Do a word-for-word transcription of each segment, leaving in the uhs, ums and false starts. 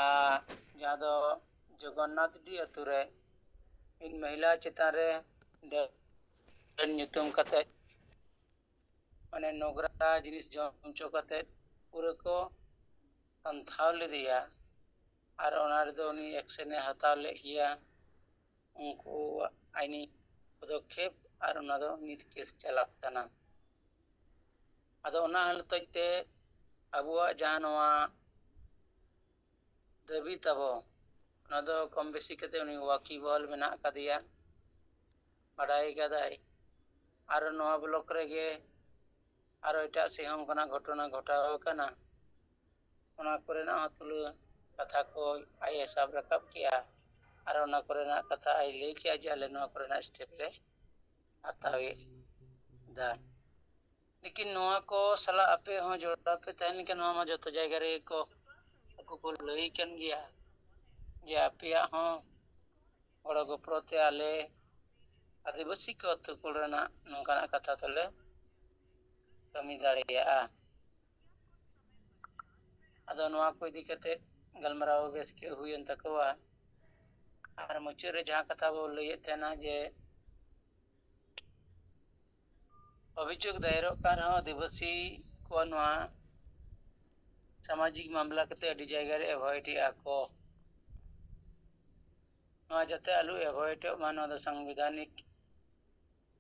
ᱟᱨ ᱡᱟᱦᱟᱸ ᱫᱚ ᱡᱚᱜᱚᱱᱱᱟᱛᱷᱰᱤ ᱟᱹᱛᱩ ᱨᱮ ᱢᱤᱫ ᱢᱚᱦᱤᱞᱟ ᱪᱮᱛᱟᱱ ᱨᱮ ᱰᱟᱹᱱ ᱧᱩᱛᱩᱢ ᱠᱟᱛᱮ, ᱢᱟᱱᱮ ᱱᱚᱜᱽᱨᱟ ᱡᱤᱱᱤᱥ ᱡᱚᱢ ᱦᱚᱪᱚ ᱠᱟᱛᱮ ᱯᱩᱨᱟᱹ ᱠᱚ ᱥᱟᱱᱛᱷᱟᱣ ᱞᱮᱫᱮᱭᱟ᱾ ᱟᱨ ᱚᱱᱟ ᱨᱮᱫᱚ ᱩᱱᱤ ᱮᱠᱥᱮᱱ ᱮ ᱦᱟᱛᱟᱣ ᱞᱮᱫ ᱜᱮᱭᱟ᱾ ᱩᱱᱠᱩ ᱟᱭᱤᱱᱤ ᱯᱚᱫᱚᱠᱷᱮᱯ, ᱟᱨ ᱚᱱᱟ ᱫᱚ ᱱᱤᱛ ᱠᱮᱥ ᱪᱟᱞᱟᱜ ᱠᱟᱱᱟ᱾ ᱟᱫᱚ ᱚᱱᱟ ᱦᱚᱛᱮᱡ ᱛᱮ ᱟᱵᱚᱣᱟᱜ ᱡᱟᱦᱟᱸ ᱱᱚᱣᱟ ᱫᱟᱹᱵᱤ ᱛᱟᱵᱚ, ᱚᱱᱟ ᱫᱚ ᱠᱚᱢ ᱵᱮᱥᱤ ᱠᱟᱛᱮ ᱩᱱᱤ ᱣᱟᱠᱤᱵᱚᱦᱚᱞ ᱢᱮᱱᱟᱜ ᱟᱠᱟᱫᱮᱭᱟ, ᱵᱟᱰᱟᱭ ᱟᱠᱟᱫᱟᱭ᱾ ᱟᱨ ᱱᱚᱣᱟ ᱵᱞᱚᱠ ᱨᱮᱜᱮ ᱟᱨᱚ ᱮᱴᱟᱜ ᱥᱮᱫ ᱦᱚᱸ ᱚᱱᱠᱟᱱᱟᱜ ᱜᱷᱚᱴᱚᱱᱟ ᱜᱷᱚᱴᱟᱣ ᱟᱠᱟᱱᱟ᱾ ᱚᱱᱟ ᱠᱚᱨᱮᱱᱟᱜ ᱦᱚᱸ ᱛᱩᱞᱟᱹ ᱠᱟᱛᱷᱟ ᱠᱚ ᱟᱡ ᱮ ᱥᱟᱵ ᱨᱟᱠᱟᱵ ᱠᱮᱜᱼᱟ᱾ ᱟᱨ ᱚᱱᱟ ᱠᱚᱨᱮᱱᱟᱜ ᱠᱟᱛᱷᱟ ᱟᱡ ᱞᱟᱹᱭ ᱠᱮᱜᱼᱟ ᱡᱮ ᱟᱞᱮ ᱱᱚᱣᱟ ᱠᱚᱨᱮᱱᱟᱜ ᱥᱴᱮᱯ ᱞᱮ ᱦᱟᱛᱟᱣᱮᱫᱟ᱾ ᱞᱮᱠᱤᱱ ᱱᱚᱣᱟ ᱠᱚ ᱥᱟᱞᱟᱜ ᱟᱯᱮ ᱦᱚᱸ ᱡᱚᱲᱟᱣ ᱯᱮ ᱛᱟᱦᱮᱸ ᱞᱮᱱᱠᱷᱟᱱ ᱱᱚᱣᱟ ᱢᱟ ᱡᱚᱛᱚ ᱡᱟᱭᱜᱟ ᱨᱮᱜᱮ ᱠᱚ, ᱟᱠᱚ ᱠᱚ ᱞᱟᱹᱭ ᱠᱟᱱ ᱜᱮᱭᱟ ᱡᱮ ᱟᱯᱮᱭᱟᱜ ᱦᱚᱸ ᱜᱚᱲᱚ ᱜᱚᱯᱚᱲᱚ ᱛᱮ ᱟᱞᱮ ᱟᱹᱫᱤᱵᱟᱹᱥᱤ ᱠᱚ ᱟᱹᱛᱩ ᱠᱚᱨᱮᱱᱟᱜ ᱱᱚᱝᱠᱟᱱᱟᱜ ᱠᱟᱛᱷᱟ ᱫᱚᱞᱮ ᱠᱟᱹᱢᱤ ᱫᱟᱲᱮᱭᱟᱜᱼᱟ᱾ ᱟᱫᱚ ᱱᱚᱣᱟ ᱠᱚ ᱤᱫᱤ ᱠᱟᱛᱮ ᱜᱟᱞᱢᱟᱨᱟᱣ ᱵᱮᱥ ᱜᱮ ᱦᱩᱭᱮᱱ ᱛᱟᱠᱚᱣᱟ᱾ ᱟᱨ ᱢᱩᱪᱟᱹᱫ ᱨᱮ ᱡᱟᱦᱟᱸ ᱠᱟᱛᱷᱟ ᱵᱚ ᱞᱟᱹᱭᱮᱫ ᱛᱟᱦᱮᱱᱟ ᱡᱮ ᱚᱵᱷᱤᱡᱳᱜᱽ ᱫᱟᱭᱮᱨᱚᱜ ᱠᱟᱱ ᱨᱮᱦᱚᱸ ᱟᱹᱫᱤᱵᱟᱹᱥᱤ ᱠᱚᱣᱟᱜ ᱱᱚᱣᱟ ᱥᱟᱢᱟᱡᱤᱠ ᱢᱟᱢᱞᱟ ᱠᱟᱛᱮ ᱟᱹᱰᱤ ᱡᱟᱭᱜᱟ ᱨᱮ ᱮᱵᱷᱚᱭᱮᱰ ᱮᱫᱼᱟ ᱠᱚ᱾ ᱱᱚᱣᱟ ᱡᱟᱛᱮ ᱟᱞᱚ ᱮᱵᱷᱚᱭᱮᱰᱚᱜ ᱢᱟ, ᱱᱚᱣᱟ ᱫᱚ ᱥᱟᱝᱵᱤᱫᱷᱟᱱᱤᱠ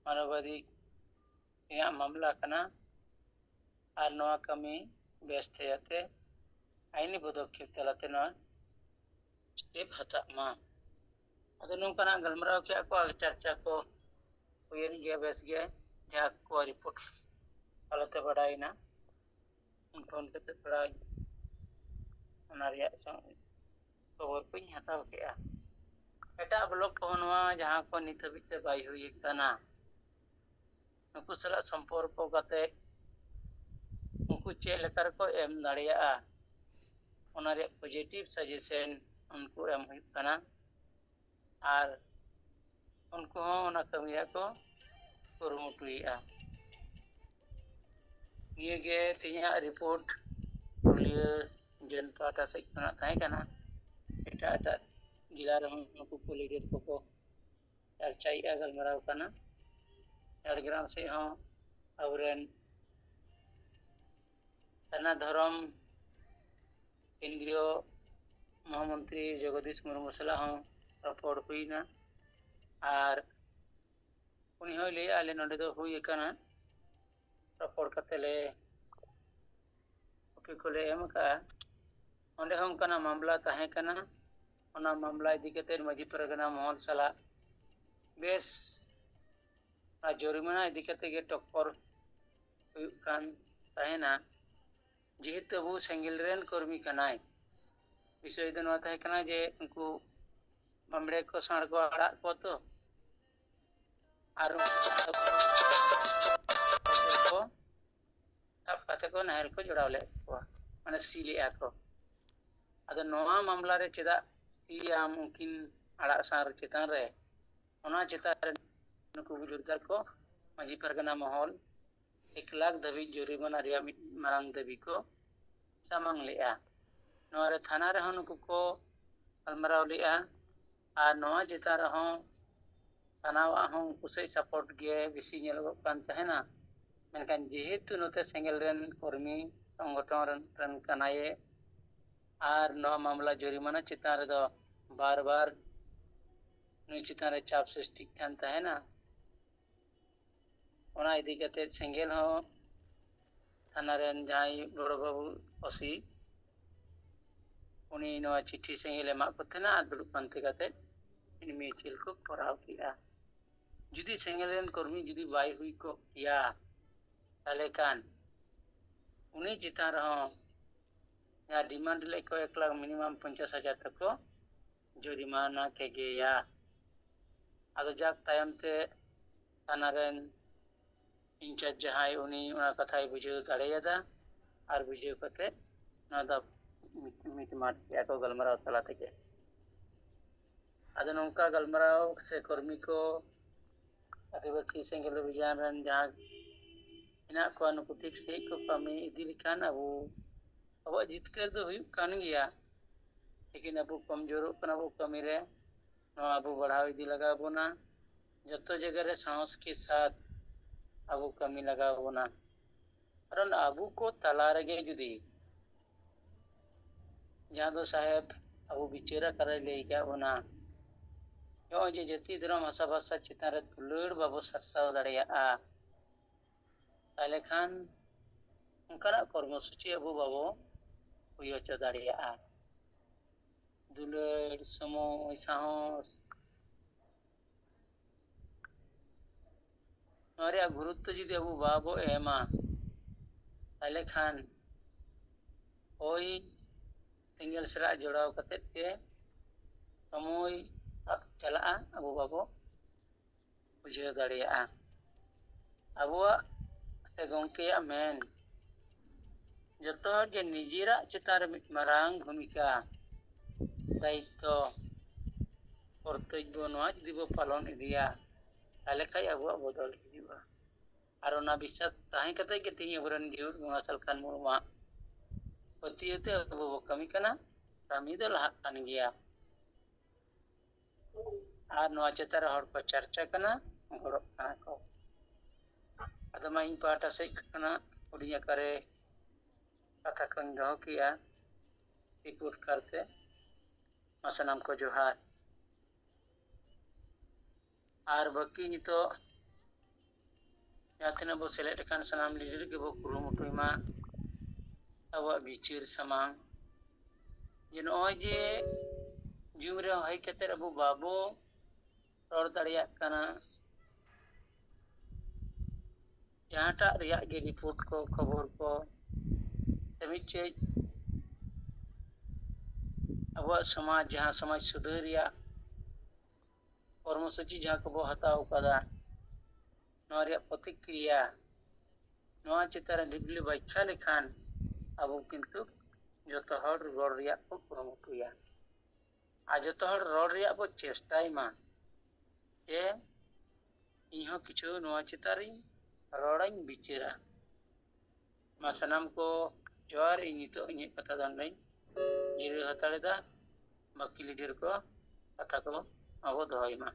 ᱢᱟᱱᱚᱵᱟᱫᱤᱠ ᱨᱮᱭᱟᱜ ᱢᱟᱢᱞᱟ ᱠᱟᱱᱟ᱾ ᱟᱨ ᱱᱚᱣᱟ ᱠᱟᱹᱢᱤ ᱵᱮᱥᱛᱮ ᱡᱟᱛᱮ ᱟᱭᱤᱱᱤ ᱯᱚᱫᱚᱠᱷᱮᱯ ᱛᱟᱞᱟᱛᱮ ᱱᱚᱣᱟ ᱥᱴᱮᱯ ᱦᱟᱛᱟᱜ ᱢᱟ᱾ ᱟᱫᱚ ᱱᱚᱝᱠᱟᱱᱟᱜ ᱜᱟᱞᱢᱟᱨᱟᱣ ᱠᱮᱜᱼᱟ ᱠᱚ ᱟᱨ ᱪᱟᱨᱪᱟ ᱠᱚ ᱦᱩᱭᱮᱱ ᱜᱮᱭᱟ ᱵᱮᱥ ᱜᱮ, ᱡᱟᱦᱟᱸ ᱠᱚ ᱨᱤᱯᱳᱨᱴ ᱛᱟᱞᱟᱛᱮ ᱵᱟᱰᱟᱭᱮᱱᱟ᱾ ᱯᱷᱳᱱ ᱠᱟᱛᱮ ᱛᱷᱚᱲᱟ ᱚᱱᱟ ᱨᱮᱭᱟᱜ ᱥᱟᱶ ᱠᱷᱚᱵᱚᱨ ᱠᱚᱧ ᱦᱟᱛᱟᱣ ᱠᱮᱜᱼᱟ᱾ ᱮᱴᱟᱜ ᱵᱞᱚᱠ ᱠᱚᱦᱚᱸ ᱱᱚᱣᱟ ᱡᱟᱦᱟᱸ ᱠᱚ ᱱᱤᱛ ᱦᱟᱹᱵᱤᱡ ᱛᱮ ᱵᱟᱭ ᱦᱩᱭ ᱟᱠᱟᱱᱟ, ᱱᱩᱠᱩ ᱥᱟᱞᱟᱜ ᱥᱚᱢᱯᱚᱨᱠᱚ ᱠᱟᱛᱮ ᱩᱱᱠᱩ ᱪᱮᱫ ᱞᱮᱠᱟ ᱨᱮᱠᱚ ᱮᱢ ᱫᱟᱲᱮᱭᱟᱜᱼᱟ, ᱚᱱᱟ ᱨᱮᱭᱟᱜ ᱯᱚᱡᱤᱴᱤᱵᱷ ᱥᱟᱡᱮᱥᱚᱱ ᱩᱱᱠᱩ ᱮᱢ ᱦᱩᱭᱩᱜ ᱠᱟᱱᱟ᱾ ᱟᱨ ᱩᱱᱠᱩ ᱦᱚᱸ ᱚᱱᱟ ᱠᱟᱹᱢᱤ ᱨᱮᱭᱟᱜ ᱠᱚ ᱠᱩᱨᱩᱢᱩᱴᱩᱭᱮᱫᱼᱟ᱾ ᱱᱤᱭᱟᱹ ᱜᱮ ᱛᱮᱦᱮᱧᱟᱜ ᱨᱤᱯᱳᱨᱴ ᱯᱩᱨᱩᱞᱤᱭᱟᱹ ᱡᱚᱭᱮᱱᱴ ᱯᱟᱦᱴᱟ ᱥᱮᱫ ᱠᱷᱚᱱᱟᱜ ᱛᱟᱦᱮᱸ ᱠᱟᱱᱟ᱾ ᱮᱴᱟᱜ ᱮᱴᱟᱜ ᱡᱮᱞᱟ ᱨᱮᱦᱚᱸ ᱱᱩᱠᱩ ᱠᱚ ᱞᱤᱰᱟᱨ ᱠᱚᱠᱚ ᱪᱟᱨᱪᱟᱭᱮᱫᱼᱟ, ᱜᱟᱞᱢᱟᱨᱟᱣ ᱠᱟᱱᱟ᱾ ᱡᱷᱟᱲᱜᱨᱟᱢ ᱥᱮᱫ ᱦᱚᱸ ᱟᱵᱚᱨᱮᱱ ᱥᱟᱨᱱᱟ ᱫᱷᱚᱨᱚᱢ ᱠᱮᱱᱫᱨᱤᱭᱚ ᱢᱚᱦᱟᱢᱚᱱᱛᱨᱤ ᱡᱚᱜᱚᱫᱤᱥ ᱢᱩᱨᱢᱩ ᱥᱟᱞᱟᱜ ᱦᱚᱸ ᱨᱚᱯᱚᱲ ᱦᱩᱭᱱᱟ᱾ ᱟᱨ ᱩᱱᱤ ᱦᱚᱸᱭ ᱞᱟᱹᱭᱮᱫᱼᱟ, ᱟᱞᱮ ᱱᱚᱰᱮ ᱫᱚ ᱦᱩᱭ ᱟᱠᱟᱱᱟ, ᱨᱚᱯᱚᱲ ᱠᱟᱛᱮ ᱞᱮ ᱠᱚᱯᱤ ᱠᱚᱞᱮ ᱮᱢ ᱟᱠᱟᱫᱼᱟ᱾ ᱚᱸᱰᱮ ᱦᱚᱸ ᱚᱱᱠᱟᱱᱟᱜ ᱢᱟᱢᱞᱟ ᱛᱟᱦᱮᱸ ᱠᱟᱱᱟ᱾ ᱚᱱᱟ ᱢᱟᱢᱞᱟ ᱤᱫᱤ ᱠᱟᱛᱮ ᱢᱟᱹᱡᱷᱤ ᱯᱟᱨᱜᱟᱱᱟ ᱢᱚᱦᱚᱞ ᱥᱟᱞᱟᱜ ᱵᱮᱥ ᱚᱱᱟ ᱡᱚᱨᱤᱢᱟᱱᱟ ᱤᱫᱤ ᱠᱟᱛᱮ ᱜᱮ ᱴᱚᱠᱠᱚᱨ ᱦᱩᱭᱩᱜ ᱠᱟᱱ ᱛᱟᱦᱮᱱᱟ᱾ ᱡᱮᱦᱮᱛᱩ ᱟᱵᱚ ᱥᱮᱸᱜᱮᱞ ᱨᱮᱱ ᱠᱚᱨᱢᱤ ᱠᱟᱱᱟᱭ, ᱵᱤᱥᱚᱭ ᱫᱚ ᱱᱚᱣᱟ ᱛᱟᱦᱮᱸ ᱠᱟᱱᱟ ᱡᱮ ᱩᱱᱠᱩ ᱵᱟᱢᱲᱮ ᱠᱚ ᱥᱟᱬ ᱠᱚ ᱟᱲᱟᱜ ᱠᱚᱣᱟ ᱛᱚ, ᱟᱨ ᱩᱱᱠᱩ ᱠᱚ ᱥᱟᱵ ᱠᱟᱛᱮ ᱠᱚ ᱱᱟᱦᱮᱞ ᱠᱚ ᱡᱚᱲᱟᱣ ᱞᱮᱫ ᱠᱚᱣᱟ, ᱢᱟᱱᱮ ᱥᱤ ᱞᱮᱫᱼᱟ ᱠᱚ᱾ ᱟᱫᱚ ᱱᱚᱣᱟ ᱢᱟᱢᱞᱟ ᱨᱮ ᱪᱮᱫᱟᱜ ᱥᱤ ᱟᱢ ᱩᱱᱠᱤᱱ ᱟᱲᱟᱜ ᱥᱟᱨ ᱪᱮᱛᱟᱱ ᱨᱮ? ᱚᱱᱟ ᱪᱮᱛᱟᱱ ᱨᱮ ᱱᱩᱠᱩ ᱵᱩᱡᱩᱨᱜᱟᱨ ᱠᱚ ᱢᱟᱹᱡᱷᱤ ᱯᱟᱨᱜᱟᱱᱟ ᱢᱚᱦᱚᱞ ᱮᱠ ᱞᱟᱠᱷ ᱫᱷᱟᱹᱵᱤᱡ ᱡᱩᱨᱤᱢᱟᱱᱟ ᱨᱮᱭᱟᱜ ᱢᱤᱫ ᱢᱟᱨᱟᱝ ᱫᱟᱹᱵᱤ ᱠᱚ ᱥᱟᱢᱟᱝ ᱞᱮᱫᱼᱟ᱾ ᱱᱚᱣᱟ ᱨᱮ ᱛᱷᱟᱱᱟ ᱨᱮᱦᱚᱸ ᱱᱩᱠᱩ ᱠᱚ ᱜᱟᱞᱢᱟᱨᱟᱣ ᱞᱮᱫᱼᱟ᱾ ᱟᱨ ᱱᱚᱣᱟ ᱪᱮᱛᱟᱱ ᱨᱮᱦᱚᱸ ᱛᱷᱟᱱᱟᱣᱟᱜ ᱦᱚᱸ ᱩᱱᱠᱩ ᱥᱮᱫ ᱥᱟᱯᱳᱨᱴ ᱜᱮ ᱵᱮᱥᱤ ᱧᱮᱞᱚᱜᱚᱜ ᱠᱟᱱ ᱛᱟᱦᱮᱱᱟ᱾ ᱢᱮᱱᱠᱷᱟᱱ ᱡᱮᱦᱮᱛᱩ ᱱᱚᱛᱮ ᱥᱮᱸᱜᱮᱞ ᱨᱮᱱ ᱠᱚᱨᱢᱤ ᱥᱚᱝᱜᱚᱴᱷᱚᱱ ᱨᱮᱱ, ᱨᱮᱱ ᱠᱟᱱᱟᱭᱮ, ᱟᱨ ᱱᱚᱣᱟ ᱢᱟᱢᱞᱟ ᱡᱩᱨᱤᱢᱟᱱᱟ ᱪᱮᱛᱟᱱ ᱨᱮᱫᱚ ᱵᱟᱨ ᱵᱟᱨ ᱱᱩᱭ ᱪᱮᱛᱟᱱ ᱨᱮ ᱪᱟᱯ ᱥᱨᱤᱥᱴᱤᱜ ᱠᱟᱱ ᱛᱟᱦᱮᱱᱟ᱾ ᱚᱱᱟ ᱤᱫᱤ ᱠᱟᱛᱮ ᱥᱮᱸᱜᱮᱞ ᱦᱚᱸ ᱛᱷᱟᱱᱟ ᱨᱮᱱ ᱡᱟᱦᱟᱸᱭ ᱵᱚᱲᱚ ᱵᱟᱹᱵᱩ ᱳᱥᱤ, ᱩᱱᱤ ᱱᱚᱣᱟ ᱪᱤᱴᱷᱤ ᱥᱮᱸᱜᱮᱞ ᱮᱢᱟᱜ ᱠᱚ ᱛᱟᱦᱮᱱᱟ ᱟᱨ ᱫᱩᱲᱩᱵ ᱯᱟᱱᱛᱮ ᱠᱟᱛᱮ ᱢᱤᱪᱷᱤᱞ ᱠᱚ ᱠᱚᱨᱟᱣ ᱠᱮᱜᱼᱟ᱾ ᱡᱩᱫᱤ ᱥᱮᱸᱜᱮᱞ ᱨᱮᱱ ᱠᱚᱨᱢᱤ ᱡᱩᱫᱤ ᱵᱟᱭ ᱦᱩᱭ ᱠᱚᱜ ᱠᱮᱭᱟ, ᱛᱟᱦᱚᱞᱮ ᱠᱷᱟᱱ ᱩᱱᱤ ᱪᱮᱛᱟᱱ ᱨᱮᱦᱚᱸ ᱡᱟᱦᱟᱸ ᱰᱤᱢᱟᱱᱰ ᱞᱮᱫ ᱠᱚ ᱮᱠ ᱞᱟᱠᱷ ᱢᱤᱱᱤᱢᱟᱢ ᱯᱚᱧᱪᱟᱥ ᱦᱟᱡᱟᱨ ᱛᱮᱠᱚ ᱡᱩᱨᱤᱢᱟᱱᱟ ᱠᱮᱜᱮᱭᱟ᱾ ᱟᱫᱚ ᱡᱟᱠ, ᱛᱟᱭᱚᱢ ᱛᱮ ᱛᱷᱟᱱᱟ ᱨᱮᱱ ᱤᱱᱪᱟᱨᱡᱽ ᱡᱟᱦᱟᱸᱭ, ᱩᱱᱤ ᱚᱱᱟ ᱠᱟᱛᱷᱟᱭ ᱵᱩᱡᱷᱟᱹᱣ ᱫᱟᱲᱮᱭᱟᱫᱟ ᱟᱨ ᱵᱩᱡᱷᱟᱹᱣ ᱠᱟᱛᱮ ᱱᱚᱣᱟ ᱫᱚ ᱢᱤᱴ-, ᱢᱤᱴᱢᱟᱴ ᱠᱮᱜᱼᱟ ᱠᱚ ᱜᱟᱞᱢᱟᱨᱟᱣ ᱛᱟᱞᱟ ᱛᱮᱜᱮ᱾ ᱟᱫᱚ ᱱᱚᱝᱠᱟ ᱜᱟᱞᱢᱟᱨᱟᱣ ᱥᱮ ᱠᱚᱨᱢᱤ ᱠᱚ ᱟᱹᱫᱤᱵᱟᱹᱥᱤ ᱥᱮᱸᱜᱮᱞ ᱚᱵᱷᱤᱡᱟᱱ ᱨᱮᱱ ᱡᱟᱦᱟᱸ ᱦᱮᱱᱟᱜ ᱠᱚᱣᱟ, ᱱᱩᱠᱩ ᱴᱷᱤᱠ ᱥᱟᱺᱦᱤᱡ ᱠᱚ ᱠᱟᱹᱢᱤ ᱤᱫᱤ ᱞᱮᱠᱷᱟᱱ ᱟᱵᱚ ᱟᱵᱚᱣᱟᱜ ᱡᱤᱛᱠᱟᱹᱨ ᱫᱚ ᱦᱩᱭᱩᱜ ᱠᱟᱱ ᱜᱮᱭᱟ, ᱞᱮᱠᱤᱱ ᱟᱵᱚ ᱠᱚᱢᱡᱳᱨᱚᱜ ᱠᱟᱱᱟ ᱵᱚ ᱠᱟᱹᱢᱤ ᱨᱮ᱾ ᱱᱚᱣᱟ ᱟᱵᱚ ᱵᱟᱲᱦᱟᱣ ᱤᱫᱤ ᱞᱟᱜᱟᱣ ᱵᱚᱱᱟ᱾ ᱡᱚᱛᱚ ᱡᱟᱭᱜᱟ ᱨᱮ ᱥᱟᱦᱚᱥ ᱠᱮ ᱥᱟᱛᱷ ᱟᱵᱚ ᱠᱟᱹᱢᱤ ᱞᱟᱜᱟᱣ ᱵᱚᱱᱟ᱾ ᱠᱟᱨᱚᱱ ᱟᱵᱚ ᱠᱚ ᱛᱟᱞᱟ ᱨᱮᱜᱮ ᱡᱩᱫᱤ, ᱡᱟᱦᱟᱸ ᱫᱚ ᱥᱟᱦᱮᱵᱽ ᱟᱵᱚ ᱵᱤᱪᱟᱹᱨ ᱟᱠᱟᱨᱮ ᱞᱟᱹᱭ ᱠᱟᱜ ᱵᱚᱱᱟ, ᱱᱚᱜᱼᱚᱭ ᱡᱮ ᱡᱟᱹᱛᱤ ᱫᱷᱚᱨᱚᱢ ᱵᱷᱟᱥᱟ ᱵᱷᱟᱥᱟ ᱪᱮᱛᱟᱱ ᱨᱮ ᱫᱩᱞᱟᱹᱲ ᱵᱟᱵᱚ ᱥᱟᱨᱥᱟᱣ ᱫᱟᱲᱮᱭᱟᱜᱼᱟ, ᱛᱟᱦᱚᱞᱮ ᱠᱷᱟᱱ ᱚᱱᱠᱟᱱᱟᱜ ᱠᱚᱨᱢᱚᱥᱩᱪᱤ ᱟᱵᱚ ᱵᱟᱵᱚ ᱦᱩᱭ ᱦᱚᱪᱚ ᱫᱟᱲᱮᱭᱟᱜᱼᱟ᱾ ᱫᱩᱞᱟᱹᱲ, ᱥᱚᱢᱚᱭ, ᱥᱟᱦᱚᱥ, ᱱᱚᱣᱟ ᱨᱮᱭᱟᱜ ᱜᱩᱨᱩᱛᱛᱚ ᱡᱩᱫᱤ ᱟᱵᱚ ᱵᱟᱵᱚ ᱮᱢᱟ, ᱛᱟᱦᱚᱞᱮ ᱠᱷᱟᱱ ᱦᱚᱭ ᱥᱮᱸᱜᱮᱞ ᱥᱟᱞᱟᱜ ᱡᱚᱲᱟᱣ ᱠᱟᱛᱮᱫ ᱜᱮ ᱥᱚᱢᱚᱭ ᱪᱟᱞᱟᱜᱼᱟ, ᱟᱵᱚ ᱵᱟᱵᱚ ᱵᱩᱡᱷᱟᱹᱣ ᱫᱟᱲᱮᱭᱟᱜᱼᱟ᱾ ᱟᱵᱚᱣᱟᱜ ᱥᱮ ᱜᱚᱢᱠᱮᱭᱟᱜ ᱢᱮᱱ, ᱡᱚᱛᱚ ᱦᱚᱲ ᱜᱮ ᱱᱤᱡᱮᱨᱟᱜ ᱪᱮᱛᱟᱱ ᱨᱮ ᱢᱤᱫ ᱢᱟᱨᱟᱝ ᱵᱷᱩᱢᱤᱠᱟ, ᱫᱟᱭᱤᱛᱛᱚ, ᱠᱚᱨᱛᱚᱵᱵᱚ ᱱᱚᱣᱟ ᱡᱩᱫᱤ ᱵᱚ ᱯᱟᱞᱚᱱ ᱤᱫᱤᱭᱟ, ᱛᱟᱦᱚᱞᱮ ᱠᱷᱟᱡ ᱟᱵᱚᱣᱟᱜ ᱵᱚᱫᱚᱞ ᱦᱤᱡᱩᱜᱼᱟ᱾ ᱟᱨ ᱚᱱᱟ ᱵᱤᱥᱥᱟᱥ ᱛᱟᱦᱮᱸ ᱠᱟᱛᱮ ᱜᱮ ᱛᱮᱦᱮᱧ ᱟᱵᱚᱨᱮᱱ ᱡᱤᱭᱚᱱ ᱵᱚᱸᱜᱟ ᱥᱟᱞᱠᱷᱟᱱ ᱢᱩᱨᱢᱩᱣᱟᱜ ᱯᱟᱹᱛᱭᱟᱹᱣ ᱛᱮ ᱟᱵᱚ ᱵᱚ ᱠᱟᱹᱢᱤ ᱠᱟᱱᱟ, ᱠᱟᱹᱢᱤ ᱫᱚ ᱞᱟᱦᱟᱜ ᱠᱟᱱ ᱜᱮᱭᱟ᱾ ᱟᱨ ᱱᱚᱣᱟ ᱪᱮᱛᱟᱱ ᱨᱮ ᱦᱚᱲ ᱠᱚ ᱪᱟᱨᱪᱟ ᱠᱟᱱᱟ, ᱜᱚᱲᱚᱜ ᱠᱟᱱᱟ ᱠᱚ᱾ ᱟᱫᱚ ᱢᱟ ᱤᱧ ᱯᱟᱦᱴᱟ ᱥᱮᱫ ᱠᱷᱚᱱᱟᱜ ᱦᱩᱰᱤᱧ ᱟᱠᱟᱨᱮ ᱠᱟᱛᱷᱟ ᱠᱚᱧ ᱫᱚᱦᱚ ᱠᱮᱜᱼᱟ ᱨᱤᱯᱳᱨᱴ ᱠᱟᱨᱛᱮ᱾ ᱢᱟ ᱥᱟᱱᱟᱢ ᱠᱚ ᱡᱚᱦᱟᱨ᱾ ᱟᱨ ᱵᱟᱹᱠᱤ ᱱᱤᱛᱚᱜ ᱡᱟᱦᱟᱸ ᱛᱤᱱᱟᱹᱜ ᱵᱚ ᱥᱮᱞᱮᱫ ᱟᱠᱟᱱ ᱥᱟᱱᱟᱢ ᱞᱤᱰᱟᱨ ᱜᱮᱵᱚ ᱠᱩᱨᱩᱢᱩᱴᱩᱭ ᱢᱟ ᱟᱵᱚᱣᱟᱜ ᱵᱤᱪᱟᱹᱨ ᱥᱟᱢᱟᱝ ᱡᱮ ᱱᱚᱜᱼᱚᱭ ᱡᱮ ᱡᱩᱢ ᱨᱮ ᱦᱮᱡ ᱠᱟᱛᱮ ᱟᱵᱚ ᱵᱟᱵᱚ ᱨᱚᱲ ᱫᱟᱲᱮᱭᱟᱜ ᱠᱟᱱᱟ, ᱡᱟᱦᱟᱸᱴᱟᱜ ᱨᱮᱭᱟᱜ ᱜᱮ ᱨᱤᱯᱳᱨᱴ ᱠᱚ, ᱠᱷᱚᱵᱚᱨ ᱠᱚ, ᱥᱮ ᱢᱤᱫᱴᱮᱡ ᱟᱵᱚᱣᱟᱜ ᱥᱚᱢᱟᱡᱽ, ᱡᱟᱦᱟᱸ ᱥᱚᱢᱟᱡᱽ ᱥᱩᱫᱷᱟᱹᱨ ᱨᱮᱭᱟᱜ ᱠᱚᱨᱢᱚᱥᱩᱪᱤ ᱡᱟᱦᱟᱸ ᱠᱚᱵᱚ ᱦᱟᱛᱟᱣ ᱟᱠᱟᱫᱟ, ᱱᱚᱣᱟ ᱨᱮᱭᱟᱜ ᱯᱨᱚᱛᱤᱠᱨᱤᱭᱟ, ᱱᱚᱣᱟ ᱪᱮᱛᱟᱱ ᱨᱮ ᱰᱤᱯᱞᱤ ᱵᱟᱠᱷᱭᱟ ᱞᱮᱠᱷᱟᱱ ᱟᱵᱚ ᱠᱤᱱᱛᱩ ᱡᱚᱛᱚ ᱦᱚᱲ ᱨᱚᱲ ᱨᱮᱭᱟᱜ ᱠᱚ ᱠᱩᱨᱩᱢᱩᱴᱩᱭᱟ᱾ ᱟᱨ ᱡᱚᱛᱚ ᱦᱚᱲ ᱨᱚᱲ ᱨᱮᱭᱟᱜ ᱵᱚ ᱪᱮᱥᱴᱟᱭ ᱢᱟ ᱡᱮ ᱤᱧᱦᱚᱸ ᱠᱤᱪᱷᱩ ᱱᱚᱣᱟ ᱪᱮᱛᱟᱱ ᱨᱤᱧ ᱨᱚᱲᱟᱹᱧ, ᱵᱤᱪᱟᱹᱨᱟ᱾ ᱢᱟ ᱥᱟᱱᱟᱢ ᱠᱚ ᱡᱚᱦᱟᱨ, ᱤᱧ ᱱᱤᱛᱚᱜ ᱤᱧᱟᱹᱜ ᱠᱟᱛᱷᱟ ᱫᱚ ᱱᱚᱰᱮᱧ ᱡᱤᱨᱟᱹᱣ ᱦᱟᱛᱟᱲ ᱮᱫᱟ᱾ ᱵᱟᱹᱠᱤ ᱞᱤᱰᱟᱨ ᱠᱚ ᱠᱟᱛᱷᱟ ᱠᱚ ᱟᱵᱚ ᱫᱚᱦᱚᱭ ᱢᱟ᱾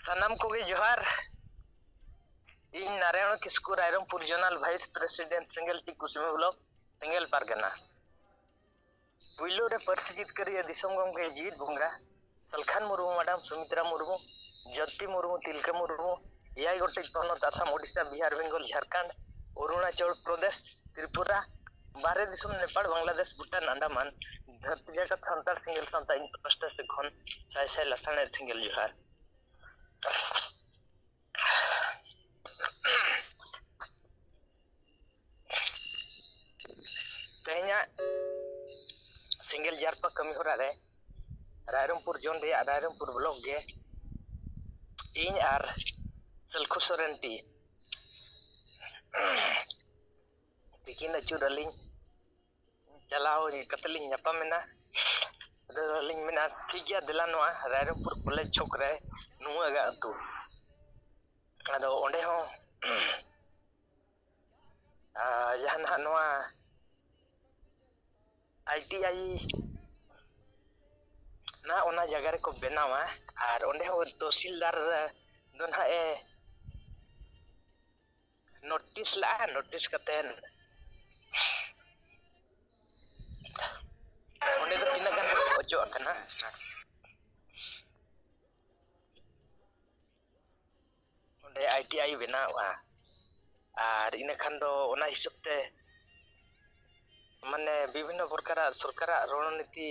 ᱥᱟᱱᱟᱢ ᱠᱚᱜᱮ ᱡᱚᱦᱟᱨ᱾ ᱤᱧ ᱱᱟᱨᱟᱭᱚᱬ ᱠᱤᱥᱠᱩ, ᱨᱟᱭᱨᱚᱝᱯᱩᱨ ᱡᱳᱱᱟᱞ ᱵᱷᱟᱭᱤᱥ ᱯᱨᱮᱥᱤᱰᱮᱱᱴ, ᱥᱮᱸᱜᱮᱞ ᱴᱤ ᱠᱩᱥᱢᱤ ᱵᱞᱚᱠ, ᱥᱮᱸᱜᱮᱞ ᱯᱟᱨᱜᱟᱱᱟ᱾ ᱯᱩᱭᱞᱩ ᱨᱮ ᱯᱟᱹᱨᱥᱤ ᱡᱤᱛᱠᱟᱹᱨᱤᱭᱟᱹ ᱫᱤᱥᱚᱢ ᱜᱚᱢᱠᱮ ᱡᱤᱣᱤᱫ ᱵᱚᱸᱜᱟ, ᱥᱟᱞᱠᱷᱟᱱ ᱢᱩᱨᱢᱩ, ᱢᱟᱰᱟᱢ ᱥᱩᱢᱤᱛᱨᱟ ᱢᱩᱨᱢᱩ, ᱡᱳᱛᱤ ᱢᱩᱨᱢᱩ, ᱛᱤᱞᱠᱟᱹ ᱢᱩᱨᱢᱩ, ᱮᱭᱟᱭ ᱜᱚᱴᱮᱡ ᱯᱚᱱᱚᱛ, ᱟᱥᱟᱢ, ᱳᱰᱤᱥᱟ, ᱵᱤᱦᱟᱨ, ᱵᱮᱝᱜᱚᱞ, ᱡᱷᱟᱲᱠᱷᱚᱸᱰ, ᱚᱨᱩᱬᱟᱪᱚᱞ ᱯᱨᱚᱫᱮᱥ, ᱛᱨᱤᱯᱩᱨᱟ, ᱵᱟᱦᱨᱮ ᱫᱤᱥᱚᱢ ᱱᱮᱯᱟᱲ, ᱵᱟᱝᱞᱟᱫᱮᱥ, ᱵᱷᱩᱴᱟᱱ, ᱟᱱᱰᱟᱢᱟᱱ, ᱫᱷᱟᱹᱨᱛᱤ ᱡᱟᱠᱟᱛ ᱥᱟᱱᱛᱟᱲ ᱥᱮᱸᱜᱮᱞ ᱥᱟᱶᱛᱟ ᱤᱧ ᱯᱟᱦᱴᱟ ᱥᱮᱫ ᱠᱷᱚᱱ ᱥᱟᱭ ᱥᱟᱭ ᱞᱟᱥᱟᱲᱦᱮᱫ ᱥᱮᱸᱜᱮᱞ ᱡᱚᱦᱟᱨ᱾ ᱛᱮᱦᱮᱧᱟᱜ ᱥᱮᱸᱜᱮᱞ ᱡᱟᱨᱯᱟ ᱠᱟᱹᱢᱤ ᱦᱚᱨᱟ ᱨᱮ ᱨᱟᱭᱨᱚᱝᱯᱩᱨ ᱡᱳᱱ ᱨᱮᱭᱟᱜ ᱨᱟᱭᱨᱚᱝᱯᱩᱨ ᱵᱞᱚᱠ ᱜᱮ ᱤᱧ ᱟᱨ ᱥᱟᱹᱞᱠᱷᱩ ᱥᱚᱨᱮᱱ ᱴᱤ ᱛᱤᱠᱤᱱ ᱟᱹᱪᱩᱨ ᱟᱹᱞᱤᱧ ᱪᱟᱞᱟᱣ ᱠᱟᱛᱮ ᱞᱤᱧ ᱧᱟᱯᱟᱢ ᱮᱱᱟ᱾ ᱟᱫᱚ ᱞᱤᱧ ᱢᱮᱱᱟ, "ᱴᱷᱤᱠ ᱜᱮᱭᱟ, ᱫᱮᱞᱟ ᱱᱚᱣᱟ ᱨᱟᱭᱨᱚᱝᱯᱩᱨ ᱠᱚᱞᱮᱡᱽ ᱪᱷᱚᱠ ᱨᱮ ᱱᱩᱣᱟᱹᱜᱟ ᱟᱹᱛᱩ᱾" ᱟᱫᱚ ᱚᱸᱰᱮ ᱦᱚᱸ ᱟᱨ ᱡᱟᱦᱟᱸ ᱱᱟᱦᱟᱜ ᱱᱚᱣᱟ ᱟᱭ ᱴᱤ ᱟᱭ ᱱᱟᱦᱟᱜ ᱚᱱᱟ ᱡᱟᱭᱜᱟ ᱨᱮᱠᱚ ᱵᱮᱱᱟᱣᱟ, ᱟᱨ ᱚᱸᱰᱮ ᱦᱚᱸ ᱛᱚᱦᱥᱤᱞᱫᱟᱨ ᱫᱚ ᱱᱟᱦᱟᱜ ᱮ ᱱᱳᱴᱤᱥ ᱞᱟᱜᱼᱟ᱾ ᱱᱳᱴᱤᱥ ᱠᱟᱛᱮ ᱚᱸᱰᱮ ᱫᱚ ᱛᱤᱱᱟᱹᱜ ᱜᱟᱱ ᱠᱚ ᱚᱪᱚᱜ ᱟᱠᱟᱱᱟ᱾ ᱚᱸᱰᱮ ᱟᱭ ᱴᱤ ᱟᱭ ᱵᱮᱱᱟᱣᱚᱜᱼᱟ, ᱟᱨ ᱤᱱᱟᱹ ᱠᱷᱟᱱ ᱫᱚ ᱚᱱᱟ ᱦᱤᱥᱟᱹᱵ ᱛᱮ ᱢᱟᱱᱮ ᱵᱤᱵᱷᱤᱱᱱᱚ ᱯᱨᱚᱠᱟᱨᱟᱜ ᱥᱚᱨᱠᱟᱨᱟᱜ ᱨᱚᱬᱱᱤᱛᱤ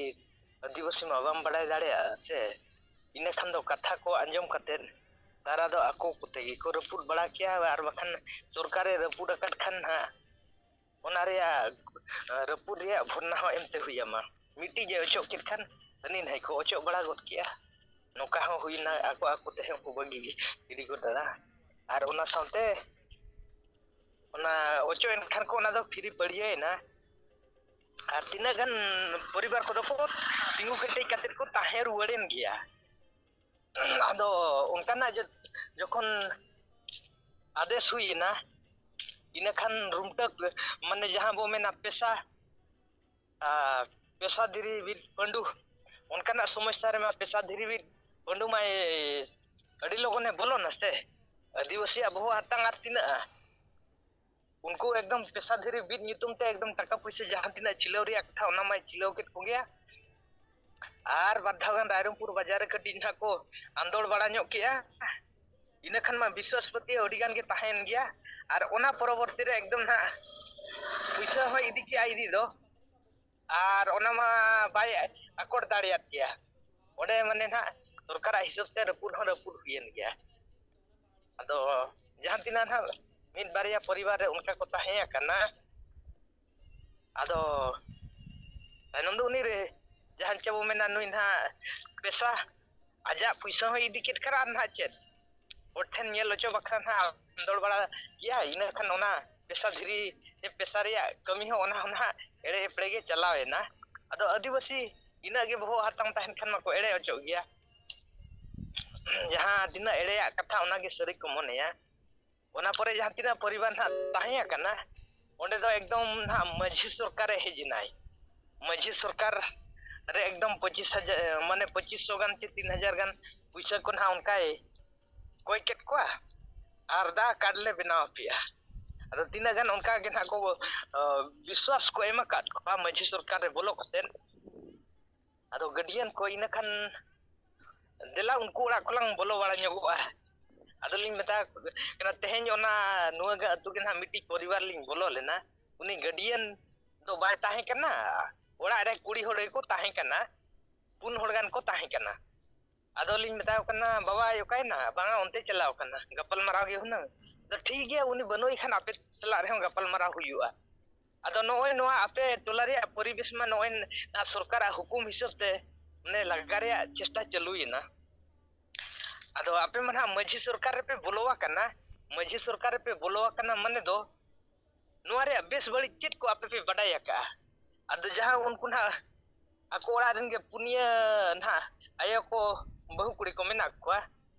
ᱟᱹᱫᱤᱵᱟᱹᱥᱤ ᱢᱟ ᱵᱟᱢ ᱵᱟᱲᱟᱭ ᱫᱟᱲᱮᱭᱟᱜᱼᱟ ᱥᱮ᱾ ᱤᱱᱟᱹ ᱠᱷᱟᱱ ᱫᱚ ᱠᱟᱛᱷᱟ ᱠᱚ ᱟᱸᱡᱚᱢ ᱠᱟᱛᱮᱫ ᱛᱟᱨᱟ ᱫᱚ ᱟᱠᱚ ᱠᱚᱛᱮ ᱜᱮᱠᱚ ᱨᱟᱹᱯᱩᱫ ᱵᱟᱲᱟ ᱠᱮᱭᱟ, ᱟᱨ ᱵᱟᱠᱷᱟᱱ ᱥᱚᱨᱠᱟᱨᱮ ᱨᱟᱹᱯᱩᱫ ᱟᱠᱟᱫ ᱠᱷᱟᱱ ᱦᱟᱸᱜ ᱚᱱᱟ ᱨᱮᱭᱟᱜ ᱨᱟᱹᱯᱩᱫ ᱨᱮᱭᱟᱜ ᱵᱷᱚᱨᱱᱟ ᱦᱚᱸ ᱮᱢᱛᱮ ᱦᱩᱭ ᱟᱢᱟ᱾ ᱢᱤᱫᱴᱤᱡ ᱮ ᱚᱪᱚᱜ ᱠᱮᱫ ᱠᱷᱟᱱ ᱦᱟᱹᱱᱤ ᱱᱟᱹᱭ ᱠᱚ ᱚᱪᱚᱜ ᱵᱟᱲᱟ ᱜᱚᱫ ᱠᱮᱜᱼᱟ᱾ ᱱᱚᱝᱠᱟ ᱦᱚᱸ ᱦᱩᱭᱱᱟ, ᱟᱠᱚ ᱟᱠᱚ ᱛᱮᱦᱚᱸ ᱠᱚ ᱵᱟᱹᱜᱤ ᱜᱤᱰᱤ ᱜᱚᱫ ᱟᱫᱟ᱾ ᱟᱨ ᱚᱱᱟ ᱥᱟᱶᱛᱮ ᱚᱱᱟ ᱚᱪᱚᱜ ᱮᱱ ᱠᱷᱟᱱ ᱠᱚ ᱚᱱᱟ ᱫᱚ ᱯᱷᱤᱨᱤ ᱯᱟᱹᱲᱭᱟᱹᱭᱮᱱᱟ᱾ ᱟᱨ ᱛᱤᱱᱟᱹᱜ ᱜᱟᱱ ᱯᱚᱨᱤᱵᱟᱨ ᱠᱚᱫᱚ ᱠᱚ ᱛᱤᱸᱜᱩ ᱠᱮᱴᱮᱡ ᱠᱟᱛᱮᱫ ᱠᱚ ᱛᱟᱦᱮᱸ ᱨᱩᱣᱟᱹᱲᱮᱱ ᱜᱮᱭᱟ᱾ ᱟᱫᱚ ᱚᱱᱠᱟᱱᱟᱜ ᱡᱚ-, ᱡᱚᱠᱷᱚᱱ ᱟᱫᱮᱥ ᱦᱩᱭ ᱮᱱᱟ, ᱤᱱᱟᱹ ᱠᱷᱟᱱ ᱨᱩᱢᱴᱟᱹ, ᱢᱟᱱᱮ ᱡᱟᱦᱟᱸ ᱵᱚ ᱢᱮᱱᱟ ᱯᱮᱥᱟ, ᱟᱨ ᱯᱮᱥᱟ ᱫᱷᱤᱨᱤ ᱵᱤᱨ ᱯᱟᱹᱰᱩ, ᱚᱱᱠᱟᱱᱟᱜ ᱥᱚᱢᱚᱥᱥᱟ ᱨᱮᱢᱟ ᱯᱮᱥᱟ ᱫᱷᱤᱨᱤ ᱵᱤᱨ ᱯᱟᱹᱰᱩ ᱢᱟᱭ ᱟᱹᱰᱤ ᱞᱚᱜᱚᱱᱮ ᱵᱚᱞᱚᱱᱟ ᱥᱮ᱾ ᱟᱹᱫᱤᱵᱟᱹᱥᱤ ᱟᱵᱚᱣᱟᱜ ᱦᱟᱛᱟᱝ ᱟᱨ ᱛᱤᱱᱟᱹᱜᱼᱟ? ᱩᱱᱠᱩ ᱮᱠᱫᱚᱢ ᱯᱮᱥᱟ ᱫᱷᱤᱨᱤ ᱵᱤᱫ ᱧᱩᱛᱩᱢ ᱛᱮ ᱮᱠᱫᱚᱢ ᱴᱟᱠᱟ ᱯᱩᱭᱥᱟᱹ ᱡᱟᱦᱟᱸ ᱛᱤᱱᱟᱹᱜ ᱪᱤᱞᱟᱹᱣ ᱨᱮᱭᱟᱜ ᱠᱟᱛᱷᱟ, ᱚᱱᱟ ᱢᱟᱭ ᱪᱤᱞᱟᱹᱣ ᱠᱮᱫ ᱠᱚᱜᱮᱭᱟ᱾ ᱟᱨ ᱵᱟᱨ ᱫᱷᱟᱣ ᱜᱟᱱ ᱨᱟᱭᱨᱚᱝᱯᱩᱨ ᱵᱟᱡᱟᱨ ᱨᱮ ᱠᱟᱹᱴᱤᱡ ᱱᱟᱦᱟᱜ ᱠᱚ ᱟᱸᱫᱳᱲ ᱵᱟᱲᱟ ᱧᱚᱜ ᱠᱮᱜᱼᱟ᱾ ᱤᱱᱟᱹ ᱠᱷᱟᱱ ᱢᱟ ᱵᱤᱥᱣᱟᱥ ᱯᱟᱹᱛᱭᱟᱹᱣ ᱟᱹᱰᱤ ᱜᱟᱱ ᱜᱮ ᱛᱟᱦᱮᱸᱭᱮᱱ ᱜᱮᱭᱟ᱾ ᱟᱨ ᱚᱱᱟ ᱯᱚᱨᱚᱵᱚᱨᱛᱤ ᱨᱮ ᱮᱠᱫᱚᱢ ᱱᱟᱦᱟᱜ ᱯᱩᱭᱥᱟᱹ ᱦᱚᱸᱭ ᱤᱫᱤ ᱠᱮᱜᱼᱟ ᱤᱫᱤ ᱫᱚ, ᱟᱨ ᱚᱱᱟ ᱢᱟ ᱵᱟᱭ ᱟᱠᱚᱴ ᱫᱟᱲᱮᱭᱟᱫ ᱜᱮᱭᱟ᱾ ᱚᱸᱰᱮ ᱢᱟᱱᱮ ᱱᱟᱦᱟᱜ ᱥᱚᱨᱠᱟᱨᱟᱜ ᱦᱤᱥᱟᱹᱵ ᱛᱮ ᱨᱟᱹᱯᱩᱫ ᱦᱚᱸ ᱨᱟᱹᱯᱩᱫ ᱦᱩᱭᱮᱱ ᱜᱮᱭᱟ᱾ ᱟᱫᱚ ᱡᱟᱦᱟᱸ ᱛᱤᱱᱟᱹᱜ ᱱᱟᱦᱟᱜ ᱢᱤᱫ ᱵᱟᱨᱭᱟ ᱯᱚᱨᱤᱵᱟᱨ ᱨᱮ ᱚᱱᱠᱟ ᱠᱚ ᱛᱟᱦᱮᱸ ᱟᱠᱟᱱᱟ, ᱟᱫᱚ ᱛᱟᱭᱱᱚᱢ ᱫᱚ ᱩᱱᱤ ᱨᱮ ᱡᱟᱦᱟᱸ ᱪᱮᱫ ᱵᱚ ᱢᱮᱱᱟ, ᱱᱩᱭ ᱱᱟᱦᱟᱜ ᱯᱮᱥᱟ, ᱟᱡᱟᱜ ᱯᱩᱭᱥᱟᱹ ᱦᱚᱸᱭ ᱤᱫᱤ ᱠᱮᱫ ᱠᱟᱱᱟ, ᱟᱨ ᱱᱟᱦᱟᱜ ᱪᱮᱫ ᱦᱚᱲ ᱴᱷᱮᱱ ᱧᱮᱞ ᱦᱚᱪᱚ ᱵᱟᱠᱷᱨᱟ ᱱᱟᱦᱟᱜ ᱟᱸᱫᱳᱲ ᱵᱟᱲᱟ ᱜᱮᱭᱟ᱾ ᱤᱱᱟᱹ ᱠᱷᱟᱱ ᱚᱱᱟ ᱯᱮᱥᱟ ᱫᱷᱤᱨᱤ ᱥᱮ ᱯᱮᱥᱟ ᱨᱮᱭᱟᱜ ᱠᱟᱹᱢᱤ ᱦᱚᱸ ᱚᱱᱟ ᱦᱚᱸ ᱱᱟᱦᱟᱜ ᱮᱲᱮ ᱮᱯᱲᱮ ᱜᱮ ᱪᱟᱞᱟᱣ ᱮᱱᱟ᱾ ᱟᱫᱚ ᱟᱹᱫᱤᱵᱟᱹᱥᱤ ᱤᱱᱟᱹᱜ ᱜᱮ ᱵᱚᱦᱚᱜ ᱦᱟᱛᱟᱝ ᱛᱟᱦᱮᱱ ᱠᱷᱟᱱ ᱢᱟᱠᱚ ᱮᱲᱮ ᱚᱪᱚᱜ ᱜᱮᱭᱟ᱾ ᱡᱟᱦᱟᱸ ᱛᱤᱱᱟᱹᱜ ᱮᱲᱮᱭᱟᱜ ᱠᱟᱛᱷᱟ, ᱚᱱᱟᱜᱮ ᱥᱟᱹᱨᱤ ᱠᱚ ᱢᱚᱱᱮᱭᱟ᱾ ᱚᱱᱟ ᱯᱚᱨᱮ ᱡᱟᱦᱟᱸ ᱛᱤᱱᱟᱹᱜ ᱯᱚᱨᱤᱵᱟᱨ ᱱᱟᱦᱟᱜ ᱛᱟᱦᱮᱸ ᱟᱠᱟᱱᱟ, ᱚᱸᱰᱮ ᱫᱚ ᱮᱠᱫᱚᱢ ᱱᱟᱦᱟᱜ ᱢᱟᱹᱡᱷᱤ ᱥᱚᱨᱠᱟᱨᱮ ᱦᱮᱡ ᱮᱱᱟᱭ᱾ ᱢᱟᱹᱡᱷᱤ ᱥᱚᱨᱠᱟᱨ ᱨᱮ ᱮᱠᱫᱚᱢ ᱯᱚᱸᱪᱤᱥ ᱦᱟᱡᱟᱨ, ᱢᱟᱱᱮ ᱯᱚᱸᱪᱤᱥ ᱥᱚ ᱜᱟᱱ ᱪᱮ ᱛᱤᱱ ᱦᱟᱡᱟᱨ ᱜᱟᱱ ᱯᱩᱭᱥᱟᱹ ᱠᱚ ᱱᱟᱦᱟᱜ ᱚᱱᱠᱟᱭ ᱠᱚᱭ ᱠᱮᱫ ᱠᱚᱣᱟ ᱟᱨ ᱫᱟ ᱠᱟᱨᱰ ᱞᱮ ᱵᱮᱱᱟᱣ ᱟᱯᱮᱭᱟ᱾ ᱟᱫᱚ ᱛᱤᱱᱟᱹᱜ ᱜᱟᱱ ᱚᱱᱠᱟ ᱜᱮ ᱱᱟᱦᱟᱜ ᱠᱚ, ᱚ, ᱵᱤᱥᱣᱟᱥ ᱠᱚ ᱮᱢ ᱟᱠᱟᱫ ᱠᱚᱣᱟ ᱢᱟᱹᱡᱷᱤ ᱥᱚᱨᱠᱟᱨ ᱨᱮ ᱵᱚᱞᱚ ᱠᱟᱛᱮᱫ᱾ ᱟᱫᱚ ᱜᱟᱹᱰᱤᱭᱟᱱ ᱠᱚ ᱤᱱᱟᱹ ᱠᱷᱟᱱ ᱫᱮᱞᱟ ᱩᱱᱠᱩ ᱚᱲᱟᱜ ᱠᱚᱞᱟᱝ ᱵᱚᱞᱚ ᱵᱟᱲᱟ ᱧᱚᱜᱚᱜᱼᱟ᱾ ᱟᱫᱚᱞᱤᱧ ᱢᱮᱛᱟ ᱠᱚ ᱠᱟᱱᱟ, ᱛᱮᱦᱮᱧ ᱚᱱᱟ ᱱᱚᱣᱟ ᱜᱮ ᱟᱹᱛᱩ ᱜᱮ ᱱᱟᱦᱟᱜ ᱢᱤᱫᱴᱤᱡ ᱯᱚᱨᱤᱵᱟᱨ ᱞᱤᱧ ᱵᱚᱞᱚ ᱞᱮᱱᱟ᱾ ᱩᱱᱤ ᱜᱟᱹᱰᱤᱭᱟᱱ ᱫᱚ ᱵᱟᱭ ᱛᱟᱦᱮᱸ ᱠᱟᱱᱟ᱾ ᱚᱲᱟᱜ ᱨᱮ ᱠᱩᱲᱤ ᱦᱚᱲ ᱜᱮᱠᱚ ᱛᱟᱦᱮᱸ ᱠᱟᱱᱟ, ᱯᱩᱱ ᱦᱚᱲ ᱜᱟᱱ ᱠᱚ ᱛᱟᱦᱮᱸ ᱠᱟᱱᱟ᱾ ᱟᱫᱚ ᱞᱤᱧ ᱢᱮᱛᱟᱣ ᱠᱟᱱᱟ, "ᱵᱟᱵᱟᱭ ᱚᱠᱟᱭᱮᱱᱟ?" "ᱵᱟᱝᱟ, ᱚᱱᱛᱮ ᱪᱟᱞᱟᱣ ᱠᱟᱱᱟ, ᱜᱟᱯᱟᱞ ᱢᱟᱨᱟᱣ ᱜᱮ ᱦᱩᱱᱟᱹᱝ?" "ᱟᱫᱚ ᱴᱷᱤᱠ ᱜᱮᱭᱟ, ᱩᱱᱤ ᱵᱟᱹᱱᱩᱭ ᱠᱷᱟᱱ ᱟᱯᱮ ᱥᱟᱞᱟᱜ ᱨᱮᱦᱚᱸ ᱜᱟᱯᱟᱞ ᱢᱟᱨᱟᱣ ᱦᱩᱭᱩᱜᱼᱟ᱾" ᱟᱫᱚ ᱱᱚᱜᱼᱚᱭ ᱱᱚᱣᱟ ᱟᱯᱮ ᱴᱚᱞᱟ ᱨᱮᱭᱟᱜ ᱯᱚᱨᱤᱵᱮᱥ ᱢᱟ ᱱᱚᱜᱼᱚᱭ ᱱᱟ ᱥᱚᱨᱠᱟᱨᱟᱜ ᱦᱩᱠᱩᱢ ᱦᱤᱥᱟᱹᱵ ᱛᱮ ᱢᱟᱱᱮ ᱞᱟᱜᱟ ᱨᱮᱭᱟᱜ ᱪᱮᱥᱴᱟ ᱪᱟᱹᱞᱩᱭᱮᱱᱟ᱾ ᱟᱫᱚ ᱟᱯᱮ ᱢᱟ ᱱᱟᱦᱟᱜ ᱢᱟᱹᱡᱷᱤ ᱥᱚᱨᱠᱟᱨ ᱨᱮᱯᱮ ᱵᱚᱞᱚ ᱟᱠᱟᱱᱟ, ᱢᱟᱹᱡᱷᱤ ᱥᱚᱨᱠᱟᱨ ᱨᱮᱯᱮ ᱵᱚᱞᱚ ᱟᱠᱟᱱᱟ ᱢᱟᱱᱮ ᱫᱚ ᱱᱚᱣᱟ ᱨᱮᱭᱟᱜ ᱵᱮᱥ ᱵᱟᱹᱲᱤᱡ ᱪᱮᱫ ᱠᱚ ᱟᱯᱮ ᱯᱮ ᱵᱟᱰᱟᱭ ᱟᱠᱟᱜᱼᱟ? ᱟᱫᱚ ᱡᱟᱦᱟᱸ ᱩᱱᱠᱩ ᱱᱟᱦᱟᱜ ᱟᱠᱚ ᱚᱲᱟᱜ ᱨᱮᱱ ᱜᱮ ᱯᱩᱱᱭᱟᱹ ᱱᱟᱦᱟᱜ ᱟᱭᱳ ᱠᱚ ᱵᱟᱹᱦᱩ ᱠᱩᱲᱤ ᱠᱚ ᱢᱮᱱᱟᱜ ᱠᱚᱣᱟ,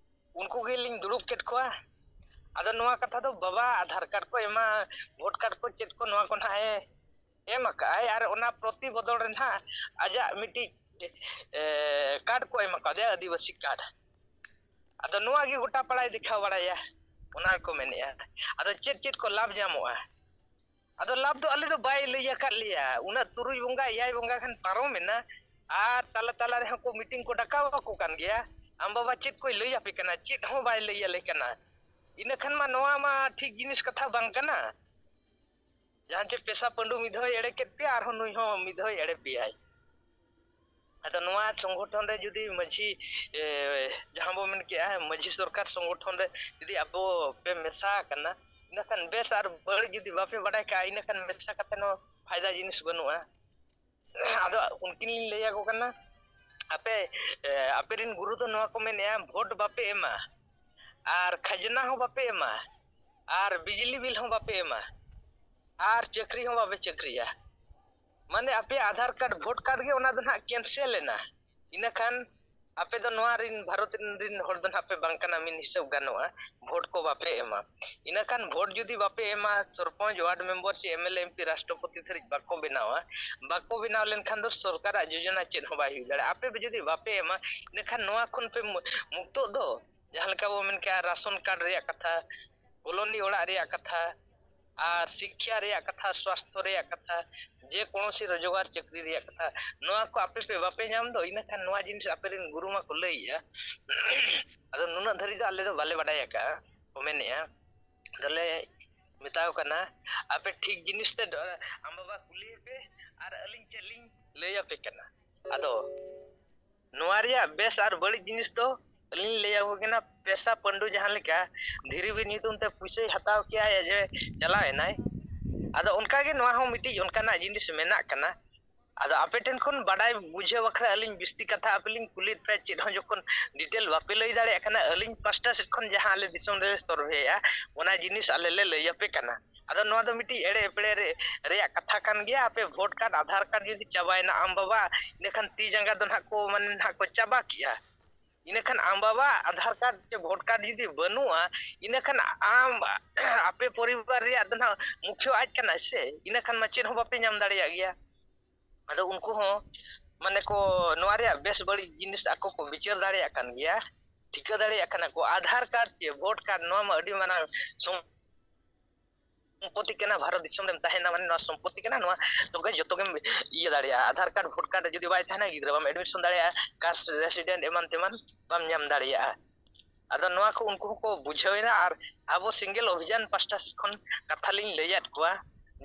ᱩᱱᱠᱩ ᱜᱮᱞᱤᱧ ᱫᱩᱲᱩᱵ ᱠᱮᱫ ᱠᱚᱣᱟ᱾ ᱟᱫᱚ ᱱᱚᱣᱟ ᱠᱟᱛᱷᱟ ᱫᱚ ᱵᱟᱵᱟ ᱟᱫᱷᱟᱨ ᱠᱟᱨᱰ ᱠᱚ ᱮᱢᱟ, ᱵᱷᱳᱴ ᱠᱟᱨᱰ ᱠᱚ ᱪᱮᱫ ᱠᱚ ᱱᱚᱣᱟ ᱠᱚ ᱱᱟᱦᱟᱜ ᱮ ᱮᱢ ᱟᱠᱟᱫᱼᱟᱭ, ᱟᱨ ᱚᱱᱟ ᱯᱨᱚᱛᱤ ᱵᱚᱫᱚᱞ ᱨᱮ ᱱᱟᱦᱟᱜ ᱟᱡᱟᱜ ᱢᱤᱫᱴᱤᱡ ᱮ, ᱠᱟᱨᱰ ᱠᱚ ᱮᱢ ᱟᱠᱟᱫᱮᱭᱟ, ᱟᱹᱫᱤᱵᱟᱹᱥᱤ ᱠᱟᱨᱰ᱾ ᱟᱫᱚ ᱱᱚᱣᱟ ᱜᱮ ᱜᱚᱴᱟ ᱯᱟᱲᱟᱭ ᱫᱮᱠᱷᱟᱣ ᱵᱟᱲᱟᱭᱟ, ᱚᱱᱟ ᱠᱚ ᱢᱮᱱᱮᱫᱼᱟ᱾ ᱟᱫᱚ ᱪᱮᱫ ᱪᱮᱫ ᱠᱚ ᱞᱟᱵᱷ ᱧᱟᱢᱚᱜᱼᱟ? ᱟᱫᱚ ᱞᱟᱵᱷ ᱫᱚ ᱟᱞᱮ ᱫᱚ ᱵᱟᱭ ᱞᱟᱹᱭ ᱟᱠᱟᱫ ᱞᱮᱭᱟ᱾ ᱩᱱᱟᱹᱜ ᱛᱩᱨᱩᱭ ᱵᱚᱸᱜᱟ, ᱮᱭᱟᱭ ᱵᱚᱸᱜᱟ ᱜᱟᱱ ᱯᱟᱨᱚᱢᱮᱱᱟ, ᱟᱨ ᱛᱟᱞᱟ ᱛᱟᱞᱟ ᱨᱮᱦᱚᱸ ᱠᱚ ᱢᱤᱴᱤᱝ ᱠᱚ ᱰᱟᱠᱟᱣ ᱟᱠᱚ ᱠᱟᱱ ᱜᱮᱭᱟ᱾ ᱟᱢ ᱵᱟᱵᱟ ᱪᱮᱫ ᱠᱚᱭ ᱞᱟᱹᱭ ᱟᱯᱮ ᱠᱟᱱᱟ? ᱪᱮᱫ ᱦᱚᱸ ᱵᱟᱭ ᱞᱟᱹᱭ ᱟᱞᱮ ᱠᱟᱱᱟ᱾ ᱤᱱᱟᱹ ᱠᱷᱟᱱ ᱢᱟ ᱱᱚᱣᱟ ᱢᱟ ᱴᱷᱤᱠ ᱡᱤᱱᱤᱥ ᱠᱟᱛᱷᱟ ᱵᱟᱝ ᱠᱟᱱᱟ᱾ ᱡᱟᱦᱟᱸ ᱪᱮ ᱯᱮᱥᱟ ᱯᱟᱹᱰᱩ ᱢᱤᱫ ᱫᱷᱟᱣᱮ ᱮᱲᱮ ᱠᱮᱫ ᱯᱮᱭᱟ, ᱟᱨᱦᱚᱸ ᱱᱩᱭ ᱦᱚᱸ ᱢᱤᱫ ᱫᱷᱟᱣᱮ ᱮᱲᱮ ᱯᱮᱭᱟᱭ᱾ ᱟᱫᱚ ᱱᱚᱣᱟ ᱥᱚᱝᱜᱚᱴᱷᱚᱱ ᱨᱮ ᱡᱩᱫᱤ ᱢᱟᱹᱡᱷᱤ, ᱮ, ᱡᱟᱦᱟᱸ ᱵᱚ ᱢᱮᱱ ᱠᱮᱜᱼᱟ, ᱢᱟᱹᱡᱷᱤ ᱥᱚᱨᱠᱟᱨ ᱥᱚᱝᱜᱚᱴᱷᱚᱱ ᱨᱮ ᱡᱩᱫᱤ ᱟᱵᱚ ᱯᱮ ᱢᱮᱥᱟ ᱟᱠᱟᱱᱟ, ᱤᱱᱟᱹᱠᱷᱟᱱ ᱵᱮᱥ, ᱟᱨ ᱵᱟᱹᱲᱤᱡ ᱡᱩᱫᱤ ᱵᱟᱯᱮ ᱵᱟᱰᱟᱭ ᱠᱟᱜᱼᱟ, ᱤᱱᱟᱹᱠᱷᱟᱱ ᱢᱮᱥᱟ ᱠᱟᱛᱮ ᱦᱚᱸ ᱯᱷᱟᱭᱫᱟ ᱡᱤᱱᱤᱥ ᱵᱟᱹᱱᱩᱜᱼᱟ᱾ ᱟᱫᱚ ᱩᱱᱠᱤᱱ ᱞᱤᱧ ᱞᱟᱹᱭ ᱟᱠᱚ ᱠᱟᱱᱟ, ᱟᱯᱮ, ᱮ, ᱟᱯᱮ ᱨᱮᱱ ᱜᱩᱨᱩ ᱫᱚ ᱱᱚᱣᱟ ᱠᱚ ᱢᱮᱱᱮᱜᱼᱟ, ᱵᱷᱳᱴ ᱵᱟᱯᱮ ᱮᱢᱟ, ᱟᱨ ᱠᱷᱟᱡᱽᱱᱟ ᱦᱚᱸ ᱵᱟᱯᱮ ᱮᱢᱟ, ᱟᱨ ᱵᱤᱡᱽᱞᱤ ᱵᱤᱞ ᱦᱚᱸ ᱵᱟᱯᱮ ᱮᱢᱟ, ᱟᱨ ᱪᱟᱹᱠᱨᱤ ᱦᱚᱸ ᱵᱟᱯᱮ ᱪᱟᱹᱠᱨᱤᱭᱟ᱾ ᱢᱟᱱᱮ ᱟᱯᱮᱭᱟᱜ ᱟᱫᱷᱟᱨ ᱠᱟᱨᱰ, ᱵᱷᱳᱴ ᱠᱟᱨᱰ ᱜᱮ ᱚᱱᱟ ᱫᱚ ᱱᱟᱦᱟᱜ ᱠᱮᱱᱥᱮᱞ ᱮᱱᱟ᱾ ᱤᱱᱟᱹᱠᱷᱟᱱ ᱟᱯᱮ ᱫᱚ ᱱᱚᱣᱟ ᱨᱤᱱ, ᱵᱷᱟᱨᱚᱛ ᱨᱤᱱ, ᱨᱤᱱ ᱦᱚᱲ ᱫᱚ ᱱᱟᱦᱟᱜ ᱯᱮ ᱵᱟᱝ ᱠᱟᱱᱟ, ᱢᱤᱫ ᱦᱤᱥᱟᱹᱵ ᱜᱟᱱᱚᱜᱼᱟ, ᱵᱷᱳᱴ ᱠᱚ ᱵᱟᱯᱮ ᱮᱢᱟ᱾ ᱤᱱᱟᱹᱠᱷᱟᱱ ᱵᱷᱳᱴ ᱡᱩᱫᱤ ᱵᱟᱯᱮ ᱮᱢᱟ, ᱥᱚᱨᱯᱚᱧᱪ, ᱣᱟᱨᱰ ᱢᱮᱢᱵᱚᱨ ᱪᱮ M L A, M P, ᱨᱟᱥᱴᱨᱚᱯᱚᱛᱤ ᱫᱷᱟᱹᱨᱤᱡ ᱵᱟᱠᱚ ᱵᱮᱱᱟᱣᱟ, ᱵᱟᱠᱚ ᱵᱮᱱᱟᱣ ᱞᱮᱱᱠᱷᱟᱱ ᱫᱚ ᱥᱚᱨᱠᱟᱨᱟᱜ ᱡᱳᱡᱚᱱᱟ ᱪᱮᱫ ᱦᱚᱸ ᱵᱟᱭ ᱦᱩᱭ ᱫᱟᱲᱮᱭᱟᱜᱼᱟ᱾ ᱟᱯᱮ ᱡᱩᱫᱤ ᱵᱟᱯᱮ ᱮᱢᱟ, ᱤᱱᱟᱹᱠᱷᱟᱱ ᱱᱚᱣᱟ ᱠᱷᱚᱱ ᱯᱮ ᱢᱩ-, ᱢᱩᱠᱛᱚᱜ ᱫᱚ᱾ ᱡᱟᱦᱟᱸ ᱞᱮᱠᱟ ᱵᱚ ᱢᱮᱱ ᱠᱮᱜᱼᱟ, ᱨᱟᱥᱚᱱ ᱠᱟᱨᱰ ᱨᱮᱭᱟᱜ ᱠᱟᱛᱷᱟ, ᱠᱚᱞᱚᱱᱤ ᱚᱲᱟᱜ ᱨᱮᱭᱟᱜ ᱠᱟᱛᱷᱟ, ᱟᱨ ᱥᱤᱠᱠᱷᱟ ᱨᱮᱭᱟᱜ ᱠᱟᱛᱷᱟ, ᱥᱣᱟᱥᱛᱷᱚ ᱨᱮᱭᱟᱜ ᱠᱟᱛᱷᱟ, ᱡᱮ ᱠᱳᱱᱳᱥᱤ ᱨᱳᱡᱽᱜᱟᱨ ᱪᱟᱹᱠᱨᱤ ᱨᱮᱭᱟᱜ ᱠᱟᱛᱷᱟ, ᱱᱚᱣᱟ ᱠᱚ ᱟᱯᱮ ᱯᱮ ᱵᱟᱯᱮ ᱧᱟᱢ ᱫᱚ, ᱤᱱᱟᱹᱠᱷᱟᱱ ᱱᱚᱣᱟ ᱡᱤᱱᱤᱥ ᱟᱯᱮ ᱨᱮᱱ ᱜᱩᱨᱩ ᱢᱟᱠᱚ ᱞᱟᱹᱭᱮᱜᱼᱟ᱾ ᱟᱫᱚ ᱱᱩᱱᱟᱹᱜ ᱫᱷᱟᱹᱨᱤᱡ ᱫᱚ ᱟᱞᱮ ᱫᱚ ᱵᱟᱞᱮ ᱵᱟᱰᱟᱭ ᱟᱠᱟᱜᱼᱟ, ᱠᱚ ᱢᱮᱱᱮᱜᱼᱟ᱾ ᱟᱫᱚᱞᱮ ᱢᱮᱛᱟ ᱠᱚ ᱠᱟᱱᱟ, ᱟᱯᱮ ᱴᱷᱤᱠ ᱡᱤᱱᱤᱥ ᱛᱮ ᱟᱢ ᱵᱟᱵᱟ ᱠᱩᱞᱤᱭᱮ ᱯᱮ, ᱟᱨ ᱟᱹᱞᱤᱧ ᱪᱮᱫ ᱞᱤᱧ ᱞᱟᱹᱭ ᱟᱯᱮ ᱠᱟᱱᱟ᱾ ᱟᱫᱚ ᱱᱚᱣᱟ ᱨᱮᱭᱟᱜ ᱵᱮᱥ ᱟᱨ ᱵᱟᱹᱲᱤᱡ ᱡᱤᱱᱤᱥ ᱫᱚ ᱟᱹᱞᱤᱧ ᱞᱟᱹᱭ ᱟᱠᱚ ᱠᱟᱱᱟ, ᱯᱮᱥᱟ ᱯᱟᱹᱱᱰᱩ ᱡᱟᱦᱟᱸ ᱞᱮᱠᱟ ᱫᱷᱤᱨᱤ ᱵᱤᱱ ᱧᱩᱛᱩᱢ ᱛᱮ ᱯᱩᱭᱥᱟᱹᱭ ᱦᱟᱛᱟᱣ ᱠᱮᱜᱼᱟ ᱡᱮ ᱪᱟᱞᱟᱣ ᱮᱱᱟᱭ, ᱟᱫᱚ ᱚᱱᱠᱟ ᱜᱮ ᱱᱚᱣᱟ ᱦᱚᱸ ᱢᱤᱫᱴᱤᱡ ᱚᱱᱠᱟᱱᱟᱜ ᱡᱤᱱᱤᱥ ᱢᱮᱱᱟᱜ ᱠᱟᱱᱟ᱾ ᱟᱫᱚ ᱟᱯᱮ ᱴᱷᱮᱱ ᱠᱷᱚᱱ ᱵᱟᱰᱟᱭ ᱵᱩᱡᱷᱟᱹᱣ ᱵᱟᱠᱷᱨᱟ ᱟᱹᱞᱤᱧ ᱵᱤᱥᱛᱤ ᱠᱟᱛᱷᱟ ᱟᱯᱮ ᱞᱤᱧ ᱠᱩᱞᱤᱭᱮᱫ ᱯᱮᱭᱟ, ᱪᱮᱫ ᱦᱚᱸ ᱡᱚᱠᱷᱚᱱ ᱰᱤᱴᱮᱞ ᱵᱟᱯᱮ ᱞᱟᱹᱭ ᱫᱟᱲᱮᱭᱟᱜ ᱠᱟᱱᱟ, ᱟᱹᱞᱤᱧ ᱯᱟᱥᱴᱟ ᱥᱮᱫ ᱠᱷᱚᱱ ᱡᱟᱦᱟᱸ ᱟᱞᱮ ᱫᱤᱥᱚᱢ ᱨᱮ ᱥᱚᱨᱵᱷᱮᱭᱮᱫᱼᱟ, ᱚᱱᱟ ᱡᱤᱱᱤᱥ ᱟᱞᱮ ᱞᱮ ᱞᱟᱹᱭ ᱟᱯᱮ ᱠᱟᱱᱟ᱾ ᱟᱫᱚ ᱱᱚᱣᱟ ᱫᱚ ᱢᱤᱫᱴᱤᱡ ᱮᱲᱮ ᱮᱯᱲᱮ ᱨᱮ ᱨᱮᱭᱟᱜ ᱠᱟᱛᱷᱟ ᱠᱟᱱ ᱜᱮᱭᱟ᱾ ᱟᱯᱮ ᱵᱷᱳᱴ ᱠᱟᱨᱰ, ᱟᱫᱷᱟᱨ ᱠᱟᱨᱰ ᱡᱩᱫᱤ ᱪᱟᱵᱟᱭᱮᱱᱟ ᱟᱢ ᱵᱟᱵᱟ, ᱤᱱᱟᱹᱠᱷᱟᱱ ᱛᱤ ᱡᱟᱸᱜᱟ ᱫᱚ ᱱᱟᱦᱟᱜ ᱠᱚ, ᱢᱟᱱᱮ, ᱱᱟᱦᱟᱜ ᱠᱚ ᱪᱟᱵᱟ ᱠᱮᱜᱼᱟ᱾ ᱤᱱᱟᱹᱠᱷᱟᱱ ᱟᱢ ᱵᱟᱵᱟ ᱟᱫᱷᱟᱨ ᱠᱟᱨᱰ ᱪᱮ ᱵᱷᱳᱴ ᱠᱟᱨᱰ ᱡᱩᱫᱤ ᱵᱟᱹᱱᱩᱜᱼᱟ, ᱤᱱᱟᱹᱠᱷᱟᱱ ᱟᱢ ᱟᱯᱮ ᱯᱚᱨᱤᱵᱟᱨ ᱨᱮᱭᱟᱜ ᱫᱚ ᱱᱟᱦᱟᱜ ᱢᱩᱠᱷᱤᱭᱟᱹ ᱟᱡ ᱠᱟᱱᱟᱭ ᱥᱮ, ᱤᱱᱟᱹᱠᱷᱟᱱ ᱢᱟ ᱪᱮᱫ ᱦᱚᱸ ᱵᱟᱯᱮ ᱧᱟᱢ ᱫᱟᱲᱮᱭᱟᱜ ᱜᱮᱭᱟ᱾ ᱟᱫᱚ ᱩᱱᱠᱩ ᱦᱚᱸ, ᱢᱟᱱᱮ, ᱠᱚ ᱱᱚᱣᱟ ᱨᱮᱭᱟᱜ ᱵᱮᱥ ᱵᱟᱹᱲᱤᱡ ᱡᱤᱱᱤᱥ ᱟᱠᱚ ᱠᱚ ᱵᱤᱪᱟᱹᱨ ᱫᱟᱲᱮᱭᱟᱜ ᱠᱟᱱ ᱜᱮᱭᱟ, ᱴᱷᱤᱠᱟᱹ ᱫᱟᱲᱮᱭᱟᱜ ᱠᱟᱱᱟ ᱠᱚ᱾ ᱟᱫᱷᱟᱨ ᱠᱟᱨᱰ ᱪᱮ ᱵᱷᱳᱴ ᱠᱟᱨᱰ, ᱱᱚᱣᱟ ᱢᱟ ᱟᱹᱰᱤ ᱢᱟᱨᱟᱝ ᱥᱚᱢ- ᱥᱚᱢᱯᱚᱛᱤ ᱠᱟᱱᱟ᱾ ᱵᱷᱟᱨᱚᱛ ᱫᱤᱥᱚᱢ ᱨᱮᱢ ᱛᱟᱦᱮᱱᱟ, ᱢᱟᱱᱮ, ᱱᱚᱣᱟ ᱥᱚᱢᱯᱚᱛᱤ ᱠᱟᱱᱟ, ᱱᱚᱣᱟ ᱛᱚᱵᱮ ᱡᱚᱛᱚ ᱜᱮᱢ ᱤᱭᱟᱹ ᱫᱟᱲᱮᱭᱟᱜᱼᱟ᱾ ᱟᱫᱷᱟᱨ ᱠᱟᱨᱰ, ᱵᱷᱳᱴ ᱠᱟᱨᱰ ᱨᱮ ᱡᱩᱫᱤ ᱵᱟᱭ ᱛᱟᱦᱮᱱᱟ, ᱜᱤᱫᱽᱨᱟᱹ ᱵᱟᱢ ᱮᱰᱢᱤᱥᱚᱱ ᱫᱟᱲᱮᱭᱟᱜᱼᱟ, ᱠᱟᱥᱴ ᱨᱮᱥᱤᱰᱮᱱᱴ ᱮᱢᱟᱱ ᱛᱮᱢᱟᱱ ᱵᱟᱢ ᱧᱟᱢ ᱫᱟᱲᱮᱭᱟᱜᱼᱟ᱾ ᱟᱫᱚ ᱱᱚᱣᱟ ᱠᱚ ᱩᱱᱠᱩ ᱦᱚᱸᱠᱚ ᱵᱩᱡᱷᱟᱹᱣ ᱮᱱᱟ᱾ ᱟᱨ ᱟᱵᱚ ᱥᱮᱸᱜᱮᱞ ᱚᱵᱷᱤᱡᱟᱱ ᱯᱟᱥᱴᱟ ᱥᱮᱫ ᱠᱷᱚᱱ ᱠᱟᱛᱷᱟ ᱞᱤᱧ ᱞᱟᱹᱭᱟᱫ ᱠᱚᱣᱟ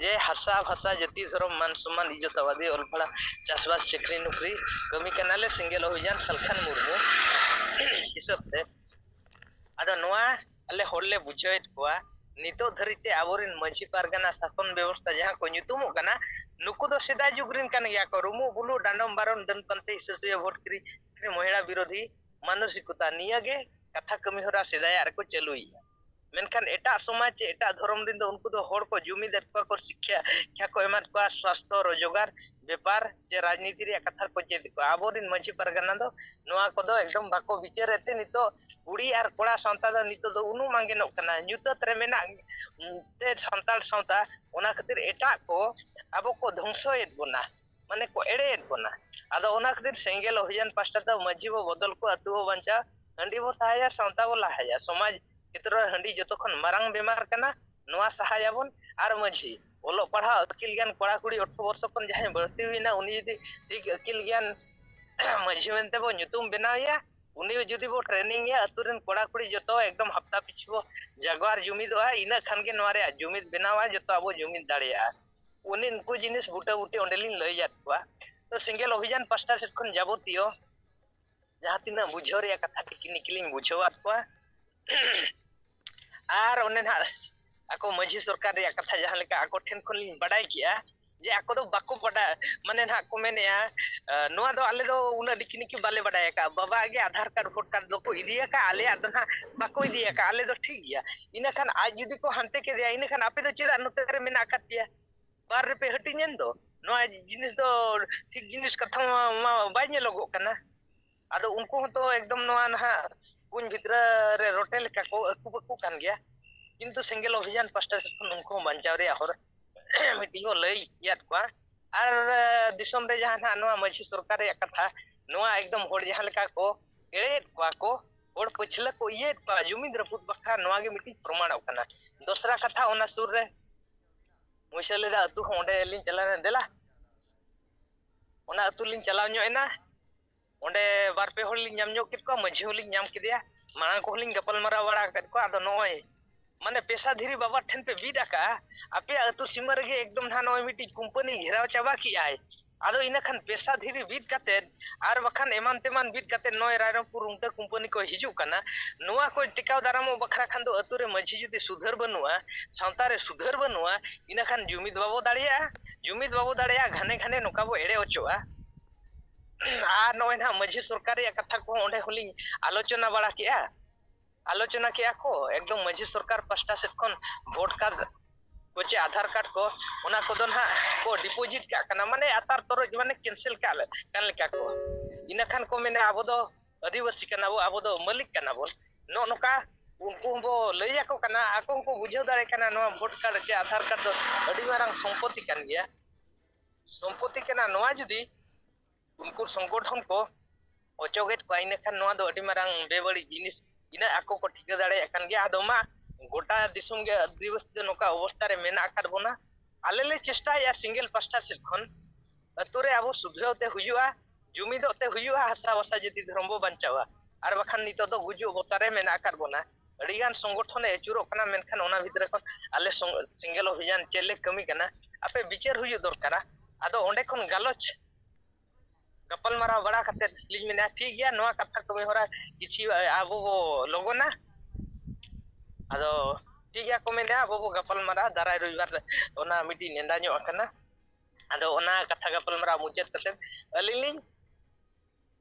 ᱡᱮ ᱦᱟᱥᱟ ᱵᱷᱟᱥᱟ, ᱡᱟᱹᱛᱤ, ᱫᱷᱚᱨᱚᱢ, ᱢᱟᱱ ᱥᱚᱢᱢᱟᱱ, ᱤᱡᱽᱡᱚᱛ ᱟᱵᱟᱫᱤ, ᱚᱞ ᱯᱟᱲᱦᱟᱣ, ᱪᱟᱥᱵᱟᱥ, ᱪᱟᱹᱠᱨᱤ ᱱᱚᱠᱨᱤ, ᱠᱟᱹᱢᱤ ᱠᱟᱱᱟᱞᱮ ᱥᱮᱸᱜᱮᱞ ᱚᱵᱷᱤᱡᱟᱱ ᱥᱟᱞᱠᱷᱟᱱ ᱢᱩᱨᱢᱩ ᱦᱤᱥᱟᱹᱵ ᱛᱮ᱾ ᱟᱫᱚ ᱱᱚᱣᱟ ᱟᱞᱮ ᱦᱚᱲ ᱞᱮ ᱵᱩᱡᱷᱟᱹᱣᱮᱫ ᱠᱚᱣᱟ, ᱱᱤᱛᱚᱜ ᱫᱷᱟᱹᱨᱤᱡ ᱛᱮ ᱟᱵᱚᱨᱮᱱ ᱢᱟᱹᱡᱷᱤ ᱯᱟᱨᱜᱟᱱᱟ, ᱥᱟᱥᱚᱱ ᱵᱮᱵᱚᱥᱛᱷᱟ ᱡᱟᱦᱟᱸ ᱠᱚ ᱧᱩᱛᱩᱢᱚᱜ ᱠᱟᱱᱟ, ᱱᱩᱠᱩ ᱫᱚ ᱥᱮᱫᱟᱭ ᱡᱩᱜᱽ ᱨᱮᱱ ᱠᱟᱱ ᱜᱮᱭᱟ ᱠᱚ᱾ ᱨᱩᱢᱩᱜ ᱵᱩᱞᱩᱜ, ᱰᱟᱸᱰᱚᱢ ᱵᱟᱨᱚᱱ, ᱰᱟᱹᱱ ᱯᱟᱱᱛᱮ, ᱦᱤᱥᱟᱹ ᱥᱩᱭᱟᱹ, ᱵᱷᱳᱴ ᱠᱤᱨᱤᱧ, ᱢᱚᱦᱤᱲᱟ ᱵᱤᱨᱳᱫᱷᱤ ᱢᱟᱱᱚᱥᱤᱠᱚᱛᱟ, ᱱᱤᱭᱟᱹ ᱜᱮ ᱠᱟᱛᱷᱟ ᱠᱟᱹᱢᱤ ᱦᱚᱨᱟ ᱥᱮᱫᱟᱭᱟᱜ ᱨᱮᱠᱚ ᱪᱟᱹᱞᱩᱭᱮᱫᱼᱟ᱾ ᱢᱮᱱᱠᱷᱟᱱ ᱮᱴᱟᱜ ᱥᱚᱢᱟᱡᱽ ᱪᱮ ᱮᱴᱟᱜ ᱫᱷᱚᱨᱚᱢ ᱨᱮᱱ ᱫᱚ ᱩᱱᱠᱩ ᱫᱚ ᱦᱚᱲ ᱠᱚ ᱡᱩᱢᱤᱫ ᱮᱫ ᱠᱚᱣᱟ ᱠᱚ, ᱥᱤᱠᱠᱷᱟ, ᱥᱤᱠᱠᱷᱟ ᱠᱚ ᱮᱢᱟᱫ ᱠᱚᱣᱟ, ᱥᱟᱥᱛᱷᱚ, ᱨᱳᱡᱽᱜᱟᱨ, ᱵᱮᱯᱟᱨ ᱪᱮ ᱨᱟᱡᱽᱱᱤᱛᱤ ᱨᱮᱭᱟᱜ ᱠᱟᱛᱷᱟ ᱠᱚ ᱪᱮᱫ ᱠᱚᱣᱟ᱾ ᱟᱵᱚᱨᱮᱱ ᱢᱟᱹᱡᱷᱤ ᱯᱟᱨᱜᱟᱱᱟ ᱫᱚ ᱱᱚᱣᱟ ᱠᱚᱫᱚ ᱮᱠᱫᱚᱢ ᱵᱟᱠᱚ ᱵᱤᱪᱟᱹᱨᱮᱫ ᱛᱮ ᱱᱤᱛᱚᱜ ᱠᱩᱲᱤ ᱟᱨ ᱠᱚᱲᱟ ᱥᱟᱶᱛᱟ ᱫᱚ ᱱᱤᱛᱚᱜ ᱫᱚ ᱩᱱᱩᱢ ᱟᱸᱜᱮᱱᱚᱜ ᱠᱟᱱᱟ᱾ ᱧᱩᱛᱟᱹᱛ ᱨᱮ ᱢᱮᱱᱟᱜ ᱛᱮ ᱥᱟᱱᱛᱟᱲ ᱥᱟᱶᱛᱟ, ᱚᱱᱟ ᱠᱷᱟᱹᱛᱤᱨ ᱮᱴᱟᱜ ᱠᱚ ᱟᱵᱚ ᱠᱚ ᱫᱷᱚᱝᱥᱚᱭᱮᱫ ᱵᱚᱱᱟ, ᱢᱟᱱᱮ ᱠᱚ ᱮᱲᱮᱭᱮᱫ ᱵᱚᱱᱟ᱾ ᱟᱫᱚ ᱚᱱᱟ ᱠᱷᱟᱹᱛᱤᱨ ᱥᱮᱸᱜᱮᱞ ᱚᱵᱷᱤᱡᱟᱱ ᱯᱟᱥᱴᱟ ᱫᱚ ᱢᱟᱹᱡᱷᱤ ᱵᱚ ᱵᱚᱫᱚᱞ ᱠᱚ, ᱟᱹᱛᱩ ᱵᱚ ᱵᱟᱧᱪᱟᱣ, ᱦᱟᱺᱰᱤ ᱵᱚ ᱥᱟᱦᱟᱭᱟ, ᱥᱟᱶᱛᱟ ᱵᱚ ᱞᱟᱦᱟᱭᱟ᱾ ᱥᱚᱢᱟᱡᱽ ᱠᱷᱮᱛᱨᱚ ᱨᱮ ᱦᱟᱺᱰᱤ ᱡᱚᱛᱚ ᱠᱷᱚᱱ ᱢᱟᱨᱟᱝ ᱵᱮᱢᱟᱨ ᱠᱟᱱᱟ, ᱱᱚᱣᱟ ᱥᱟᱦᱟᱭᱟᱵᱚᱱ᱾ ᱟᱨ ᱢᱟᱹᱡᱷᱤ, ᱚᱞᱚᱜ ᱯᱟᱲᱦᱟᱣ ᱟᱹᱠᱤᱞ ᱜᱮᱭᱟᱱ ᱠᱚᱲᱟ ᱠᱩᱲᱤ ᱟᱴᱷᱨᱚ ᱵᱚᱨᱥᱚ ᱠᱷᱚᱱ ᱡᱟᱦᱟᱸᱭ ᱵᱟᱹᱲᱛᱤ ᱦᱩᱭᱱᱟ, ᱩᱱᱤ ᱡᱩᱫᱤ ᱴᱷᱤᱠ ᱟᱹᱠᱤᱞ ᱜᱮᱭᱟᱱ ᱢᱟᱹᱡᱷᱤ ᱢᱮᱱᱛᱮ ᱵᱚ ᱧᱩᱛᱩᱢ ᱵᱮᱱᱟᱣᱮᱭᱟ, ᱩᱱᱤ ᱡᱩᱫᱤ ᱵᱚ training ᱮᱭᱟ, ᱟᱹᱛᱩ ᱨᱮᱱ ᱠᱚᱲᱟ ᱠᱩᱲᱤ ᱡᱚᱛᱚ ᱮᱠᱫᱚᱢ ᱦᱟᱯᱛᱟ ᱯᱤᱪᱷᱩ ᱵᱚ ᱡᱟᱜᱽᱣᱟᱨ ᱡᱩᱢᱤᱫᱚᱜᱼᱟ, ᱤᱱᱟᱹ ᱠᱷᱟᱱ ᱜᱮ ᱱᱚᱣᱟ ᱨᱮᱭᱟᱜ ᱡᱩᱢᱤᱫ ᱵᱮᱱᱟᱣᱟ, ᱡᱚᱛᱚ ᱟᱵᱚ ᱡᱩᱢᱤᱫ ᱫᱟᱲᱮᱭᱟᱜᱼᱟ᱾ ᱩᱱᱤ ᱩᱱᱠᱩ ᱡᱤᱱᱤᱥ ᱵᱩᱴᱟᱹ ᱵᱩᱴᱤ ᱚᱸᱰᱮ ᱞᱤᱧ ᱞᱟᱹᱭᱟᱫ ᱠᱚᱣᱟ᱾ ᱛᱚ ᱥᱮᱸᱜᱮᱞ ᱚᱵᱷᱤᱡᱟᱱ ᱯᱟᱥᱴᱟ ᱥᱮᱫ ᱠᱷᱚᱱ ᱡᱟᱵᱚᱛᱤᱭᱚ ᱡᱟᱦᱟᱸ ᱛᱤᱱᱟᱹᱜ ᱵᱩᱡᱷᱟᱹᱣ ᱨᱮᱭᱟᱜ ᱠᱟᱛᱷᱟ ᱛᱤᱠᱤ ᱱᱤᱠᱤ ᱞᱤᱧ ᱵᱩᱡᱷᱟᱹᱣᱟᱫ ᱠᱚᱣᱟ᱾ ᱟᱨ ᱚᱱᱮ ᱱᱟᱦᱟᱜ ᱟᱠᱚ ᱢᱟᱹᱡᱷᱤ ᱥᱚᱨᱠᱟᱨ ᱨᱮᱭᱟᱜ ᱠᱟᱛᱷᱟ ᱡᱟᱦᱟᱸ ᱞᱮᱠᱟ ᱟᱠᱚ ᱴᱷᱮᱱ ᱠᱷᱚᱱ ᱞᱤᱧ ᱵᱟᱰᱟᱭ ᱠᱮᱜᱼᱟ, ᱡᱮ ᱟᱠᱚ ᱫᱚ ᱵᱟᱠᱚ ᱵᱟᱰᱟᱭ, ᱢᱟᱱᱮ ᱱᱟᱦᱟᱜ ᱠᱚ ᱢᱮᱱᱮᱜᱼᱟ, ᱟᱸ, ᱱᱚᱣᱟ ᱫᱚ ᱟᱞᱮ ᱫᱚ ᱩᱱᱟᱹᱜ ᱰᱤᱠᱤ ᱱᱤᱠᱤ ᱵᱟᱞᱮ ᱵᱟᱰᱟᱭ ᱟᱠᱟᱫᱼᱟ, ᱵᱟᱵᱟᱣᱟᱜ ᱜᱮ ᱟᱫᱷᱟᱨ ᱠᱟᱨᱰ ᱵᱷᱳᱴ ᱠᱟᱨᱰ ᱫᱚᱠᱚ ᱤᱫᱤ ᱟᱠᱟᱫᱼᱟ, ᱟᱞᱮᱭᱟᱜ ᱫᱚ ᱱᱟᱦᱟᱜ ᱵᱟᱠᱚ ᱤᱫᱤ ᱟᱠᱟᱫᱼᱟ, ᱟᱞᱮ ᱫᱚ ᱴᱷᱤᱠ ᱜᱮᱭᱟ᱾ ᱤᱱᱟᱹ ᱠᱷᱟᱱ ᱟᱡ ᱡᱩᱫᱤ ᱠᱚ ᱦᱟᱱᱛᱮ ᱠᱮᱫᱮᱭᱟ, ᱤᱱᱟᱹ ᱠᱷᱟᱱ ᱟᱯᱮ ᱫᱚ ᱪᱮᱫᱟᱜ ᱱᱚᱛᱮ ᱨᱮ ᱢᱮᱱᱟᱜ ᱟᱠᱟᱫ ᱯᱮᱭᱟ? ᱵᱟᱨ ᱨᱮᱯᱮ ᱦᱟᱹᱴᱤᱧ ᱮᱱ ᱫᱚ, ᱱᱚᱣᱟ ᱡᱤᱱᱤᱥ ᱫᱚ ᱴᱷᱤᱠ ᱡᱤᱱᱤᱥ ᱠᱟᱛᱷᱟ ᱢᱟ, ᱢᱟ ᱵᱟᱭ ᱧᱮᱞᱚᱜᱚᱜ ᱠᱟᱱᱟ᱾ ᱟᱫᱚ ᱩᱱᱠᱩ ᱦᱚᱸᱛᱚ ᱮᱠᱫᱚᱢ ᱱᱚᱣᱟ ᱱᱟᱦᱟᱜ ᱠᱩᱧ ᱵᱷᱤᱛᱨᱟᱹ ᱨᱮ ᱨᱚᱴᱮ ᱞᱮᱠᱟ ᱠᱚ ᱟᱹᱠᱩ ᱵᱟᱹᱠᱩ ᱠᱟᱱ ᱜᱮᱭᱟ᱾ ᱠᱤᱱᱛᱩ ᱥᱮᱸᱜᱮᱞ ᱚᱵᱷᱤᱡᱟᱱ ᱯᱟᱥᱴᱟ ᱥᱮᱫ ᱠᱷᱚᱱ ᱩᱱᱠᱩ ᱦᱚᱸ ᱵᱟᱧᱪᱟᱣ ᱨᱮᱭᱟᱜ ᱦᱚᱨ ᱢᱤᱫᱴᱤᱡ ᱵᱚ ᱞᱟᱹᱭ ᱟᱫ ᱠᱚᱣᱟ᱾ ᱟᱨ ᱫᱤᱥᱚᱢ ᱨᱮ ᱡᱟᱦᱟᱸ ᱱᱟᱦᱟᱜ ᱱᱚᱣᱟ ᱢᱟᱹᱡᱷᱤ ᱥᱚᱨᱠᱟᱨ ᱨᱮᱭᱟᱜ ᱠᱟᱛᱷᱟ, ᱱᱚᱣᱟ ᱮᱠᱫᱚᱢ ᱦᱚᱲ ᱡᱟᱦᱟᱸ ᱞᱮᱠᱟ ᱠᱚ ᱮᱲᱮᱭᱮᱫ ᱠᱚᱣᱟ ᱠᱚ, ᱦᱚᱲ ᱯᱟᱹᱪᱷᱞᱟᱹ ᱠᱚ ᱤᱭᱟᱹᱭᱮᱫ ᱠᱚᱣᱟ ᱡᱩᱢᱤᱫ ᱨᱟᱹᱯᱩᱫ ᱵᱟᱠᱷᱨᱟ, ᱱᱚᱣᱟ ᱜᱮ ᱢᱤᱫᱴᱤᱡ ᱯᱨᱚᱢᱟᱬᱚᱜ ᱠᱟᱱᱟ᱾ ᱫᱚᱥᱨᱟ ᱠᱟᱛᱷᱟ, ᱚᱱᱟ ᱥᱩᱨ ᱨᱮ ᱢᱩᱭᱥᱟᱹᱞᱮᱫᱟ ᱟᱹᱛᱩ ᱦᱚᱸ ᱚᱸᱰᱮ ᱞᱤᱧ ᱪᱟᱞᱟᱣ ᱮᱱᱟ, ᱫᱮᱞᱟ ᱚᱱᱟ ᱟᱹᱛᱩ ᱞᱤᱧ ᱪᱟᱞᱟᱣ ᱧᱚᱜ ᱮᱱᱟ᱾ ᱚᱸᱰᱮ ᱵᱟᱨ ᱯᱮ ᱦᱚᱲ ᱞᱤᱧ ᱧᱟᱢ ᱧᱚᱜ ᱠᱮᱫ ᱠᱚᱣᱟ, ᱢᱟᱹᱡᱷᱤ ᱦᱚᱸᱞᱤᱧ ᱧᱟᱢ ᱠᱮᱫᱮᱭᱟ᱾ ᱢᱟᱲᱟᱝ ᱠᱚᱦᱚᱸ ᱞᱤᱧ ᱜᱟᱯᱟᱞ ᱢᱟᱨᱟᱣ ᱵᱟᱲᱟ ᱟᱠᱟᱫ ᱠᱚᱣᱟ᱾ ᱟᱫᱚ ᱱᱚᱜᱼᱚᱭ ᱢᱟᱱᱮ ᱯᱮᱥᱟ ᱫᱷᱤᱨᱤ ᱵᱟᱵᱟ ᱴᱷᱮᱱ ᱯᱮ ᱵᱤᱫ ᱟᱠᱟᱜᱼᱟ, ᱟᱯᱮᱭᱟᱜ ᱟᱹᱛᱩ ᱥᱤᱢᱟᱹ ᱨᱮᱜᱮ ᱮᱠᱫᱚᱢ ᱱᱟᱦᱟᱜ ᱱᱚᱜᱼᱚᱭ ᱢᱤᱫᱴᱤᱡ ᱠᱳᱢᱯᱟᱱᱤ ᱜᱷᱮᱨᱟᱣ ᱪᱟᱵᱟ ᱠᱮᱜᱼᱟᱭ᱾ ᱟᱫᱚ ᱤᱱᱟᱹ ᱠᱷᱟᱱ ᱯᱮᱥᱟ ᱫᱷᱤᱨᱤ ᱵᱤᱫ ᱠᱟᱛᱮᱫ ᱟᱨ ᱵᱟᱠᱷᱟᱱ ᱮᱢᱟᱱ ᱛᱮᱢᱟᱱ ᱵᱤᱫ ᱠᱟᱛᱮᱫ ᱱᱚᱜᱼᱚᱭ ᱨᱟᱭᱨᱚᱝᱯᱩᱨ ᱨᱩᱢᱴᱟᱹ ᱠᱳᱢᱯᱟᱱᱤ ᱠᱚ ᱦᱤᱡᱩᱜ ᱠᱟᱱᱟ᱾ ᱱᱚᱣᱟ ᱠᱚ ᱴᱮᱠᱟᱣ ᱫᱟᱨᱟᱢᱚᱜ ᱵᱟᱠᱷᱨᱟ ᱠᱷᱟᱱ ᱫᱚ ᱟᱹᱛᱩ ᱨᱮ ᱢᱟᱹᱡᱷᱤ ᱡᱩᱫᱤ ᱥᱩᱫᱷᱟᱹᱨ ᱵᱟᱹᱱᱩᱜᱼᱟ, ᱥᱟᱶᱛᱟ ᱨᱮ ᱥᱩᱫᱷᱟᱹᱨ ᱵᱟᱹᱱᱩᱜᱼᱟ, ᱤᱱᱟᱹ ᱠᱷᱟᱱ ᱡᱩᱢᱤᱫ ᱵᱟᱵᱚ ᱫᱟᱲᱮᱭᱟᱜᱼᱟ᱾ ᱡᱩᱢᱤᱫ ᱵᱟᱵᱚ ᱫᱟᱲᱮᱭᱟᱜᱼᱟ, ᱜᱷᱟᱱᱮ ᱜᱷᱟᱱᱮ ᱱᱚᱝᱠᱟ ᱵᱚ ᱮᱲᱮ ᱚᱪᱚᱜᱼᱟ᱾ ᱟᱨ ᱱᱚᱜᱼᱚᱭ ᱱᱟᱦᱟᱜ ᱢᱟᱹᱡᱷᱤ ᱥᱚᱨᱠᱟᱨ ᱨᱮᱭᱟᱜ ᱠᱟᱛᱷᱟ ᱠᱚᱦᱚᱸ ᱚᱸᱰᱮ ᱦᱚᱸᱞᱤᱧ ᱟᱞᱳᱪᱚᱱᱟ ᱵᱟᱲᱟ ᱠᱮᱜᱼᱟ᱾ ᱟᱞᱳᱪᱚᱱᱟ ᱠᱮᱜᱼᱟ ᱠᱚ, ᱮᱠᱫᱚᱢ ᱢᱟᱹᱡᱷᱤ ᱥᱚᱨᱠᱟᱨ ᱯᱟᱥᱴᱟ ᱥᱮᱫ ᱠᱷᱚᱱ ᱵᱷᱳᱴ ᱠᱟᱨᱰ ᱠᱚ ᱪᱮ ᱟᱫᱷᱟᱨ ᱠᱟᱨᱰ ᱠᱚ, ᱚᱱᱟ ᱠᱚᱫᱚ ᱱᱟᱦᱟᱜ ᱠᱚ ᱰᱤᱯᱚᱡᱤᱴ ᱠᱟᱜ ᱠᱟᱱᱟ, ᱢᱟᱱᱮ ᱟᱛᱟᱨ ᱛᱚᱨᱚᱡ, ᱢᱟᱱᱮ ᱠᱮᱱᱥᱮᱞ ᱠᱟᱜ ᱞᱮ-, ᱠᱟᱱ ᱞᱮᱠᱟ ᱠᱚ᱾ ᱤᱱᱟᱹ ᱠᱷᱟᱱ ᱠᱚ ᱢᱮᱱᱟ, ᱟᱵᱚ ᱫᱚ ᱟᱹᱫᱤᱵᱟᱹᱥᱤ ᱠᱟᱱᱟ ᱵᱚ, ᱟᱵᱚ ᱫᱚ ᱢᱟᱹᱞᱤᱠ ᱠᱟᱱᱟ ᱵᱚᱱ᱾ ᱱᱚᱜᱼᱚ ᱱᱚᱝᱠᱟ ᱩᱱᱠᱩ ᱦᱚᱸᱵᱚ ᱞᱟᱹᱭ ᱟᱠᱚ ᱠᱟᱱᱟ, ᱟᱠᱚ ᱦᱚᱸᱠᱚ ᱵᱩᱡᱷᱟᱹᱣ ᱫᱟᱲᱮᱭᱟᱜ ᱠᱟᱱᱟ, ᱱᱚᱣᱟ ᱵᱷᱳᱴ ᱠᱟᱨᱰ ᱪᱮ ᱟᱫᱷᱟᱨ ᱠᱟᱨᱰ ᱫᱚ ᱟᱹᱰᱤ ᱢᱟᱨᱟᱝ ᱥᱚᱢᱯᱚᱛᱤ ᱠᱟᱱ ᱜᱮᱭᱟ᱾ ᱥᱚᱢᱯᱚᱛᱤ ᱠᱟᱱᱟ, ᱱᱚᱣᱟ ᱡᱩᱫᱤ ᱩᱱᱠᱩ ᱥᱚᱝᱜᱚᱴᱷᱚᱱ ᱠᱚ ᱚᱪᱚᱜᱮᱫ ᱠᱚᱣᱟ, ᱤᱱᱟᱹᱠᱷᱟᱱ ᱱᱚᱣᱟ ᱫᱚ ᱟᱹᱰᱤ ᱢᱟᱨᱟᱝ ᱵᱮᱵᱟᱹᱲᱤᱡ ᱡᱤᱱᱤᱥ, ᱤᱱᱟᱹ ᱟᱠᱚ ᱠᱚ ᱴᱷᱤᱠᱟᱹ ᱫᱟᱲᱮᱭᱟᱜ ᱠᱟᱱ ᱜᱮᱭᱟ᱾ ᱟᱫᱚ ᱢᱟ ᱜᱚᱴᱟ ᱫᱤᱥᱚᱢ ᱜᱮ ᱟᱹᱫᱤᱵᱟᱹᱥᱤ ᱫᱚ ᱱᱚᱝᱠᱟ ᱚᱵᱚᱥᱛᱟ ᱨᱮ ᱢᱮᱱᱟᱜ ᱟᱠᱟᱫ ᱵᱚᱱᱟ᱾ ᱟᱞᱮ ᱞᱮ ᱪᱮᱥᱴᱟᱭᱮᱫᱼᱟ ᱥᱤᱝᱜᱮᱞ ᱯᱟᱥᱴᱟ ᱥᱮᱫ ᱠᱷᱚᱱ ᱟᱹᱛᱩ ᱨᱮ ᱟᱵᱚ ᱥᱩᱫᱷᱨᱟᱹᱣ ᱛᱮ ᱦᱩᱭᱩᱜᱼᱟ, ᱡᱩᱢᱤᱫᱚᱜ ᱛᱮ ᱦᱩᱭᱩᱜᱼᱟ, ᱦᱟᱥᱟ ᱵᱷᱟᱥᱟ ᱡᱟᱹᱛᱤ ᱫᱷᱚᱨᱚᱢ ᱵᱚ ᱵᱟᱧᱪᱟᱣᱟ᱾ ᱟᱨ ᱵᱟᱠᱷᱟᱱ ᱱᱤᱛᱚᱜ ᱫᱚ ᱜᱩᱡᱩᱜ ᱚᱵᱚᱥᱛᱟ ᱨᱮ ᱢᱮᱱᱟᱜ ᱟᱠᱟᱫ ᱵᱚᱱᱟ᱾ ᱟᱹᱰᱤᱜᱟᱱ ᱥᱚᱝᱜᱚᱴᱷᱚᱱᱮ ᱟᱹᱪᱩᱨᱚᱜ ᱠᱟᱱᱟ, ᱢᱮᱱᱠᱷᱟᱱ ᱚᱱᱟ ᱵᱷᱤᱛᱨᱤ ᱠᱷᱚᱱ ᱟᱞᱮ ᱥᱚᱝ-, ᱥᱮᱸᱜᱮᱞ ᱚᱵᱷᱤᱡᱟᱱ ᱪᱮᱫ ᱞᱮ ᱠᱟᱹᱢᱤ ᱠᱟᱱᱟ, ᱟᱯᱮ ᱵᱤᱪᱟᱹᱨ ᱦᱩᱭᱩᱜ ᱫᱚᱨᱠᱟᱨᱟ᱾ ᱟᱫᱚ ᱚᱸᱰᱮ ᱠᱷᱚᱱ ᱜᱟᱞᱚᱪ ᱜᱟᱯᱟᱞᱢᱟᱨᱟᱣ ᱵᱟᱲᱟ ᱠᱟᱛᱮᱫ ᱞᱤᱧ ᱢᱮᱱᱟ, ᱴᱷᱤᱠ ᱜᱮᱭᱟ, ᱱᱚᱣᱟ ᱠᱟᱛᱷᱟ ᱠᱟᱹᱢᱤ ᱦᱚᱨᱟ ᱠᱤᱪᱷᱩ ᱟᱵᱚ ᱵᱚ ᱞᱚᱜᱚᱱᱟ᱾ ᱟᱫᱚ ᱴᱷᱤᱠ ᱜᱮᱭᱟ ᱠᱚ ᱢᱮᱱᱟ, ᱟᱵᱚ ᱵᱚ ᱜᱟᱯᱟᱞᱢᱟᱨᱟᱣ ᱫᱟᱨᱟᱭ ᱨᱚᱵᱤᱵᱟᱨ, ᱚᱱᱟ ᱢᱤᱫᱴᱤᱡ ᱱᱮᱰᱟ ᱧᱚᱜ ᱟᱠᱟᱱᱟ᱾ ᱟᱫᱚ ᱚᱱᱟ ᱠᱟᱛᱷᱟ ᱜᱟᱯᱟᱞᱢᱟᱨᱟᱣ ᱢᱩᱪᱟᱹᱫ ᱠᱟᱛᱮᱫ ᱟᱹᱞᱤᱧ ᱞᱤᱧ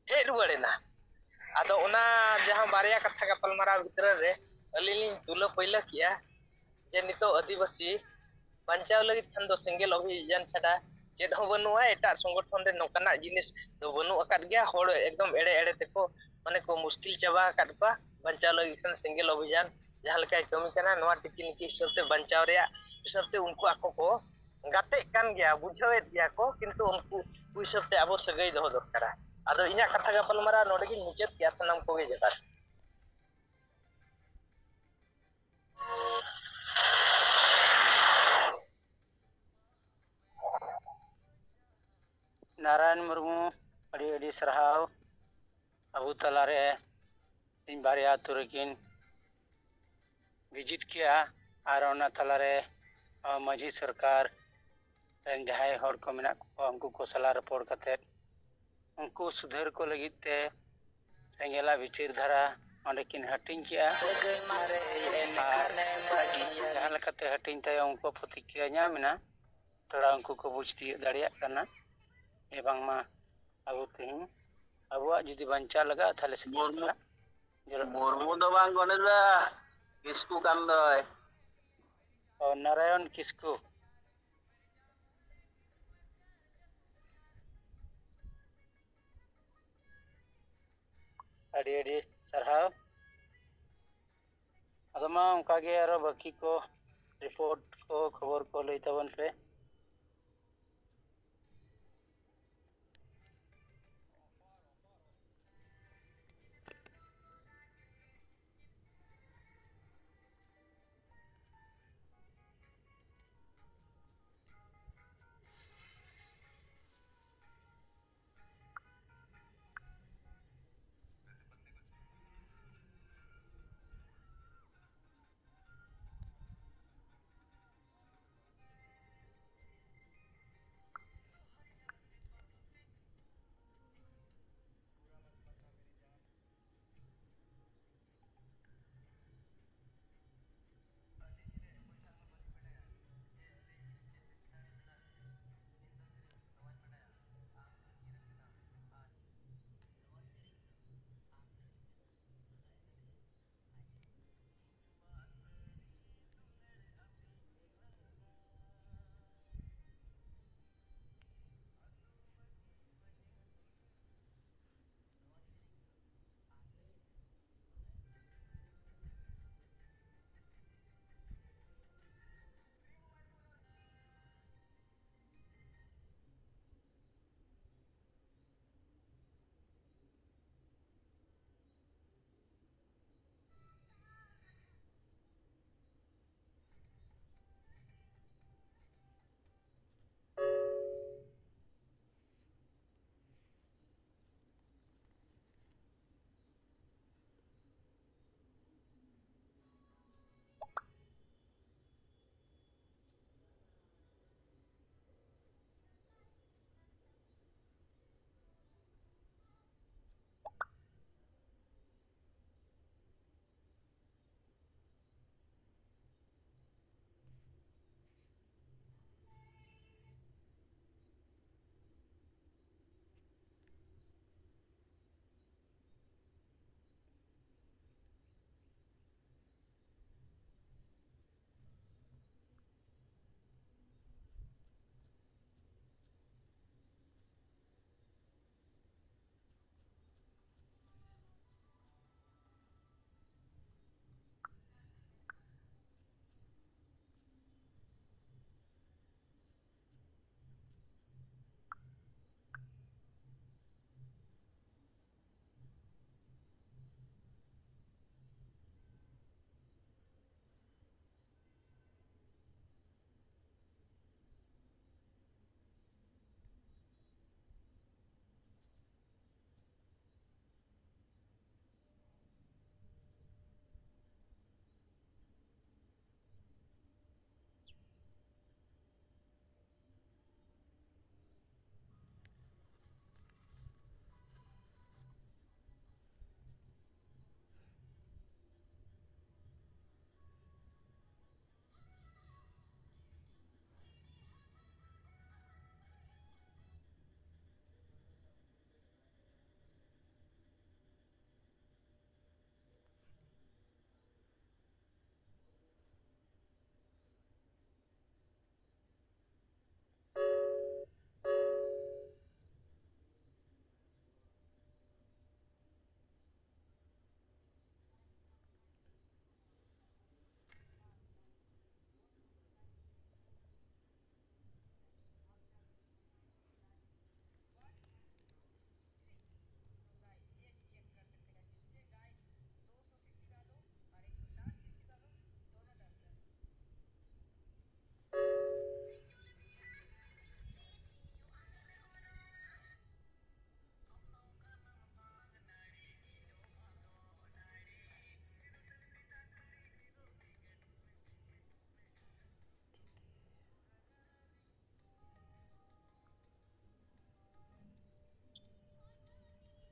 ᱦᱮᱡ ᱨᱩᱣᱟᱹᱲ ᱮᱱᱟ᱾ ᱟᱫᱚ ᱚᱱᱟ ᱡᱟᱦᱟᱸ ᱵᱟᱨᱭᱟ ᱠᱟᱛᱷᱟ ᱜᱟᱯᱟᱞᱢᱟᱨᱟᱣ ᱵᱷᱤᱛᱨᱤ ᱨᱮ ᱟᱹᱞᱤᱧ ᱞᱤᱧ ᱛᱩᱞᱟᱹ ᱯᱟᱹᱭᱞᱟᱹ ᱠᱮᱜᱼᱟ ᱡᱮ ᱱᱤᱛᱚᱜ ᱟᱹᱫᱤᱵᱟᱹᱥᱤ ᱵᱟᱧᱪᱟᱣ ᱞᱟᱹᱜᱤᱫ ᱠᱷᱟᱱ ᱫᱚ ᱥᱮᱸᱜᱮᱞ ᱚᱵᱷᱤᱡᱟᱱ ᱪᱷᱟᱰᱟ ᱪᱮᱫ ᱦᱚᱸ ᱵᱟᱹᱱᱩᱜᱼᱟ᱾ ᱮᱴᱟᱜ ᱥᱚᱝᱜᱚᱴᱷᱚᱱ ᱨᱮ ᱱᱚᱝᱠᱟᱱᱟᱜ ᱡᱤᱱᱤᱥ ᱫᱚ ᱵᱟᱹᱱᱩᱜ ᱟᱠᱟᱫ ᱜᱮᱭᱟ᱾ ᱦᱚᱲ ᱮᱠᱫᱚᱢ ᱮᱲᱮ ᱮᱲᱮ ᱛᱮᱠᱚ, ᱢᱟᱱᱮ, ᱠᱚ ᱢᱩᱥᱠᱤᱞ ᱪᱟᱵᱟ ᱟᱠᱟᱫ ᱠᱚᱣᱟ᱾ ᱵᱟᱧᱪᱟᱣ ᱞᱟᱹᱜᱤᱫ ᱠᱷᱟᱱ ᱥᱮᱸᱜᱮᱞ ᱚᱵᱷᱤᱡᱟᱱ ᱡᱟᱦᱟᱸ ᱞᱮᱠᱟᱭ ᱠᱟᱹᱢᱤ ᱠᱟᱱᱟ, ᱱᱚᱣᱟ ᱴᱤᱠᱤ ᱱᱤᱠᱤ ᱦᱤᱥᱟᱹᱵ ᱛᱮ ᱵᱟᱧᱪᱟᱣ ᱨᱮᱭᱟᱜ ᱦᱤᱥᱟᱹᱵ ᱛᱮ ᱩᱱᱠᱩ ᱟᱠᱚ ᱠᱚ ᱜᱟᱛᱮᱜ ᱠᱟᱱ ᱜᱮᱭᱟ, ᱵᱩᱡᱷᱟᱹᱣᱮᱫ ᱜᱮᱭᱟ ᱠᱚ, ᱠᱤᱱᱛᱩ ᱩᱱᱠᱩ ᱦᱤᱥᱟᱹᱵ ᱛᱮ ᱟᱵᱚ ᱥᱟᱹᱜᱟᱹᱭ ᱫᱚᱦᱚ ᱫᱚᱨᱠᱟᱨᱟ᱾ ᱟᱫᱚ ᱤᱧᱟᱹᱜ ᱠᱟᱛᱷᱟ ᱜᱟᱯᱟᱞᱢᱟᱨᱟᱣ ᱱᱚᱰᱮ ᱜᱤᱧ ᱢᱩᱪᱟᱹᱫ ᱠᱮᱜᱼᱟ᱾ ᱥᱟᱱᱟᱢ ᱠᱚᱜᱮ ᱡᱚᱦᱟᱨ᱾ ᱱᱟᱨᱟᱭᱚᱱ ᱢᱩᱨᱢᱩ, ᱟᱹᱰᱤ ᱟᱹᱰᱤ ᱥᱟᱨᱦᱟᱣ᱾ ᱟᱵᱚ ᱛᱟᱞᱟᱨᱮ ᱤᱧ ᱵᱟᱨᱭᱟ ᱟᱹᱛᱩ ᱨᱮᱠᱤᱱ ᱵᱷᱤᱡᱤᱴ ᱠᱮᱜᱼᱟ, ᱟᱨ ᱚᱱᱟ ᱛᱟᱞᱟᱨᱮ, ᱟ, ᱢᱟᱹᱡᱷᱤ ᱥᱚᱨᱠᱟᱨ ᱨᱮᱱ ᱡᱟᱦᱟᱸᱭ ᱦᱚᱲ ᱠᱚ ᱢᱮᱱᱟᱜ ᱠᱚᱣᱟ, ᱩᱱᱠᱩ ᱠᱚ ᱥᱟᱞᱟᱜ ᱨᱚᱯᱚᱲ ᱠᱟᱛᱮᱫ ᱩᱱᱠᱩ ᱥᱩᱫᱷᱟᱹᱨ ᱠᱚ ᱞᱟᱹᱜᱤᱫ ᱛᱮ ᱥᱮᱸᱜᱮᱞᱟᱜ ᱵᱤᱪᱟᱹᱨ ᱫᱷᱟᱨᱟ ᱚᱸᱰᱮ ᱠᱤᱱ ᱦᱟᱹᱴᱤᱧ ᱠᱮᱜᱼᱟ᱾ ᱟᱨ ᱡᱟᱦᱟᱸ ᱞᱮᱠᱟᱛᱮ ᱦᱟᱹᱴᱤᱧ ᱛᱟᱭᱚᱢ ᱩᱱᱠᱩᱣᱟᱜ ᱯᱨᱚᱛᱤᱠᱨᱤᱭᱟ ᱧᱟᱢ ᱮᱱᱟ, ᱛᱷᱚᱲᱟ ᱩᱱᱠᱩ ᱠᱚ ᱵᱩᱡᱽ ᱛᱤᱭᱳᱜ ᱫᱟᱲᱮᱭᱟᱜ ᱠᱟᱱᱟ ᱡᱮ ᱵᱟᱝᱢᱟ ᱟᱵᱚ ᱛᱮᱦᱮᱧ ᱟᱵᱚᱣᱟᱜ ᱡᱩᱫᱤ ᱵᱟᱧᱪᱟᱣ ᱞᱟᱜᱟᱜᱼᱟ, ᱛᱟᱦᱞᱮ ᱥᱮᱸᱜᱮᱞ ᱢᱩᱨᱢᱩ᱾ ᱪᱟᱞᱟᱜ ᱡᱚᱨᱚᱜ ᱢᱩᱨᱢᱩ ᱫᱚ ᱵᱟᱝ, ᱜᱚᱱᱮᱥ ᱫᱟ, ᱠᱤᱥᱠᱩ ᱠᱟᱱ ᱫᱚᱭ᱾ ᱚ, ᱱᱟᱨᱟᱭᱚᱱ ᱠᱤᱥᱠᱩ᱾ ᱟᱹᱰᱤ ᱟᱹᱰᱤ ᱥᱟᱨᱦᱟᱣ᱾ ᱟᱫᱚ ᱢᱟ ᱚᱱᱠᱟ ᱜᱮ ᱟᱨᱚ ᱵᱟᱹᱠᱤ ᱠᱚ ᱨᱤᱯᱳᱨᱴ ᱠᱚ, ᱠᱷᱚᱵᱚᱨ ᱠᱚ ᱞᱟᱹᱭ ᱛᱟᱵᱚᱱ ᱯᱮ᱾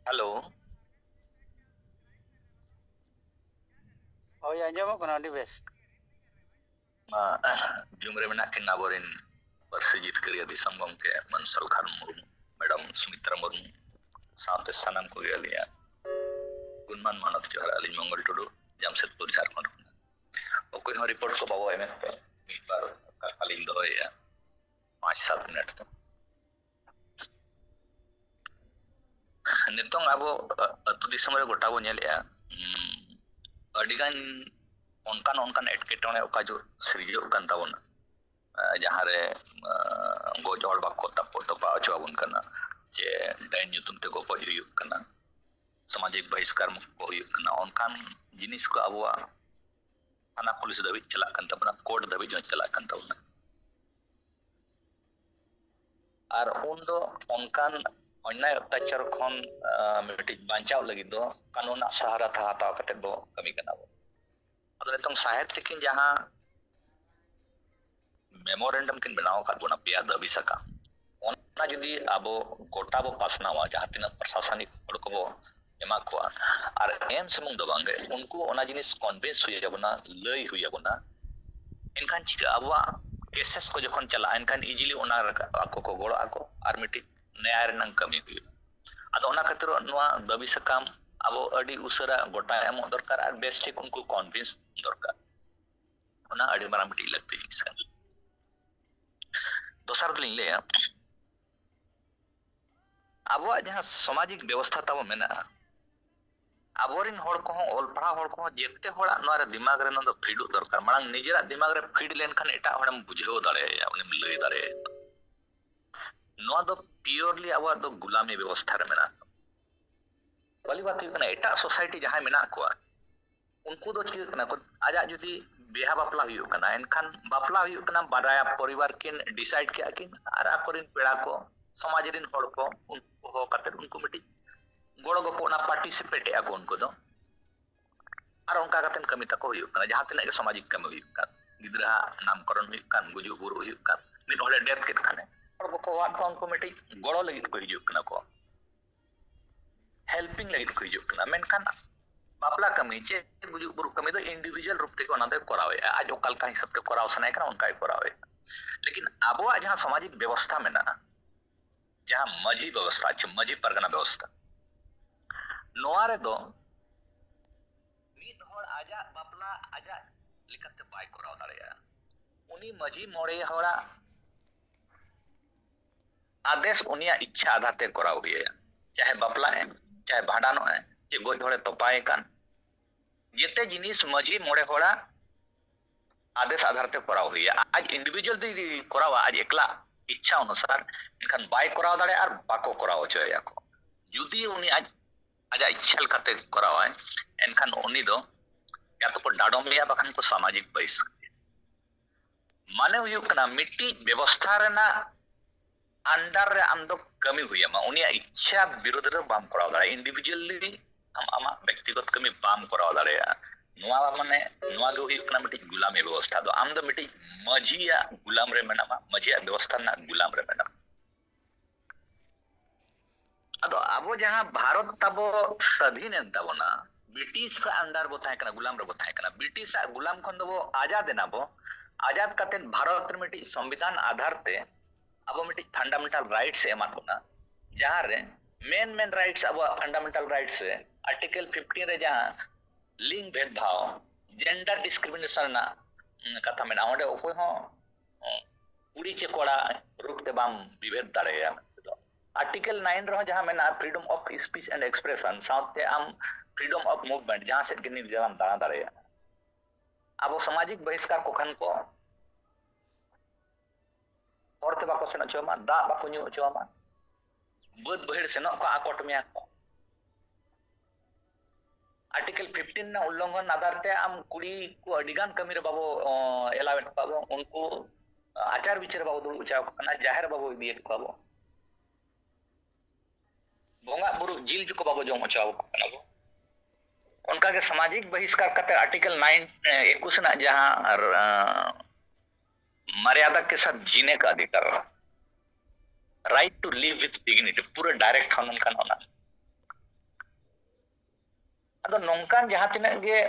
ᱦᱮᱞᱳ᱾ ᱦᱳᱭ, ᱟᱸᱡᱚᱢᱚᱜ ᱠᱟᱱᱟ ᱟᱹᱰᱤ ᱵᱮᱥ᱾ ᱡᱩᱢ ᱨᱮ ᱢᱮᱱᱟᱜ ᱠᱤᱱ ᱟᱵᱚᱨᱮᱱ ᱯᱟᱹᱨᱥᱤ ᱡᱤᱛᱠᱟᱹᱨᱤᱭᱟᱹ ᱫᱤᱥᱚᱢ ᱜᱚᱢᱠᱮ ᱢᱟᱹᱱ ᱥᱟᱞᱠᱷᱟᱱ ᱢᱩᱨᱢᱩ, ᱢᱮᱰᱟᱢ ᱥᱩᱢᱤᱛᱨᱟ ᱢᱩᱨᱢᱩ, ᱥᱟᱶᱛᱮ ᱥᱟᱱᱟᱢ ᱠᱚᱜᱮ ᱟᱹᱞᱤᱧᱟᱜ ᱜᱩᱱᱢᱟᱱ ᱢᱟᱱᱚᱛ ᱡᱚᱦᱟᱨ᱾ ᱟᱹᱞᱤᱧ ᱢᱚᱝᱜᱚᱞ ᱴᱩᱰᱩ, ᱡᱟᱢᱥᱮᱫᱽᱯᱩᱨ, ᱡᱷᱟᱲᱠᱷᱚᱸᱰ ᱠᱷᱚᱱᱟᱜ᱾ ᱚᱠᱚᱭ ᱦᱚᱸ ᱨᱤᱯᱳᱨᱴ ᱠᱚ ᱵᱟᱵᱚ ᱮᱢᱮᱫ ᱯᱮ, ᱢᱤᱫ ᱵᱟᱨ ᱠᱟᱛᱷᱟ ᱞᱤᱧ ᱫᱚᱦᱚᱭᱮᱫᱼᱟ ᱯᱟᱸᱪ ᱥᱟᱛ ᱢᱤᱱᱤᱴ ᱫᱚ᱾ ᱱᱤᱛᱚᱝ ᱟᱵᱚ ᱟᱹᱛᱩ ᱫᱤᱥᱚᱢ ᱨᱮ ᱜᱚᱴᱟ ᱵᱚ ᱧᱮᱞᱮᱫᱼᱟ, ᱟᱹᱰᱤᱜᱟᱱ ᱚᱱᱠᱟᱱ ᱚᱱᱠᱟᱱ ᱮᱴᱠᱮᱴᱚᱬᱮ ᱚᱠᱟ ᱡᱚ ᱥᱤᱨᱡᱟᱹᱜ ᱠᱟᱱ ᱛᱟᱵᱚᱱᱟ, ᱡᱟᱦᱟᱸᱨᱮ ᱜᱚᱡ ᱦᱚᱲ ᱵᱟᱠᱚ ᱛᱟᱯᱚ ᱛᱚᱯᱟ ᱦᱚᱪᱚ ᱟᱵᱚᱱ ᱠᱟᱱᱟ, ᱪᱮ ᱰᱟᱹᱱ ᱧᱩᱛᱩᱢ ᱛᱮ ᱜᱚᱯᱚᱡ ᱦᱩᱭᱩᱜ ᱠᱟᱱᱟ, ᱥᱟᱢᱟᱡᱤᱠ ᱵᱟᱦᱤᱥᱠᱟᱨ ᱠᱚ ᱦᱩᱭᱩᱜ ᱠᱟᱱᱟ, ᱚᱱᱠᱟᱱ ᱡᱤᱱᱤᱥ ᱠᱚ ᱟᱵᱚᱣᱟᱜ ᱛᱷᱟᱱᱟ ᱯᱩᱞᱤᱥ ᱫᱷᱟᱹᱵᱤᱡ ᱪᱟᱞᱟᱜ ᱠᱟᱱ ᱛᱟᱵᱚᱱᱟ, ᱠᱳᱨᱴ ᱫᱷᱟᱹᱵᱤᱡ ᱦᱚᱸ ᱪᱟᱞᱟᱜ ᱠᱟᱱ ᱛᱟᱵᱚᱱᱟ᱾ ᱟᱨ ᱩᱱ ᱫᱚ ᱚᱱᱠᱟᱱ ᱚᱱᱱᱟᱭ ᱚᱛᱛᱟᱪᱟᱨ ᱠᱷᱚᱱ ᱢᱤᱫᱴᱤᱡ ᱵᱟᱧᱪᱟᱣ ᱞᱟᱹᱜᱤᱫ ᱫᱚ ᱠᱟᱹᱱᱩᱱᱟᱜ ᱥᱟᱦᱟᱨᱟ ᱦᱟᱛᱟᱣ ᱠᱟᱛᱮ ᱵᱚ ᱠᱟᱹᱢᱤ ᱠᱟᱱᱟ ᱵᱚ᱾ ᱟᱫᱚ ᱱᱤᱛᱚᱝ ᱥᱟᱦᱮᱵᱽ ᱛᱤᱠᱤᱱ ᱡᱟᱦᱟᱸ ᱢᱮᱢᱳᱨᱮᱱᱰᱟᱢ ᱠᱤᱱ ᱵᱮᱱᱟᱣ ᱟᱠᱟᱫ ᱵᱚᱱᱟ, ᱯᱮᱭᱟ ᱫᱟᱹᱵᱤ ᱥᱟᱠᱟᱢ, ᱚᱱᱟ ᱡᱩᱫᱤ ᱟᱵᱚ ᱜᱚᱴᱟ ᱵᱚ ᱯᱟᱥᱱᱟᱣᱟ, ᱡᱟᱦᱟᱸ ᱛᱤᱱᱟᱹᱜ ᱯᱨᱚᱥᱟᱥᱚᱱᱤᱠ ᱦᱚᱲ ᱠᱚᱵᱚ ᱮᱢᱟ ᱠᱚᱣᱟ, ᱟᱨ ᱮᱢ ᱥᱩᱢᱩᱝ ᱫᱚ ᱵᱟᱝᱜᱮ, ᱩᱱᱠᱩ ᱚᱱᱟ ᱡᱤᱱᱤᱥ ᱠᱚᱱᱵᱷᱤᱱᱥ ᱦᱩᱭ ᱟᱵᱚᱱᱟ, ᱞᱟᱹᱭ ᱦᱩᱭ ᱟᱵᱚᱱᱟ, ᱮᱱᱠᱷᱟᱱ ᱪᱤᱠᱟᱹ ᱟᱵᱚᱣᱟᱜ ᱠᱮᱥᱮᱥ ᱠᱚ ᱡᱚᱠᱷᱚᱱ ᱪᱟᱞᱟᱜᱼᱟ, ᱮᱱᱠᱷᱟᱱ ᱤᱡᱤᱞᱤ ᱚᱱᱟ ᱨᱮ ᱟᱠᱚ ᱠᱚ ᱜᱚᱲᱚ ᱟᱠᱚ ᱟᱨ ᱢᱤᱫᱴᱤᱡ ᱱᱮᱭᱟᱭ ᱨᱮᱱᱟᱜ ᱠᱟᱹᱢᱤ ᱦᱩᱭᱩᱜᱼᱟ᱾ ᱟᱫᱚ ᱚᱱᱟ ᱠᱷᱟᱹᱛᱤᱨ ᱱᱚᱣᱟ ᱫᱟᱹᱵᱤ ᱥᱟᱠᱟᱢ ᱟᱵᱚ ᱟᱹᱰᱤ ᱩᱥᱟᱹᱨᱟ ᱜᱚᱴᱟ ᱮᱢᱚᱜ ᱫᱚᱨᱠᱟᱨ ᱟᱨ ᱵᱮᱥ ᱴᱷᱤᱠ ᱩᱱᱠᱩ ᱠᱚᱱᱵᱷᱤᱱᱥ ᱫᱚᱨᱠᱟᱨ᱾ ᱚᱱᱟ ᱟᱹᱰᱤ ᱢᱟᱨᱟᱝ ᱢᱤᱫᱴᱤᱡ ᱞᱟᱹᱠᱛᱤ ᱡᱤᱱᱤᱥ ᱠᱟᱱᱟ᱾ ᱫᱚᱥᱟᱨ ᱫᱚᱞᱤᱧ ᱞᱟᱹᱭᱟ, ᱟᱵᱚᱣᱟᱜ ᱡᱟᱦᱟᱸ ᱥᱟᱢᱟᱡᱤᱠ ᱵᱮᱵᱚᱥᱛᱷᱟ ᱛᱟᱵᱚ ᱢᱮᱱᱟᱜᱼᱟ, ᱟᱵᱚᱨᱮᱱ ᱦᱚᱲ ᱠᱚᱦᱚᱸ, ᱚᱞ ᱯᱟᱲᱦᱟᱣ ᱦᱚᱲ ᱠᱚᱦᱚᱸ ᱡᱮᱛᱮ ᱦᱚᱲᱟᱜ ᱱᱚᱣᱟ ᱨᱮ ᱫᱤᱢᱟᱜᱽ ᱨᱮ ᱱᱚᱣᱟ ᱫᱚ ᱯᱷᱤᱰᱚᱜ ᱫᱚᱨᱠᱟᱨ᱾ ᱢᱟᱲᱟᱝ ᱱᱤᱡᱮᱨᱟᱜ ᱫᱤᱢᱟᱜᱽ ᱨᱮ ᱯᱷᱤᱰ ᱞᱮᱱᱠᱷᱟᱱ ᱮᱴᱟᱜ ᱦᱚᱲᱮᱢ ᱵᱩᱡᱷᱟᱹᱣ ᱫᱟᱲᱮᱭᱟᱭᱟ, ᱩᱱᱤᱢ ᱞᱟᱹᱭ ᱫᱟᱲᱮᱭᱟᱭᱟ᱾ ᱱᱚᱣᱟ ᱫᱚ ᱯᱤᱭᱳᱨᱞᱤ ᱟᱵᱚᱣᱟᱜ ᱫᱚ ᱜᱩᱞᱟᱢᱤ ᱵᱮᱵᱚᱥᱛᱷᱟ ᱨᱮ ᱢᱮᱱᱟᱜᱼᱟ᱾ ᱵᱟᱹᱞᱤ ᱵᱟᱛ ᱦᱩᱭᱩᱜ ᱠᱟᱱᱟ, ᱮᱴᱟᱜ ᱥᱳᱥᱟᱭᱴᱤ ᱡᱟᱦᱟᱸᱭ ᱢᱮᱱᱟᱜ ᱠᱚᱣᱟ, ᱩᱱᱠᱩ ᱫᱚ ᱪᱤᱠᱟᱹᱜ ᱠᱟᱱᱟ ᱠᱚ, ᱟᱡᱟᱜ ᱡᱩᱫᱤ ᱵᱤᱦᱟ ᱵᱟᱯᱞᱟ ᱦᱩᱭᱩᱜ ᱠᱟᱱᱟ, ᱮᱱᱠᱷᱟᱱ ᱵᱟᱯᱞᱟ ᱦᱩᱭᱩᱜ ᱠᱟᱱᱟ, ᱵᱟᱨᱭᱟ ᱯᱚᱨᱤᱵᱟᱨ ᱠᱤᱱ ᱰᱤᱥᱟᱭᱤᱰ ᱠᱮᱜᱼᱟ ᱠᱤᱱ, ᱟᱨ ᱟᱠᱚᱨᱮᱱ ᱯᱮᱲᱟ ᱠᱚ, ᱥᱚᱢᱟᱡᱽ ᱨᱮᱱ ᱦᱚᱲ ᱠᱚ, ᱩᱱᱠᱩ ᱦᱚᱦᱚ ᱠᱟᱛᱮ ᱩᱱᱠᱩ ᱢᱤᱫᱴᱤᱡ ᱜᱚᱲᱚ ᱜᱚᱯᱚᱲ, ᱚᱱᱟ ᱯᱟᱨᱴᱤᱥᱤᱯᱮᱴ ᱮᱜᱼᱟ ᱠᱚ ᱩᱱᱠᱩ ᱫᱚ᱾ ᱟᱨ ᱚᱱᱠᱟ ᱠᱟᱛᱮ ᱠᱟᱹᱢᱤ ᱛᱟᱠᱚ ᱦᱩᱭᱩᱜ ᱠᱟᱱᱟ, ᱡᱟᱦᱟᱸ ᱛᱤᱱᱟᱹᱜ ᱜᱮ ᱥᱟᱢᱟᱡᱤᱠ ᱠᱟᱹᱢᱤ ᱦᱩᱭᱩᱜ ᱠᱟᱱ, ᱜᱤᱫᱽᱨᱟᱹ ᱦᱟᱜ ᱱᱟᱢᱠᱚᱨᱚᱱ ᱦᱩᱭᱩᱜ ᱠᱟᱱ, ᱜᱩᱡᱩᱜ ᱵᱩᱨᱩᱜ ᱦᱩᱭᱩᱜ ᱠᱟᱱ, ᱢᱤᱫ ᱦᱚᱲᱮ ᱰᱮᱛᱷ ᱠᱮᱫ ᱠᱷᱟᱱᱮ, ᱦᱚᱲ ᱠᱚᱠᱚ ᱦᱚᱦᱚᱣᱟᱫ ᱠᱚᱣᱟ, ᱩᱱᱠᱩ ᱢᱤᱫᱴᱤᱡ ᱜᱚᱲᱚ ᱞᱟᱹᱜᱤᱫ ᱠᱚ ᱦᱤᱡᱩᱜ ᱠᱟᱱᱟ ᱠᱚ᱾ helping ᱞᱟᱹᱜᱤᱫ ᱠᱚ ᱦᱤᱡᱩᱜ ᱠᱟᱱᱟ᱾ ᱢᱮᱱᱠᱷᱟᱱ ᱵᱟᱯᱞᱟ ᱠᱟᱹᱢᱤ ᱪᱮ ᱜᱩᱡᱩᱜ ᱵᱩᱨᱩᱜ ᱠᱟᱹᱢᱤ ᱫᱚ individual ᱨᱩᱯ ᱛᱮᱜᱮ ᱚᱱᱟ ᱫᱚᱭ ᱠᱚᱨᱟᱣᱮᱫᱼᱟ᱾ ᱟᱡ ᱚᱠᱟ ᱞᱮᱠᱟ ᱦᱤᱥᱟᱹᱵ ᱛᱮ ᱠᱚᱨᱟᱣ ᱥᱟᱱᱟᱭᱮ ᱠᱟᱱᱟ, ᱚᱱᱠᱟᱭ ᱠᱚᱨᱟᱣᱮᱫᱼᱟ᱾ ᱞᱮᱠᱤᱱ ᱟᱵᱚᱣᱟᱜ ᱡᱟᱦᱟᱸ ᱥᱟᱢᱟᱡᱤᱠ ᱵᱮᱵᱚᱥᱛᱷᱟ ᱢᱮᱱᱟᱜᱼᱟ, ᱡᱟᱦᱟᱸ ᱢᱟᱹᱡᱷᱤ ᱵᱮᱵᱚᱥᱛᱷᱟ, ᱟᱪᱪᱷᱟ, ᱢᱟᱹᱡᱷᱤ ᱯᱟᱨᱜᱟᱱᱟ ᱵᱮᱵᱚᱥᱛᱷᱟ, ᱱᱚᱣᱟ ᱨᱮᱫᱚ ᱢᱤᱫ ᱦᱚᱲ ᱟᱡᱟᱜ ᱵᱟᱯᱞᱟ ᱟᱡᱟᱜ ᱞᱮᱠᱟᱛᱮ ᱵᱟᱭ ᱠᱚᱨᱟᱣ ᱫᱟᱲᱮᱭᱟᱜᱼᱟ᱾ ᱩᱱᱤ ᱢᱟᱹᱡᱷᱤ ᱢᱚᱬᱮ ᱦᱚᱲᱟᱜ ᱟᱫᱮᱥ ᱩᱱᱤᱭᱟᱜ ᱤᱪᱪᱷᱟ ᱟᱫᱷᱟᱨ ᱛᱮ ᱠᱚᱨᱟᱣ ᱦᱩᱭ ᱟᱭᱟ᱾ ᱪᱟᱦᱮ ᱵᱟᱯᱞᱟᱜ ᱮᱢ, ᱪᱟᱦᱮ ᱵᱷᱟᱸᱰᱟᱱᱚᱜ ᱮ, ᱪᱮ ᱜᱚᱡ ᱦᱚᱲᱮ ᱛᱚᱯᱟᱭ ᱠᱟᱱ, ᱡᱮᱛᱮ ᱡᱤᱱᱤᱥ ᱢᱟᱹᱡᱷᱤ ᱢᱚᱬᱮ ᱦᱚᱲᱟᱜ ᱟᱫᱮᱥ ᱟᱫᱷᱟᱨ ᱛᱮ ᱠᱚᱨᱟᱣ ᱦᱩᱭ ᱟᱭᱟ᱾ ᱟᱡ individual ᱡᱩᱫᱤ ᱠᱚᱨᱟᱣᱟ, ᱟᱡ ᱮᱠᱞᱟ ᱤᱪᱪᱷᱟ ᱚᱱᱩᱥᱟᱨ, ᱮᱱᱠᱷᱟᱱ ᱵᱟᱭ ᱠᱚᱨᱟᱣ ᱫᱟᱲᱮᱭᱟᱜᱼᱟ ᱟᱨ ᱵᱟᱠᱚ ᱠᱚᱨᱟᱣ ᱦᱚᱪᱚᱭᱮᱭᱟ ᱠᱚ᱾ ᱡᱩᱫᱤ ᱩᱱᱤ ᱟᱡ, ᱟᱡᱟᱜ ᱤᱪᱪᱷᱟ ᱞᱮᱠᱟᱛᱮ ᱠᱚᱨᱟᱣᱟᱭ, ᱮᱱᱠᱷᱟᱱ ᱩᱱᱤ ᱫᱚ ᱭᱟ ᱛᱚᱠᱚ ᱰᱟᱰᱚᱢᱮᱭᱟ, ᱵᱟᱠᱷᱟᱱ ᱠᱚ ᱥᱟᱢᱟᱡᱤᱠ ᱵᱟᱹᱦᱤᱥᱠᱟᱨ᱾ ᱢᱟᱱᱮ ᱦᱩᱭᱩᱜ ᱠᱟᱱᱟ, ᱢᱤᱫᱴᱤᱡ ᱵᱮᱵᱚᱥᱛᱷᱟ ᱨᱮᱱᱟᱜ under ᱨᱮ ᱟᱢ ᱫᱚ ᱠᱟᱹᱢᱤ ᱦᱩᱭ ᱟᱢᱟ, ᱩᱱᱤᱭᱟᱜ ᱤᱪᱪᱷᱟ ᱵᱤᱨᱩᱫᱷ ᱨᱮ ᱵᱟᱢ ᱠᱚᱨᱟᱣ ᱫᱟᱲᱮᱭᱟᱜᱼᱟ᱾ Individually ᱟᱢ ᱟᱢᱟᱜ ᱵᱮᱠᱛᱤᱜᱚᱛ ᱠᱟᱹᱢᱤ ᱵᱟᱢ ᱠᱚᱨᱟᱣ ᱫᱟᱲᱮᱭᱟᱜᱼᱟ᱾ ᱱᱚᱣᱟ ᱢᱟᱱᱮ, ᱱᱚᱣᱟ ᱜᱮ ᱦᱩᱭᱩᱜ ᱠᱟᱱᱟ ᱢᱤᱫᱴᱤᱡ ᱜᱩᱞᱟᱢᱤ ᱵᱮᱵᱚᱥᱛᱷᱟ ᱫᱚ᱾ ᱟᱢ ᱫᱚ ᱢᱤᱫᱴᱤᱡ ᱢᱟᱹᱡᱷᱤᱭᱟᱜ ᱜᱩᱞᱟᱢ ᱨᱮ ᱢᱮᱱᱟᱢᱟ, ᱢᱟᱹᱡᱷᱤᱭᱟᱜ ᱵᱮᱵᱚᱥᱛᱷᱟ ᱨᱮᱱᱟᱜ ᱜᱩᱞᱟᱢ ᱨᱮ ᱢᱮᱱᱟᱢᱟ᱾ ᱟᱫᱚ ᱟᱵᱚ ᱡᱟᱦᱟᱸ ᱵᱷᱟᱨᱚᱛ ᱛᱟᱵᱚ ᱥᱟᱹᱫᱷᱤᱱ ᱮᱱ ᱛᱟᱵᱚᱱᱟ, ᱵᱨᱤᱴᱤᱥ under ᱵᱚ ᱛᱟᱦᱮᱸ ᱠᱟᱱᱟ, ᱜᱩᱞᱟᱢ ᱨᱮᱵᱚ ᱛᱟᱦᱮᱸ ᱠᱟᱱᱟ᱾ ᱵᱨᱤᱴᱤᱥᱟᱜ ᱜᱩᱞᱟᱢ ᱠᱷᱚᱱ ᱫᱚᱵᱚ ᱟᱡᱟᱫ ᱮᱱᱟ ᱵᱚ᱾ ᱟᱡᱟᱫ ᱠᱟᱛᱮᱫ ᱵᱷᱟᱨᱚᱛ ᱨᱮ ᱢᱤᱫᱴᱤᱡ ᱥᱚᱝᱵᱤᱫᱷᱟᱱ ᱟᱫᱷᱟᱨ ᱛᱮ ᱟᱵᱚ ᱢᱤᱫᱴᱤᱡ fundamental rights ᱮ ᱮᱢᱟᱫ ᱵᱚᱱᱟ, ᱡᱟᱦᱟᱸ ᱨᱮ main main rights ᱟᱵᱚᱣᱟᱜ fundamental rights ᱨᱮ article fifteen ᱨᱮ ᱡᱟᱦᱟᱸ ᱞᱤᱝ ᱵᱷᱮᱫᱽ ᱵᱷᱟᱣ, gender discrimination ᱨᱮᱱᱟᱜ, ᱩᱸ, ᱠᱟᱛᱷᱟ ᱢᱮᱱᱟᱜᱼᱟ, ᱚᱸᱰᱮ ᱚᱠᱚᱭ ᱦᱚᱸ, ᱩᱸ, ᱠᱩᱲᱤ ᱪᱮ ᱠᱚᱲᱟ ᱨᱩᱯ ᱛᱮ ᱵᱟᱢ ᱵᱤᱵᱷᱮᱫ ᱫᱟᱲᱮᱭᱟᱭᱟ ᱢᱮᱱᱛᱮ ᱫᱚ᱾ Article nine ᱨᱮᱦᱚᱸ ᱡᱟᱦᱟᱸ ᱢᱮᱱᱟᱜᱼᱟ, freedom of speech and expression, ᱥᱟᱶᱛᱮ ᱟᱢ freedom of movement, ᱡᱟᱦᱟᱸ ᱥᱮᱫ ᱜᱮ ᱱᱤᱡᱮᱨᱟᱢ ᱫᱟᱬᱟ ᱫᱟᱲᱮᱭᱟᱜᱼᱟ᱾ ᱟᱵᱚ ᱥᱟᱢᱟᱡᱤᱠ ᱵᱚᱦᱤᱥᱠᱟᱨ ᱠᱚ ᱠᱷᱟᱱ ᱠᱚ, ᱦᱚᱨ ᱛᱮ ᱵᱟᱠᱚ ᱥᱮᱱ ᱦᱚᱪᱚ ᱟᱢᱟ, ᱫᱟᱜ ᱵᱟᱠᱚ ᱧᱩ ᱦᱚᱪᱚ ᱟᱢᱟ, ᱵᱟᱹᱫ ᱵᱟᱹᱭᱦᱟᱹᱲ ᱥᱮᱱᱚᱜ ᱠᱚ ᱟᱠᱚᱴ ᱢᱮᱭᱟ ᱠᱚ᱾ Article fifteen ᱨᱮᱱᱟᱜ ᱩᱞᱞᱚᱝᱜᱷᱚᱱ ᱟᱫᱷᱟᱨ ᱛᱮ ᱟᱢ ᱠᱩᱲᱤ ᱠᱚ ᱟᱹᱰᱤ ᱜᱟᱱ ᱠᱟᱹᱢᱤ ᱨᱮ ᱵᱟᱵᱚ, ᱚ, allow ᱮᱫ ᱠᱚᱣᱟ ᱵᱚ, ᱩᱱᱠᱩ, ᱚ, ᱟᱪᱟᱨ ᱵᱤᱪᱟᱹᱨ ᱨᱮ ᱵᱟᱵᱚ ᱫᱩᱲᱩᱵ ᱦᱚᱪᱚ ᱟᱠᱚ ᱠᱟᱱᱟ, ᱡᱟᱦᱮᱨ ᱵᱟᱵᱚ ᱤᱫᱤᱭᱮᱫ ᱠᱚᱣᱟ ᱵᱚ, ᱵᱚᱸᱜᱟ ᱵᱩᱨᱩ ᱡᱤᱞ ᱡᱚ ᱠᱚ ᱵᱟᱵᱚ ᱡᱚᱢ ᱦᱚᱪᱚ ᱟᱠᱚ ᱠᱟᱱᱟ ᱵᱚ᱾ ᱚᱱᱠᱟᱜᱮ ᱥᱟᱢᱟᱡᱤᱠ ᱵᱚᱦᱤᱥᱠᱟᱨ ᱠᱟᱛᱮ article nine, ᱮ, ᱮᱠᱩᱥ ᱨᱮᱱᱟᱜ ᱡᱟᱦᱟᱸ ᱟᱨ, ᱟᱸ, ᱢᱟᱨᱭᱟᱫᱟ ᱠᱮ ᱥᱟᱛ ᱡᱤᱱᱮ ᱠᱟ ᱚᱫᱷᱤᱠᱟᱨ, right to live with dignity, ᱯᱩᱨᱟᱹ direct ᱦᱚᱸ ᱢᱮᱱᱠᱷᱟᱱ ᱚᱱᱟ ᱟᱫᱚ ᱱᱚᱝᱠᱟᱱ ᱡᱟᱦᱟᱸ ᱛᱤᱱᱟᱹᱜ ᱜᱮ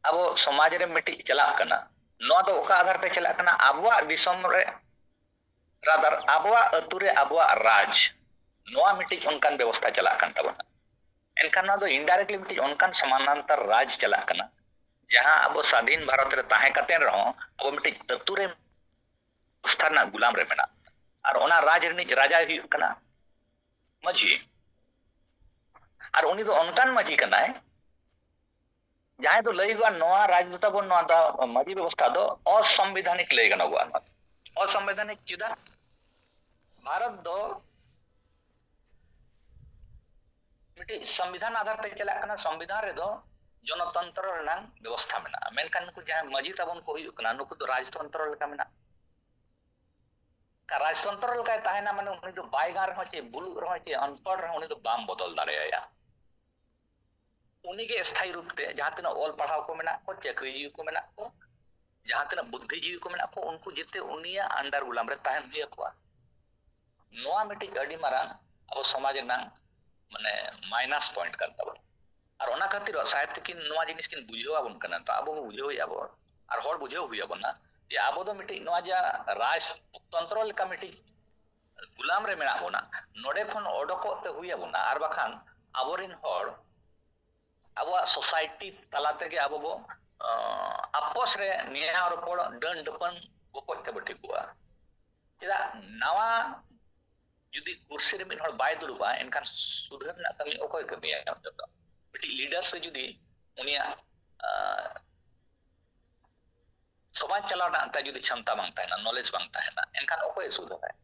ᱟᱵᱚ ᱥᱚᱢᱟᱡᱽ ᱨᱮ ᱢᱤᱫᱴᱤᱡ ᱪᱟᱞᱟᱜ ᱠᱟᱱᱟ, ᱱᱚᱣᱟ ᱫᱚ ᱚᱠᱟ ᱟᱫᱷᱟᱨ ᱛᱮ ᱪᱟᱞᱟᱜ ᱠᱟᱱᱟ? ᱟᱵᱚᱣᱟᱜ ᱫᱤᱥᱚᱢ ᱨᱮ, rather, ᱟᱵᱚᱣᱟᱜ ᱟᱹᱛᱩ ᱨᱮ ᱟᱵᱚᱣᱟᱜ ᱨᱟᱡᱽ, ᱱᱚᱣᱟ ᱢᱤᱫᱴᱤᱡ ᱚᱱᱠᱟᱱ ᱵᱮᱵᱚᱥᱛᱷᱟ ᱪᱟᱞᱟᱜ ᱠᱟᱱ ᱛᱟᱵᱚᱱᱟ᱾ ᱮᱱᱠᱷᱟᱱ ᱱᱚᱣᱟ ᱫᱚ indirectly ᱢᱤᱫᱴᱤᱡ ᱚᱱᱠᱟᱱ ᱥᱟᱢᱟᱱᱟᱱᱛᱟᱨ ᱨᱟᱡᱽ ᱪᱟᱞᱟᱜ ᱠᱟᱱᱟ, ᱡᱟᱦᱟᱸ ᱟᱵᱚ ᱥᱟᱫᱷᱤᱱ ᱵᱷᱟᱨᱚᱛ ᱨᱮ ᱛᱟᱦᱮᱸ ᱠᱟᱛᱮ ᱨᱮᱦᱚᱸ ᱟᱵᱚ ᱢᱤᱫᱴᱤᱡ ᱟᱹᱛᱩ ᱨᱮ ᱵᱮᱵᱚᱥᱛᱷᱟ ᱨᱮᱱᱟᱜ ᱜᱩᱞᱟᱢ ᱨᱮ ᱢᱮᱱᱟᱜ ᱵᱚᱱᱟ᱾ ᱟᱨ ᱚᱱᱟ ᱨᱟᱡᱽ ᱨᱤᱱᱤᱡ ᱨᱟᱡᱟᱭ ᱦᱩᱭᱩᱜ ᱠᱟᱱᱟ ᱢᱟᱹᱡᱷᱤ᱾ ᱟᱨ ᱩᱱᱤ ᱫᱚ ᱚᱱᱠᱟᱱ ᱢᱟᱹᱡᱷᱤ ᱠᱟᱱᱟᱭ, ᱡᱟᱦᱟᱸᱭ ᱫᱚ ᱞᱟᱹᱭ ᱦᱩᱭᱩᱜᱼᱟ, ᱱᱚᱣᱟ ᱨᱟᱡᱽ ᱫᱚ ᱛᱟᱵᱚᱱ, ᱱᱚᱣᱟ ᱫᱚ ᱢᱟᱹᱡᱷᱤ ᱵᱮᱵᱚᱥᱛᱷᱟ ᱫᱚ ᱚᱥᱚᱝᱵᱤᱫᱷᱟᱱᱤᱠ ᱞᱟᱹᱭ ᱜᱟᱱᱚᱜᱼᱟ᱾ ᱱᱚᱣᱟ ᱫᱚ ᱚᱥᱚᱝᱵᱤᱫᱷᱟᱱᱤᱠ ᱪᱮᱫᱟᱜ? ᱵᱷᱟᱨᱚᱛ ᱫᱚ ᱢᱤᱫᱴᱤᱡ ᱥᱚᱝᱵᱤᱫᱷᱟᱱ ᱟᱫᱷᱟᱨ ᱛᱮ ᱪᱟᱞᱟᱜ ᱠᱟᱱᱟ᱾ ᱥᱚᱝᱵᱤᱫᱷᱟᱱ ᱨᱮᱫᱚ ᱡᱚᱱᱚᱛᱚᱱᱛᱨᱚ ᱨᱮᱱᱟᱜ ᱵᱮᱵᱚᱥᱛᱷᱟ ᱢᱮᱱᱟᱜᱼᱟ, ᱢᱮᱱᱠᱷᱟᱱ ᱱᱩᱠᱩ ᱡᱟᱦᱟᱸᱭ ᱢᱟᱹᱡᱷᱤ ᱛᱟᱵᱚᱱ ᱠᱚ ᱦᱩᱭᱩᱜ ᱠᱟᱱᱟ, ᱱᱩᱠᱩ ᱫᱚ ᱨᱟᱡᱽᱛᱚᱱᱛᱨᱚ ᱞᱮᱠᱟ ᱢᱮᱱᱟᱜ᱾ ᱨᱟᱡᱽᱛᱚᱱᱛᱨᱚ ᱞᱮᱠᱟᱭ ᱛᱟᱦᱮᱱᱟ, ᱢᱟᱱᱮ ᱩᱱᱤ ᱫᱚ ᱵᱟᱭ ᱜᱟᱱ ᱨᱮᱦᱚᱸ ᱪᱮᱫ, ᱵᱩᱞᱩᱜ ᱨᱮᱦᱚᱸ ᱪᱮᱫ, ᱚᱱᱯᱚᱲ ᱨᱮᱦᱚᱸ ᱩᱱᱤ ᱫᱚ ᱵᱟᱢ ᱵᱚᱫᱚᱞ ᱫᱟᱲᱮᱭᱟᱭᱟ᱾ ᱩᱱᱤᱜᱮ ᱥᱛᱷᱟᱭᱤ ᱨᱩᱯ ᱛᱮ ᱡᱟᱦᱟᱸ ᱛᱤᱱᱟᱹᱜ ᱚᱞ ᱯᱟᱲᱦᱟᱣ ᱠᱚ ᱢᱮᱱᱟᱜ ᱠᱚ, ᱪᱟᱹᱠᱨᱤ ᱡᱤᱣᱤ ᱠᱚ ᱢᱮᱱᱟᱜ ᱠᱚ, ᱡᱟᱦᱟᱸ ᱛᱤᱱᱟᱹᱜ ᱵᱩᱫᱽᱫᱷᱤ ᱡᱤᱣᱤ ᱠᱚ ᱢᱮᱱᱟᱜ ᱠᱚ, ᱩᱱᱠᱩ ᱡᱮᱛᱮ ᱩᱱᱤᱭᱟᱜ under ᱜᱩᱞᱟᱢ ᱨᱮ ᱛᱟᱦᱮᱱ ᱦᱩᱭ ᱟᱠᱚᱣᱟ᱾ ᱱᱚᱣᱟ ᱢᱤᱫᱴᱤᱡ ᱟᱹᱰᱤ ᱢᱟᱨᱟᱝ ᱟᱵᱚ ᱥᱚᱢᱟᱡᱽ ᱨᱮᱱᱟᱜ, ᱢᱟᱱᱮ, minus point ᱠᱟᱱ ᱛᱟᱵᱚᱱᱟ᱾ ᱟᱨ ᱚᱱᱟ ᱠᱷᱟᱹᱛᱤᱨ ᱥᱟᱦᱮᱵᱽ ᱛᱤᱠᱤᱱ ᱱᱚᱣᱟ ᱡᱤᱱᱤᱥ ᱠᱤᱱ ᱵᱩᱡᱷᱟᱹᱣ ᱟᱵᱚᱱ ᱠᱟᱱᱟ, ᱛᱚ ᱟᱵᱚ ᱵᱚ ᱵᱩᱡᱷᱟᱹᱣᱮᱫᱼᱟ ᱵᱚᱱ, ᱟᱨ ᱦᱚᱲ ᱵᱩᱡᱷᱟᱹᱣ ᱦᱩᱭ ᱟᱵᱚᱱᱟ ᱡᱮ ᱟᱵᱚ ᱫᱚ ᱢᱤᱫᱴᱤᱡ ᱱᱚᱣᱟ ᱡᱟ ᱨᱟᱡᱽᱛᱚᱱᱛᱨᱚ ᱞᱮᱠᱟ ᱢᱤᱫᱴᱤᱡ ᱜᱩᱞᱟᱢ ᱨᱮ ᱢᱮᱱᱟᱜ ᱵᱚᱱᱟ, ᱱᱚᱰᱮ ᱠᱷᱚᱱ ᱚᱰᱚᱠᱚᱜ ᱛᱮ ᱦᱩᱭ ᱟᱵᱚᱱᱟ, ᱟᱨ ᱵᱟᱠᱷᱟᱱ ᱟᱵᱚᱨᱮᱱ ᱦᱚᱲ ᱟᱵᱚᱣᱟᱜ society ᱛᱟᱞᱟ ᱛᱮᱜᱮ ᱟᱵᱚ ᱵᱚ, ᱟᱸ, ᱟᱯᱚᱥ ᱨᱮ ᱱᱮᱭᱟᱣ ᱨᱚᱯᱚᱲ, ᱰᱟᱹᱱ ᱰᱟᱹᱯᱟᱹᱱ ᱜᱚᱯᱚᱡ ᱛᱮᱵᱚ ᱴᱷᱤᱠᱚᱜᱼᱟ᱾ ᱪᱮᱫᱟᱜ? ᱱᱟᱣᱟ ᱡᱩᱫᱤ ᱠᱩᱨᱥᱤ ᱨᱮ ᱢᱤᱫ ᱦᱚᱲ ᱵᱟᱭ ᱫᱩᱲᱩᱵᱟ, ᱮᱱᱠᱷᱟᱱ ᱥᱩᱫᱷᱟᱹᱨ ᱨᱮᱱᱟᱜ ᱠᱟᱹᱢᱤ ᱚᱠᱚᱭ ᱠᱟᱹᱢᱤᱭᱟ? ᱡᱚᱛᱚ ᱢᱤᱫᱴᱤᱡ leader ᱥᱮ ᱡᱩᱫᱤ ᱩᱱᱤᱭᱟᱜ, ᱟᱸ, ᱥᱚᱢᱟᱡᱽ ᱪᱟᱞᱟᱣ ᱨᱮᱱᱟᱜ ᱛᱟᱭ ᱡᱩᱫᱤ ᱪᱷᱟᱢᱛᱟ ᱵᱟᱝ ᱛᱟᱦᱮᱱᱟ, knowledge ᱵᱟᱝ ᱛᱟᱦᱮᱱᱟ, ᱮᱱᱠᱷᱟᱱ ᱚᱠᱚᱭᱮ ᱥᱩᱫᱷᱟᱹᱨᱟᱭ?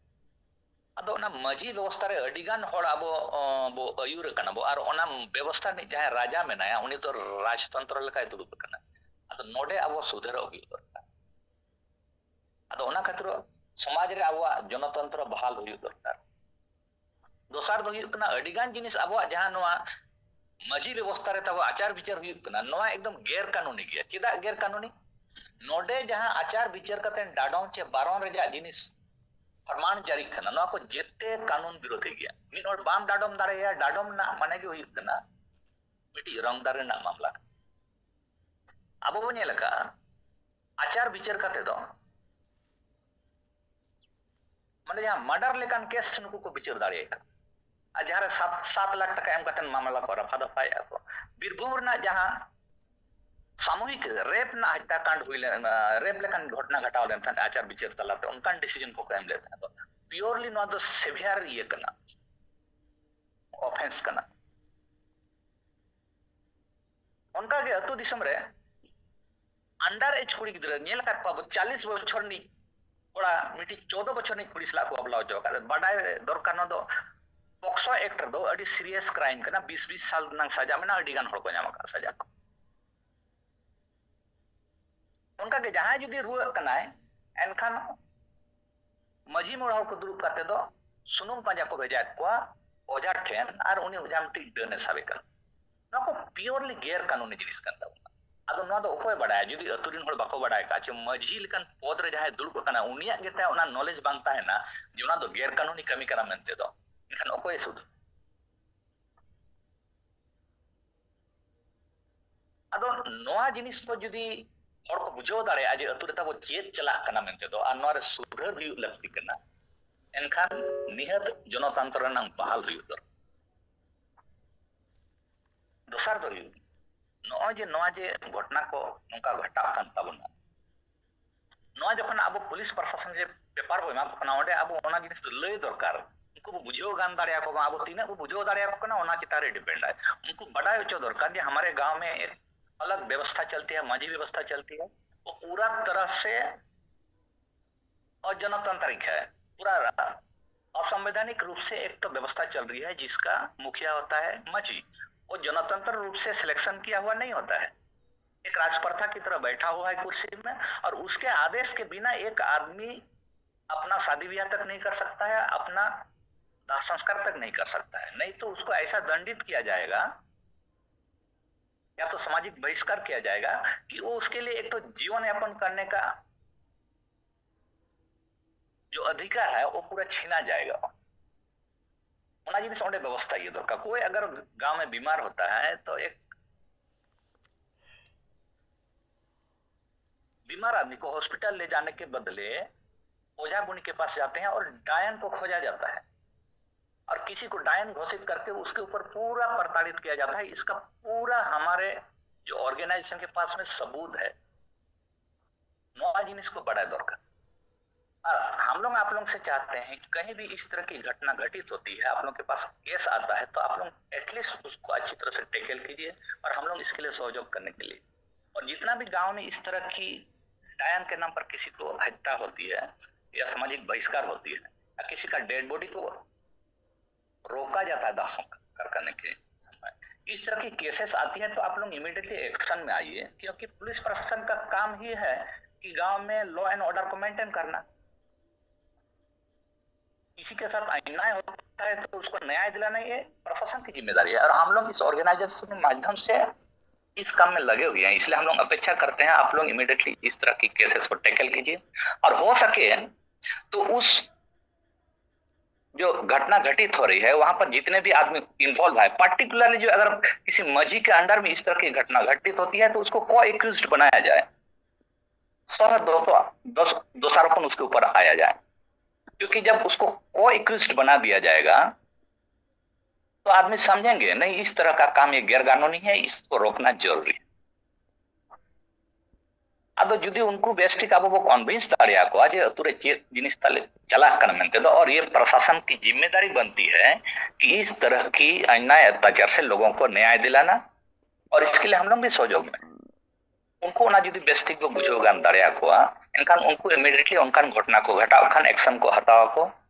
ᱟᱫᱚ ᱚᱱᱟ ᱢᱟᱹᱡᱷᱤ ᱵᱮᱵᱚᱥᱛᱷᱟ ᱨᱮ ᱟᱹᱰᱤ ᱜᱟᱱ ᱦᱚᱲ ᱟᱵᱚ, ᱚ, ᱵᱚ ᱟᱹᱭᱩᱨ ᱟᱠᱟᱱᱟ ᱵᱚ, ᱟᱨ ᱚᱱᱟ ᱵᱮᱵᱚᱥᱛᱷᱟ ᱨᱤᱱᱤᱡ ᱡᱟᱦᱟᱸᱭ ᱨᱟᱡᱟ ᱢᱮᱱᱟᱭᱟ, ᱩᱱᱤ ᱫᱚ ᱨᱟᱡᱽᱛᱚᱱᱛᱨᱚ ᱞᱮᱠᱟᱭ ᱫᱩᱲᱩᱵ ᱟᱠᱟᱱᱟ᱾ ᱟᱫᱚ ᱱᱚᱰᱮ ᱟᱵᱚ ᱥᱩᱫᱷᱟᱹᱨᱚᱜ ᱦᱩᱭᱩᱜ ᱫᱚᱨᱠᱟᱨ᱾ ᱟᱫᱚ ᱚᱱᱟ ᱠᱷᱟᱹᱛᱤᱨ ᱥᱚᱢᱟᱡᱽ ᱨᱮ ᱟᱵᱚᱣᱟᱜ ᱡᱚᱱᱚᱛᱚᱱᱛᱨᱚ ᱵᱟᱦᱟᱞ ᱦᱩᱭᱩᱜ ᱫᱚᱨᱠᱟᱨ᱾ ᱫᱚᱥᱟᱨ ᱫᱚ ᱦᱩᱭᱩᱜ ᱠᱟᱱᱟ, ᱟᱹᱰᱤ ᱜᱟᱱ ᱡᱤᱱᱤᱥ ᱟᱵᱚᱣᱟᱜ ᱡᱟᱦᱟᱸ ᱱᱚᱣᱟ ᱢᱟᱹᱡᱷᱤ ᱵᱮᱵᱚᱥᱛᱷᱟ ᱨᱮ ᱛᱟᱵᱚ ᱟᱪᱟᱨ ᱵᱤᱪᱟᱹᱨ ᱦᱩᱭᱩᱜ ᱠᱟᱱᱟ, ᱱᱚᱣᱟ ᱮᱠᱫᱚᱢ ᱜᱮᱨ ᱠᱟᱹᱱᱩᱱᱤ ᱜᱮᱭᱟ᱾ ᱪᱮᱫᱟᱜ ᱜᱮᱨ ᱠᱟᱹᱱᱩᱱᱤ? ᱱᱚᱰᱮ ᱡᱟᱦᱟᱸ ᱟᱪᱟᱨ ᱵᱤᱪᱟᱹᱨ ᱠᱟᱛᱮ ᱰᱟᱰᱚᱢ ᱪᱮ ᱵᱟᱨᱚᱱ ᱨᱮᱭᱟᱜ ᱡᱤᱱᱤᱥ ᱯᱨᱚᱢᱟᱱ ᱡᱟᱹᱨᱤᱜ ᱠᱟᱱᱟ, ᱱᱚᱣᱟ ᱠᱚ ᱡᱮᱛᱮ ᱠᱟᱹᱱᱩᱱ ᱵᱤᱨᱳᱫᱷᱤ ᱜᱮᱭᱟ᱾ ᱢᱤᱫ ᱦᱚᱲ ᱵᱟᱢ ᱰᱟᱰᱚᱢ ᱫᱟᱲᱮᱭᱟᱭᱟ᱾ ᱰᱟᱰᱚᱢ ᱨᱮᱱᱟᱜ ᱢᱟᱱᱮ ᱜᱮ ᱦᱩᱭᱩᱜ ᱠᱟᱱᱟ ᱢᱤᱫᱴᱤᱡ ᱨᱚᱝᱫᱟᱨ ᱨᱮᱱᱟᱜ ᱢᱟᱢᱞᱟ ᱠᱟᱱᱟ᱾ ᱟᱵᱚ ᱵᱚᱱ ᱧᱮᱞ ᱟᱠᱟᱫᱼᱟ, ᱟᱪᱟᱨ ᱵᱤᱪᱟᱹᱨ ᱠᱟᱛᱮ ᱫᱚ ᱢᱟᱱᱮ ᱡᱟᱦᱟᱸ ᱢᱟᱨᱰᱟᱨ ᱞᱮᱠᱟᱱ ᱠᱮᱥ ᱱᱩᱠᱩ ᱠᱚ ᱵᱤᱪᱟᱹᱨ ᱫᱟᱲᱮᱭᱟᱜ ᱠᱟᱱᱟ᱾ ᱟᱨ ᱡᱟᱦᱟᱸ ᱨᱮ ᱥᱟᱛ ᱥᱟᱛ ᱞᱟᱠᱷ ᱴᱟᱠᱟ ᱮᱢ ᱠᱟᱛᱮ ᱢᱟᱢᱞᱟ ᱠᱚ ᱨᱟᱯᱷᱟ ᱫᱟᱯᱷᱟᱭᱮᱫᱼᱟ ᱠᱚ᱾ ᱵᱤᱨᱵᱷᱩᱢ ᱨᱮᱱᱟᱜ ᱡᱟᱦᱟᱸ ᱥᱟᱢᱩᱦᱤᱠ ᱨᱮᱯ ᱨᱮᱱᱟᱜ ᱦᱚᱛᱛᱟᱠᱟᱸᱰ ᱦᱩᱭ ᱞᱮᱱ, ᱨᱮᱯ ᱞᱮᱠᱟᱱ ᱜᱷᱚᱴᱚᱱᱟ ᱜᱷᱟᱴᱟᱣ ᱞᱮᱱ ᱛᱟᱦᱮᱸᱫ ᱟᱪᱟᱨ ᱵᱤᱪᱟᱹᱨ ᱛᱟᱞᱟᱛᱮ, ᱚᱱᱠᱟᱱ ᱰᱤᱥᱤᱡᱚᱱ ᱠᱚᱠᱚ ᱮᱢ ᱞᱮᱫ ᱛᱟᱦᱮᱸᱫ᱾ ᱯᱤᱭᱳᱨᱞᱤ ᱱᱚᱣᱟ ᱫᱚ ᱥᱮᱵᱷᱤᱭᱟᱨ ᱤᱭᱟᱹ ᱠᱟᱱᱟ, ᱚᱯᱷᱮᱱᱥ ᱠᱟᱱᱟ᱾ ᱚᱱᱠᱟᱜᱮ ᱟᱹᱛᱩ ᱫᱤᱥᱚᱢ ᱨᱮ ᱟᱱᱰᱟᱨ ᱮᱡᱽ ᱠᱩᱲᱤ ᱜᱤᱫᱽᱨᱟᱹ ᱧᱮᱞ ᱟᱠᱟᱫ ᱠᱚᱣᱟ ᱵᱚ, ᱪᱟᱞᱤᱥ ᱵᱚᱪᱷᱚᱨ ᱨᱤᱱᱤᱡ ᱠᱚᱲᱟ ᱢᱤᱫᱴᱤᱡ ᱪᱳᱫᱚ ᱵᱚᱪᱷᱚᱨ ᱨᱤᱱᱤᱡ ᱠᱩᱲᱤ ᱥᱟᱞᱟᱜ ᱠᱚ ᱵᱟᱯᱞᱟ ᱦᱚᱪᱚ ᱟᱠᱟᱫ᱾ ᱵᱟᱰᱟᱭ ᱫᱚᱨᱠᱟᱨ, ᱱᱚᱣᱟ ᱫᱚ ᱯᱚᱠᱥᱚ ᱮᱠᱴ ᱨᱮᱫᱚ ᱟᱹᱰᱤ ᱥᱤᱨᱤᱭᱟᱥ ᱠᱨᱟᱭᱤᱢ ᱠᱟᱱᱟ, ᱵᱤᱥ ᱵᱤᱥ ᱥᱟᱞ ᱨᱮᱱᱟᱜ ᱥᱟᱡᱟ ᱢᱮᱱᱟᱜᱼᱟ, ᱟᱹᱰᱤ ᱜᱟᱱ ᱦᱚᱲ ᱠᱚ ᱧᱟᱢ ᱟᱠᱟᱫ ᱥᱟᱡᱟ ᱠᱚ᱾ ᱚᱱᱠᱟᱜᱮ ᱡᱟᱦᱟᱸᱭ ᱡᱩᱫᱤ ᱨᱩᱣᱟᱹᱜ ᱠᱟᱱᱟᱭ, ᱮᱱᱠᱷᱟᱱ ᱢᱟᱹᱡᱷᱤ ᱢᱚᱬᱮ ᱦᱚᱲ ᱠᱚ ᱫᱩᱲᱩᱵ ᱠᱟᱛᱮ ᱫᱚ ᱥᱩᱱᱩᱢ ᱯᱟᱸᱡᱟ ᱠᱚ ᱵᱷᱮᱡᱟᱭᱮᱫ ᱠᱚᱣᱟ ᱚᱡᱷᱟ ᱴᱷᱮᱱ, ᱟᱨ ᱩᱱᱤ ᱚᱡᱷᱟ ᱢᱤᱫᱴᱤᱡ ᱰᱟᱹᱱᱮ ᱥᱟᱵᱮ ᱠᱟᱱᱟ᱾ ᱱᱚᱣᱟ ᱠᱚ ᱯᱤᱭᱳᱨᱞᱤ ᱜᱮᱨ ᱠᱟᱹᱱᱩᱱᱤ ᱡᱤᱱᱤᱥ ᱠᱟᱱ ᱛᱟᱵᱚᱱᱟ᱾ ᱟᱫᱚ ᱱᱚᱣᱟ ᱫᱚ ᱚᱠᱚᱭ ᱵᱟᱰᱟᱭᱟ? ᱡᱩᱫᱤ ᱟᱹᱛᱩ ᱨᱮᱱ ᱦᱚᱲ ᱵᱟᱠᱚ ᱵᱟᱰᱟᱭ ᱠᱟᱜᱼᱟ, ᱪᱮ ᱢᱟᱹᱡᱷᱤ ᱞᱮᱠᱟᱱ ᱯᱚᱫᱽ ᱨᱮ ᱡᱟᱦᱟᱸᱭ ᱫᱩᱲᱩᱵ ᱟᱠᱟᱱᱟ, ᱩᱱᱤᱭᱟᱜ ᱜᱮ ᱛᱟᱭ ᱚᱱᱟ ᱱᱚᱞᱮᱡᱽ ᱵᱟᱝ ᱛᱟᱦᱮᱱᱟ ᱡᱮ ᱚᱱᱟ ᱫᱚ ᱜᱮᱨ ᱠᱟᱹᱱᱩᱱᱤ ᱠᱟᱹᱢᱤ ᱠᱟᱱᱟ ᱢᱮᱱᱛᱮ ᱫᱚ, ᱮᱱᱠᱷᱟᱱ ᱚᱠᱚᱭᱮ ᱥᱩᱫᱷ? ᱟᱫᱚ ᱱᱚᱣᱟ ᱡᱤᱱᱤᱥ ᱠᱚ ᱡᱩᱫᱤ ᱦᱚᱲ ᱠᱚ ᱵᱩᱡᱷᱟᱹᱣ ᱫᱟᱲᱮᱭᱟᱜᱼᱟ ᱡᱮ ᱟᱹᱛᱩ ᱨᱮ ᱛᱟᱵᱚ ᱪᱮᱫ ᱪᱟᱞᱟᱜ ᱠᱟᱱᱟ ᱢᱮᱱᱛᱮ ᱫᱚ, ᱟᱨ ᱱᱚᱣᱟ ᱨᱮ ᱥᱩᱫᱷᱟᱹᱨ ᱦᱩᱭᱩᱜ ᱞᱟᱹᱠᱛᱤ ᱠᱟᱱᱟ, ᱮᱱᱠᱷᱟᱱ ᱱᱤᱦᱟᱹᱛ ᱡᱚᱱᱚᱛᱚᱱᱛᱨᱚ ᱨᱮᱱᱟᱜ ᱵᱟᱦᱟᱞ ᱦᱩᱭᱩᱜ ᱫᱚᱨᱠᱟᱨ᱾ ᱫᱚᱥᱟᱨ ᱫᱚ ᱦᱩᱭᱩᱜ, ᱱᱚᱜᱼᱚᱭ ᱡᱮ ᱱᱚᱣᱟ ᱡᱮ ᱜᱷᱚᱴᱚᱱᱟ ᱠᱚ ᱱᱚᱝᱠᱟ ᱜᱷᱚᱴᱟᱜ ᱠᱟᱱ ᱛᱟᱵᱚᱱᱟ, ᱱᱚᱣᱟ ᱡᱚᱠᱷᱚᱱ ᱟᱵᱚ ᱯᱩᱞᱤᱥ ᱯᱨᱚᱥᱟᱥᱚᱱ ᱡᱮ ᱯᱮᱯᱟᱨ ᱵᱚ ᱮᱢᱟ ᱠᱚ ᱠᱟᱱᱟ, ᱚᱸᱰᱮ ᱟᱵᱚ ᱚᱱᱟ ᱡᱤᱱᱤᱥ ᱫᱚ ᱞᱟᱹᱭ ᱫᱚᱨᱠᱟᱨ, ᱩᱱᱠᱩ ᱵᱚ ᱵᱩᱡᱷᱟᱹᱣ ᱜᱟᱱ ᱫᱟᱲᱮᱭᱟᱠᱚ ᱢᱟ᱾ ᱟᱵᱚ ᱛᱤᱱᱟᱹᱜ ᱵᱚ ᱵᱩᱡᱷᱟᱹᱣ ᱫᱟᱲᱮᱭᱟᱠᱚ ᱠᱟᱱᱟ, ᱚᱱᱟ ᱪᱮᱛᱟᱱ ᱨᱮ ᱰᱤᱯᱮᱱᱰ ᱟᱭ᱾ ᱩᱱᱠᱩ ᱵᱟᱰᱟᱭ ᱦᱚᱪᱚ ᱫᱚᱨᱠᱟᱨ ᱡᱮ ᱦᱟᱢᱟᱨᱮ ᱜᱟᱶ ᱢᱮ ᱮᱠ ᱟᱞᱟᱜᱽ ᱵᱮᱵᱚᱥᱛᱷᱟ ᱪᱚᱞᱛᱤ ᱦᱟᱭ, ᱢᱟᱹᱡᱷᱤ ᱵᱮᱵᱚᱥᱛᱷᱟ ᱪᱚᱞᱛᱤ ᱦᱟᱭ, ᱣᱚ ᱯᱩᱨᱟ ᱛᱚᱨᱦ ᱥᱮ ᱚᱡᱚᱱᱚᱛᱟᱱᱛᱨᱤᱠ ᱦᱟᱭ, ᱯᱩᱨᱟ ᱚᱥᱟᱝᱵᱤᱫᱷᱟᱱᱤᱠ ᱨᱩᱯ ᱥᱮ ᱮᱠ ᱛᱚ ᱵᱮᱵᱚᱥᱛᱷᱟ ᱪᱚᱞ ᱨᱤᱦᱤ ᱦᱟᱭ ᱡᱤᱥᱠᱟ ᱢᱩᱠᱷᱤᱭᱟ ᱦᱳᱛᱟ ᱦᱟᱭ ᱢᱟᱹᱡᱷᱤ, ᱣᱚ ᱡᱚᱱᱚᱛᱚᱱᱛᱨᱚ ᱨᱩᱯ ᱥᱮ ᱥᱤᱞᱮᱠᱥᱚᱱ ᱠᱤᱭᱟ ᱦᱩᱣᱟ ᱱᱟᱦᱤ ᱦᱳᱛᱟ ᱦᱟᱭ᱾ ᱮᱠ ᱨᱟᱡᱽᱯᱨᱚᱛᱷᱟ ᱠᱤ ᱛᱚᱨᱦ ᱵᱟᱭᱴᱷᱟ ᱦᱩᱣᱟ ᱦᱟᱭ ᱠᱩᱨᱥᱤ ᱢᱮ, ᱚᱨ ᱩᱥᱠᱮ ᱟᱫᱮᱥ ᱠᱮ ᱵᱤᱱᱟ ᱮᱠ ᱟᱫᱢᱤ ᱟᱯᱱᱟ ᱥᱟᱫᱤ ᱵᱤᱭᱟᱦ ᱛᱟᱠ ᱱᱟᱦᱤ ᱠᱟᱨ ᱥᱟᱠᱛᱟ ᱦᱟᱭ, ᱟᱯᱱᱟ ᱫᱟᱦ ᱥᱚᱝᱥᱠᱟᱨ ᱛᱟᱠ ᱱᱟᱦᱤ ᱠᱟᱨ ᱥᱟᱠᱛᱟ ᱦᱟᱭ, ᱱᱟᱦᱤ ᱛᱚ ᱩᱥᱠᱚ ᱮᱭᱥᱟ ᱫᱟᱱᱰᱤᱛ ᱠᱤᱭᱟ ᱡᱟᱭᱮᱜᱟ ᱭᱟ ᱛᱚ ᱥᱟᱢᱟᱡᱤᱠ ᱵᱟᱦᱤᱥᱠᱟᱨ ᱠᱤᱭᱟ ᱡᱟᱭᱮᱜᱟ ᱠᱤ ᱩᱥᱠᱮ ᱞᱤᱭᱮ ᱮᱠ ᱛᱚ ᱡᱤᱵᱚᱱ ᱭᱟᱯᱚᱱ ᱠᱟᱨᱱᱮ ᱠᱟ ᱡᱚ ᱚᱫᱷᱤᱠᱟᱨ ᱦᱟᱭ ᱣᱚ ᱯᱩᱨᱟ ᱪᱷᱤᱱᱟ ᱡᱟᱭᱮᱜᱟ᱾ ᱚᱱᱟ ᱡᱤᱱᱤᱥ ᱚᱸᱰᱮ ᱵᱮᱵᱚᱥᱛᱷᱟ ᱤᱭᱟᱹ ᱫᱚᱨᱠᱟᱨ᱾ कोई अगर गांव में बीमार होता है तो एक बीमार आदमी को हॉस्पिटल ले जाने के बदले ओझा गुनी के पास जाते हैं और डायन को खोजा जाता है और किसी को डायन घोषित करके उसके ऊपर पूरा प्रताड़ित किया जाता है। इसका पूरा हमारे जो ऑर्गेनाइजेशन के पास में सबूत है। ᱱᱚᱣᱟ ᱡᱤᱱᱤᱥ ᱠᱚ ᱵᱟᱰᱟᱭ ᱫᱚᱨᱠᱟᱨ। और हम लोग आप लोग से चाहते हैं कि कहीं भी इस तरह की घटना घटित होती है, आप लोग के पास केस आता है, तो आप लोग एटलीस्ट उसको अच्छी तरह से टैकल कीजिए और हम लोग इसके लिए सहयोग करने के लिए। और जितना भी गांव में इस तरह की डायन के नाम पर किसी को हत्या होती है या सामाजिक बहिष्कार होती है या किसी का डेड बॉडी को रोका जाता है दाह संस्कार करने के समय, इस तरह की केसेस आती है, तो आप लोग इमीडिएटली एक्शन में आइए, क्योंकि पुलिस प्रशासन का काम ही है कि गांव में लॉ एंड ऑर्डर को मेंटेन करना। किसी के साथ अन्याय होता है तो उसको न्याय दिलाना ये प्रशासन की जिम्मेदारी है, और हम लोग इस ऑर्गेनाइजेशन के माध्यम से इस काम में लगे हुए हैं। इसलिए हम लोग अपेक्षा करते हैं आप लोग इमीडिएटली इस तरह की केसेस को टैकल कीजिए, और हो सके तो उस जो घटना घटित हो रही है वहां पर जितने भी आदमी इन्वॉल्व है, पर्टिकुलरली जो अगर किसी मझी के अंडर में इस तरह की घटना घटित होती है तो उसको को एक्यूज बनाया जाए, सह दोषों दोष दोषारोपण उसके ऊपर आया जाए, क्योंकि जब उसको को एक्यूज बना दिया जाएगा तो आदमी समझेंगे नहीं इस तरह का काम ये गैर कानूनी है, इसको रोकना जरूरी है। ᱟᱫᱚ ᱡᱩᱫᱤ ᱩᱱᱠᱩ ᱵᱮᱥ ᱴᱷᱤᱠ ᱟᱵᱚ ᱵᱚ ᱠᱚᱱᱵᱷᱤᱱᱥ ᱫᱟᱲᱮᱭᱟᱠᱚᱣᱟ ᱡᱮ ᱟᱹᱛᱩ ᱨᱮ ᱪᱮᱫ ᱡᱤᱱᱤᱥ ᱛᱟᱞᱮ ᱪᱟᱞᱟᱜ ᱠᱟᱱᱟ ᱢᱮᱱᱛᱮ ᱫᱚ, और ये प्रशासन की जिम्मेदारी बनती है कि इस तरह की अन्याय अत्याचार से लोगों को न्याय दिलाना, और इसके लिए हम लोग भी सहयोग में। ᱩᱱᱠᱩ ᱚᱱᱟ ᱡᱩᱫᱤ ᱵᱮᱥ ᱴᱷᱤᱠ ᱵᱚ ᱵᱩᱡᱷᱟᱹᱣ ᱜᱟᱱ ᱫᱟᱲᱮᱭᱟᱠᱚᱣᱟ, ᱮᱱᱠᱷᱟᱱ ᱩᱱᱠᱩ ᱤᱢᱤᱰᱤᱭᱮᱴᱞᱤ ᱚᱱᱠᱟᱱ ᱜᱷᱚᱴᱚᱱᱟ ᱠᱚ ᱜᱷᱟᱴᱟᱣ ᱠᱷᱟᱱ ᱮᱠᱥᱚᱱ ᱠᱚ ᱦᱟᱛᱟᱣ ᱟᱠᱚ᱾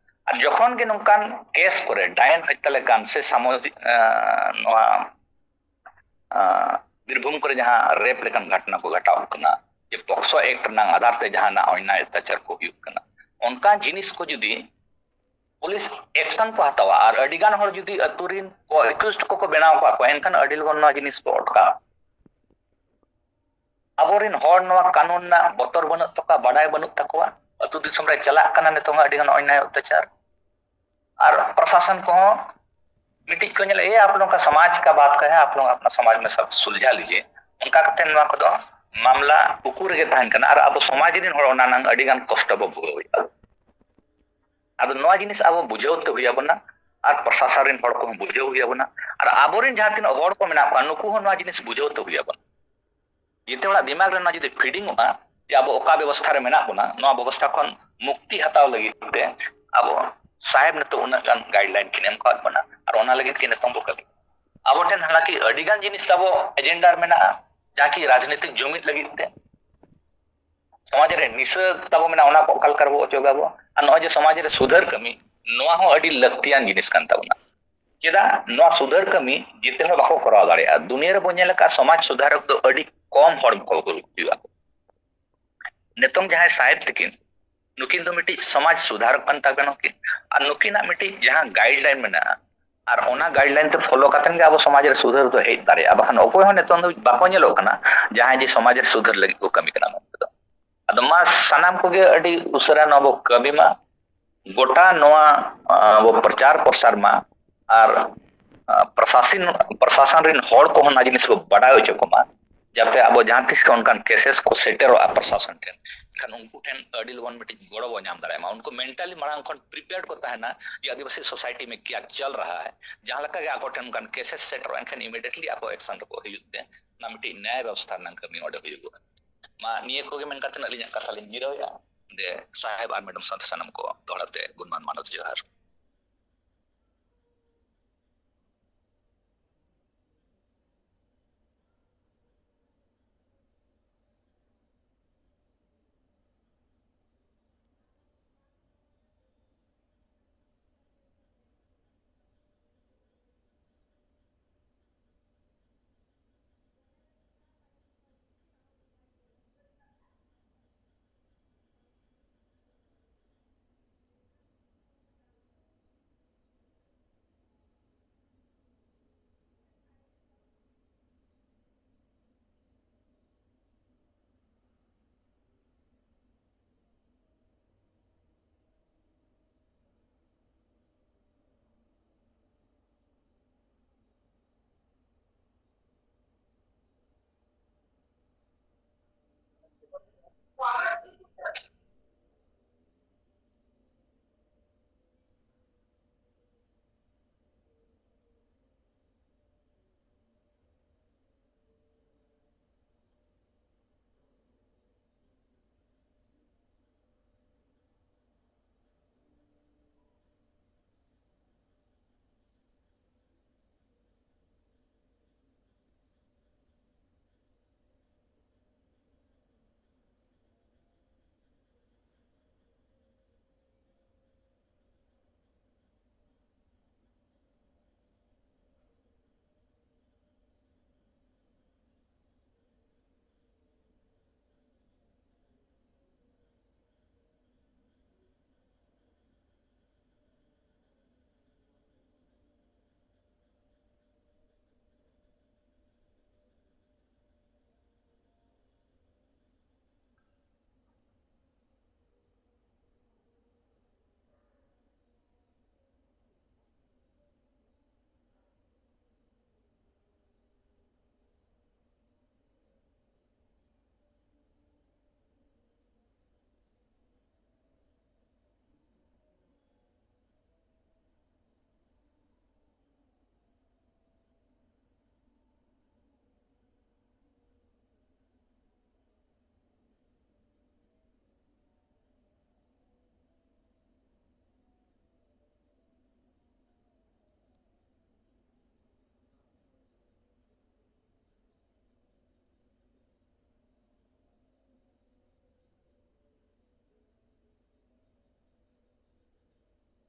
ᱟᱨ ᱡᱚᱠᱷᱚᱱ ᱜᱮ ᱱᱚᱝᱠᱟᱱ ᱠᱮᱥ ᱠᱚᱨᱮ ᱰᱟᱭᱚᱱ ᱦᱚᱛᱛᱟ ᱞᱮᱠᱟᱱ ᱥᱮ ᱥᱟᱢᱟᱡᱤᱠ ᱱᱚᱣᱟ ᱵᱤᱨᱵᱷᱩᱢ ᱠᱚᱨᱮ ᱡᱟᱦᱟᱸ ᱨᱮᱯ ᱞᱮᱠᱟᱱ ᱜᱷᱚᱴᱚᱱᱟ ᱠᱚ ᱜᱷᱟᱴᱟᱣ ᱠᱟᱱᱟ, ᱡᱮ ᱯᱚᱠᱥᱚ ᱮᱠᱴ ᱨᱮᱱᱟᱜ ᱟᱫᱷᱟᱨ ᱛᱮ ᱡᱟᱦᱟᱱᱟᱜ ᱚᱱᱱᱟᱭ ᱚᱛᱛᱟᱪᱟᱨ ᱠᱚ ᱦᱩᱭᱩᱜ ᱠᱟᱱᱟ, ᱚᱱᱠᱟᱱ ᱡᱤᱱᱤᱥ ᱠᱚ ᱡᱩᱫᱤ ᱯᱩᱞᱤᱥ ᱮᱠᱥᱚᱱ ᱠᱚ ᱦᱟᱛᱟᱣᱟ ᱟᱨ ᱟᱹᱰᱤ ᱜᱟᱱ ᱦᱚᱲ ᱡᱩᱫᱤ ᱟᱹᱛᱩ ᱨᱤᱱ ᱠᱚ ᱮᱠᱭᱩᱡᱽᱰ ᱠᱚᱠᱚ ᱵᱮᱱᱟᱣ ᱠᱚᱣᱟ ᱠᱚ, ᱮᱱᱠᱷᱟᱱ ᱟᱹᱰᱤ ᱞᱚᱜᱚᱱ ᱱᱚᱣᱟ ᱡᱤᱱᱤᱥ ᱠᱚ ᱚᱴᱠᱟᱜᱼᱟ᱾ ᱟᱵᱚᱨᱤᱱ ᱦᱚᱲ ᱱᱚᱣᱟ ᱠᱟᱹᱱᱩᱱ ᱨᱮᱱᱟᱜ ᱵᱚᱛᱚᱨ ᱵᱟᱹᱱᱩᱜ ᱛᱟᱠᱚᱣᱟ, ᱵᱟᱰᱟᱭ ᱵᱟᱹᱱᱩᱜ ᱛᱟᱠᱚᱣᱟ᱾ ᱟᱹᱛᱩ ᱫᱤᱥᱚᱢ ᱨᱮ ᱪᱟᱞᱟᱜ ᱠᱟᱱᱟ ᱱᱤᱛᱚᱝ ᱦᱚᱸ ᱟᱹᱰᱤ ᱜᱟᱱ ᱚᱱᱱᱟᱭ ᱚᱛᱛᱟᱪᱟᱨ᱾ ᱟᱨ ᱯᱨᱚᱥᱟᱥᱚᱱ ᱠᱚᱦᱚᱸ ᱢᱤᱫᱴᱤᱡ ᱠᱚ ᱧᱮᱞᱟ, "ᱮ, ᱟᱯ ᱞᱳᱜ ᱠᱟ ᱥᱚᱢᱟᱡᱽ ᱠᱟ ᱵᱟᱛ ᱠᱟ ᱦᱮ, ᱟᱯ ᱞᱳᱜ ᱟᱯᱱᱟ ᱥᱚᱢᱟᱡᱽ ᱢᱮ ᱥᱟᱵ ᱥᱩᱞᱡᱷᱟ ᱞᱤᱡᱤᱭᱮ", ᱚᱱᱠᱟ ᱠᱟᱛᱮ ᱱᱚᱣᱟ ᱠᱚᱫᱚ ᱢᱟᱢᱞᱟ ᱩᱠᱩ ᱨᱮᱜᱮ ᱛᱟᱦᱮᱱ ᱠᱟᱱᱟ᱾ ᱟᱨ ᱟᱵᱚ ᱥᱚᱢᱟᱡᱽ ᱨᱮᱱ ᱦᱚᱲ ᱚᱱᱟ ᱱᱟᱝ ᱟᱹᱰᱤ ᱜᱟᱱ ᱠᱚᱥᱴᱚ ᱵᱚ ᱵᱷᱳᱜᱟᱹᱣ ᱮᱫᱟ᱾ ᱟᱫᱚ ᱱᱚᱣᱟ ᱡᱤᱱᱤᱥ ᱟᱵᱚ ᱵᱩᱡᱷᱟᱹᱣ ᱛᱮ ᱦᱩᱭ ᱟᱵᱚᱱᱟ, ᱟᱨ ᱯᱨᱚᱥᱟᱥᱚᱱ ᱨᱮᱱ ᱦᱚᱲ ᱠᱚᱦᱚᱸ ᱵᱩᱡᱷᱟᱹᱣ ᱦᱩᱭ ᱟᱵᱚᱱᱟ, ᱟᱨ ᱟᱵᱚᱨᱮᱱ ᱡᱟᱦᱟᱸ ᱛᱤᱱᱟᱹᱜ ᱦᱚᱲ ᱠᱚ ᱢᱮᱱᱟᱜ ᱠᱚᱣᱟ, ᱱᱩᱠᱩ ᱦᱚᱸ ᱱᱚᱣᱟ ᱡᱤᱱᱤᱥ ᱵᱩᱡᱷᱟᱹᱣ ᱛᱮ ᱦᱩᱭ ᱟᱵᱚᱱᱟ᱾ ᱡᱮᱛᱮ ᱦᱚᱲᱟᱜ ᱫᱤᱢᱟᱜᱽ ᱨᱮ ᱱᱚᱣᱟ ᱡᱩᱫᱤ ᱯᱷᱤᱰᱤᱝ ᱚᱜᱼᱟ ᱡᱮ ᱟᱵᱚ ᱚᱠᱟ ᱵᱮᱵᱚᱥᱛᱷᱟ ᱨᱮ ᱢᱮᱱᱟᱜ ᱵᱚᱱᱟ, ᱱᱚᱣᱟ ᱵᱮᱵᱚᱥᱛᱷᱟ ᱠᱷᱚᱱ ᱢᱩᱠᱛᱤ ᱦᱟᱛᱟᱣ ᱞᱟᱹᱜᱤᱫ ᱛᱮ ᱟᱵᱚ ᱥᱟᱦᱮᱵᱽ ᱱᱤᱛᱚᱜ ᱩᱱᱟᱹᱜ ᱜᱟᱱ ᱜᱟᱭᱤᱰᱞᱟᱭᱤᱱ ᱠᱤᱱ ᱮᱢ ᱠᱟᱣᱟᱫ ᱵᱚᱱᱟ, ᱟᱨ ᱚᱱᱟ ᱞᱟᱹᱜᱤᱫ ᱜᱮ ᱱᱤᱛᱚᱝ ᱵᱚ ᱠᱟᱹᱢᱤ᱾ ᱟᱵᱚ ᱴᱷᱮᱱ ᱦᱟᱞᱟᱸᱠᱤ ᱟᱹᱰᱤ ᱜᱟᱱ ᱡᱤᱱᱤᱥ ᱛᱟᱵᱚ ᱮᱡᱮᱱᱰᱟ ᱨᱮ ᱢᱮᱱᱟᱜᱼᱟ, ᱡᱟᱦᱟᱸ ᱠᱤ ᱨᱟᱡᱽᱱᱤᱛᱤᱠ ᱡᱩᱢᱤᱫ ᱞᱟᱹᱜᱤᱫ ᱛᱮ, ᱥᱚᱢᱟᱡᱽ ᱨᱮ ᱱᱤᱥᱟᱹ ᱛᱟᱵᱚ ᱢᱮᱱᱟᱜᱼᱟ, ᱚᱱᱟ ᱠᱚ ᱚᱠᱟ ᱞᱮᱠᱟ ᱨᱮᱵᱚ ᱚᱪᱚᱜᱟ ᱟᱵᱚ, ᱟᱨ ᱱᱚᱜᱼᱚᱭ ᱡᱮ ᱥᱚᱢᱟᱡᱽ ᱨᱮ ᱥᱩᱫᱷᱟᱹᱨ ᱠᱟᱹᱢᱤ, ᱱᱚᱣᱟ ᱦᱚᱸ ᱟᱹᱰᱤ ᱞᱟᱹᱠᱛᱤᱭᱟᱱ ᱡᱤᱱᱤᱥ ᱠᱟᱱ ᱛᱟᱵᱚᱱᱟ᱾ ᱪᱮᱫᱟᱜ ᱱᱚᱣᱟ ᱥᱩᱫᱷᱟᱹᱨ ᱠᱟᱹᱢᱤ ᱡᱮᱛᱮ ᱦᱚᱲ ᱵᱟᱠᱚ ᱠᱚᱨᱟᱣ ᱫᱟᱲᱮᱭᱟᱜᱼᱟ? ᱫᱩᱱᱤᱭᱟᱹ ᱨᱮᱵᱚᱱ ᱧᱮᱞ ᱟᱠᱟᱫᱼᱟ, ᱥᱚᱢᱟᱡᱽ ᱥᱩᱫᱷᱟᱨᱚᱠ ᱫᱚ ᱟᱹᱰᱤ ᱠᱚᱢ ᱦᱚᱲ ᱠᱚ ᱦᱩᱭᱩᱜᱼᱟ᱾ ᱱᱤᱛᱚᱝ ᱡᱟᱦᱟᱸᱭ ᱥᱟᱦᱮᱵᱽ ᱛᱟᱹᱠᱤᱱ, ᱱᱩᱠᱤᱱ ᱫᱚ ᱢᱤᱫᱴᱤᱡ ᱥᱚᱢᱟᱡᱽ ᱥᱩᱫᱷᱟᱨᱚᱠ ᱠᱟᱱ ᱛᱟᱵᱮᱱᱟ ᱠᱤᱱ, ᱟᱨ ᱱᱩᱠᱤᱱᱟᱜ ᱢᱤᱫᱴᱤᱡ ᱡᱟᱦᱟᱸ ᱜᱟᱭᱤᱰᱞᱟᱭᱤᱱ ᱢᱮᱱᱟᱜᱼᱟ, ᱟᱨ ᱚᱱᱟ ᱜᱟᱭᱤᱰᱞᱟᱭᱤᱱ ᱛᱮ ᱯᱷᱚᱞᱳ ᱠᱟᱛᱮ ᱜᱮ ᱟᱵᱚ ᱥᱚᱢᱟᱡᱽ ᱨᱮ ᱥᱩᱫᱷᱟᱹᱨ ᱫᱚ ᱦᱮᱡ ᱫᱟᱲᱮᱭᱟᱜᱼᱟ᱾ ᱵᱟᱠᱷᱟᱱ ᱚᱠᱚᱭ ᱦᱚᱸ ᱱᱤᱛᱚᱝ ᱫᱷᱟᱹᱵᱤᱡ ᱵᱟᱠᱚ ᱧᱮᱞᱚᱜ ᱠᱟᱱᱟ ᱡᱟᱦᱟᱸᱭ ᱡᱮ ᱥᱚᱢᱟᱡᱽ ᱨᱮ ᱥᱩᱫᱷᱟᱹᱨ ᱞᱟᱹᱜᱤᱫ ᱠᱚ ᱠᱟᱹᱢᱤ ᱠᱟᱱᱟ ᱢᱮᱱᱛᱮ ᱫᱚ᱾ ᱟᱫᱚ ᱢᱟ ᱥᱟᱱᱟᱢ ᱠᱚᱜᱮ ᱟᱹᱰᱤ ᱩᱥᱟᱹᱨᱟ ᱱᱚᱣᱟ ᱵᱚ ᱠᱟᱹᱢᱤ ᱢᱟ, ᱜᱚᱴᱟ ᱱᱚᱣᱟ, ᱟᱸ, ᱵᱚ ᱯᱨᱚᱪᱟᱨ ᱯᱨᱚᱥᱟᱨ ᱢᱟ, ᱟᱨ, ᱟᱸ, ᱯᱨᱚᱥᱟᱥᱤᱱ, ᱯᱨᱚᱥᱟᱥᱚᱱ ᱨᱮᱱ ᱦᱚᱲ ᱠᱚᱦᱚᱸ ᱚᱱᱟ ᱡᱤᱱᱤᱥ ᱵᱚ ᱵᱟᱰᱟᱭ ᱦᱚᱪᱚ ᱠᱚᱢᱟ, ᱡᱟᱛᱮ ᱟᱵᱚ ᱡᱟᱦᱟᱸ ᱛᱤᱥ ᱜᱮ ᱚᱱᱠᱟᱱ ᱠᱮᱥᱮᱥ ᱠᱚ ᱥᱮᱴᱮᱨᱚᱜᱼᱟ ᱯᱨᱚᱥᱟᱥᱚᱱ ᱴᱷᱮᱱ, ᱮᱱᱠᱷᱟᱱ ᱩᱱᱠᱩ ᱴᱷᱮᱱ ᱟᱹᱰᱤ ᱞᱚᱜᱚᱱ ᱢᱤᱫᱴᱤᱡ ᱜᱚᱲᱚ ᱵᱚ ᱧᱟᱢ ᱫᱟᱲᱮᱭᱟᱜ ᱢᱟ᱾ ᱩᱱᱠᱩ ᱢᱮᱱᱴᱟᱞᱤ ᱢᱟᱲᱟᱝ ᱠᱷᱚᱱ ᱯᱨᱤᱯᱮᱭᱟᱨᱰ ᱠᱚ ᱛᱟᱦᱮᱱᱟ ᱡᱮ ᱟᱹᱫᱤᱵᱟᱹᱥᱤ ᱥᱳᱥᱟᱭᱴᱤ ᱢᱮ ᱠᱮᱭᱟ ᱪᱚᱞ ᱨᱟᱦᱟ ᱦᱟᱭ, ᱡᱟᱦᱟᱸ ᱞᱮᱠᱟ ᱜᱮ ᱟᱠᱚ ᱴᱷᱮᱱ ᱚᱱᱠᱟᱱ ᱠᱮᱥᱮᱥ ᱥᱮᱴᱮᱨᱚᱜᱼᱟ, ᱮᱱᱠᱷᱟᱱ ᱤᱢᱤᱰᱤᱭᱮᱴᱞᱤ ᱟᱠᱚ ᱮᱠᱥᱚᱱ ᱨᱮᱠᱚ ᱦᱤᱡᱩᱜ ᱛᱮ ᱚᱱᱟ ᱢᱤᱫᱴᱤᱡ ᱱᱮᱭᱟᱭ ᱵᱮᱵᱚᱥᱛᱷᱟ ᱨᱮᱱᱟᱜ ᱠᱟᱹᱢᱤ ᱚᱸᱰᱮ ᱦᱩᱭᱩᱜᱚᱜᱼᱟ᱾ ᱢᱟ ᱱᱤᱭᱟᱹ ᱠᱚᱜᱮ ᱢᱮᱱ ᱠᱟᱛᱮ ᱟᱹᱞᱤᱧᱟᱜ ᱠᱟᱛᱷᱟ ᱞᱤᱧ ᱡᱤᱨᱟᱹᱣᱮᱫᱼᱟ᱾ ᱫᱮ ᱥᱟᱦᱮᱵᱽ ᱟᱨ ᱢᱮᱰᱟᱢ ᱥᱟᱶᱛᱮ ᱥᱟᱱᱟᱢ ᱠᱚ ᱫᱚᱦᱲᱟ ᱛᱮ ᱜᱩᱱᱢᱟᱱ ᱢᱟᱱᱚᱛ ᱡᱚᱦᱟᱨ᱾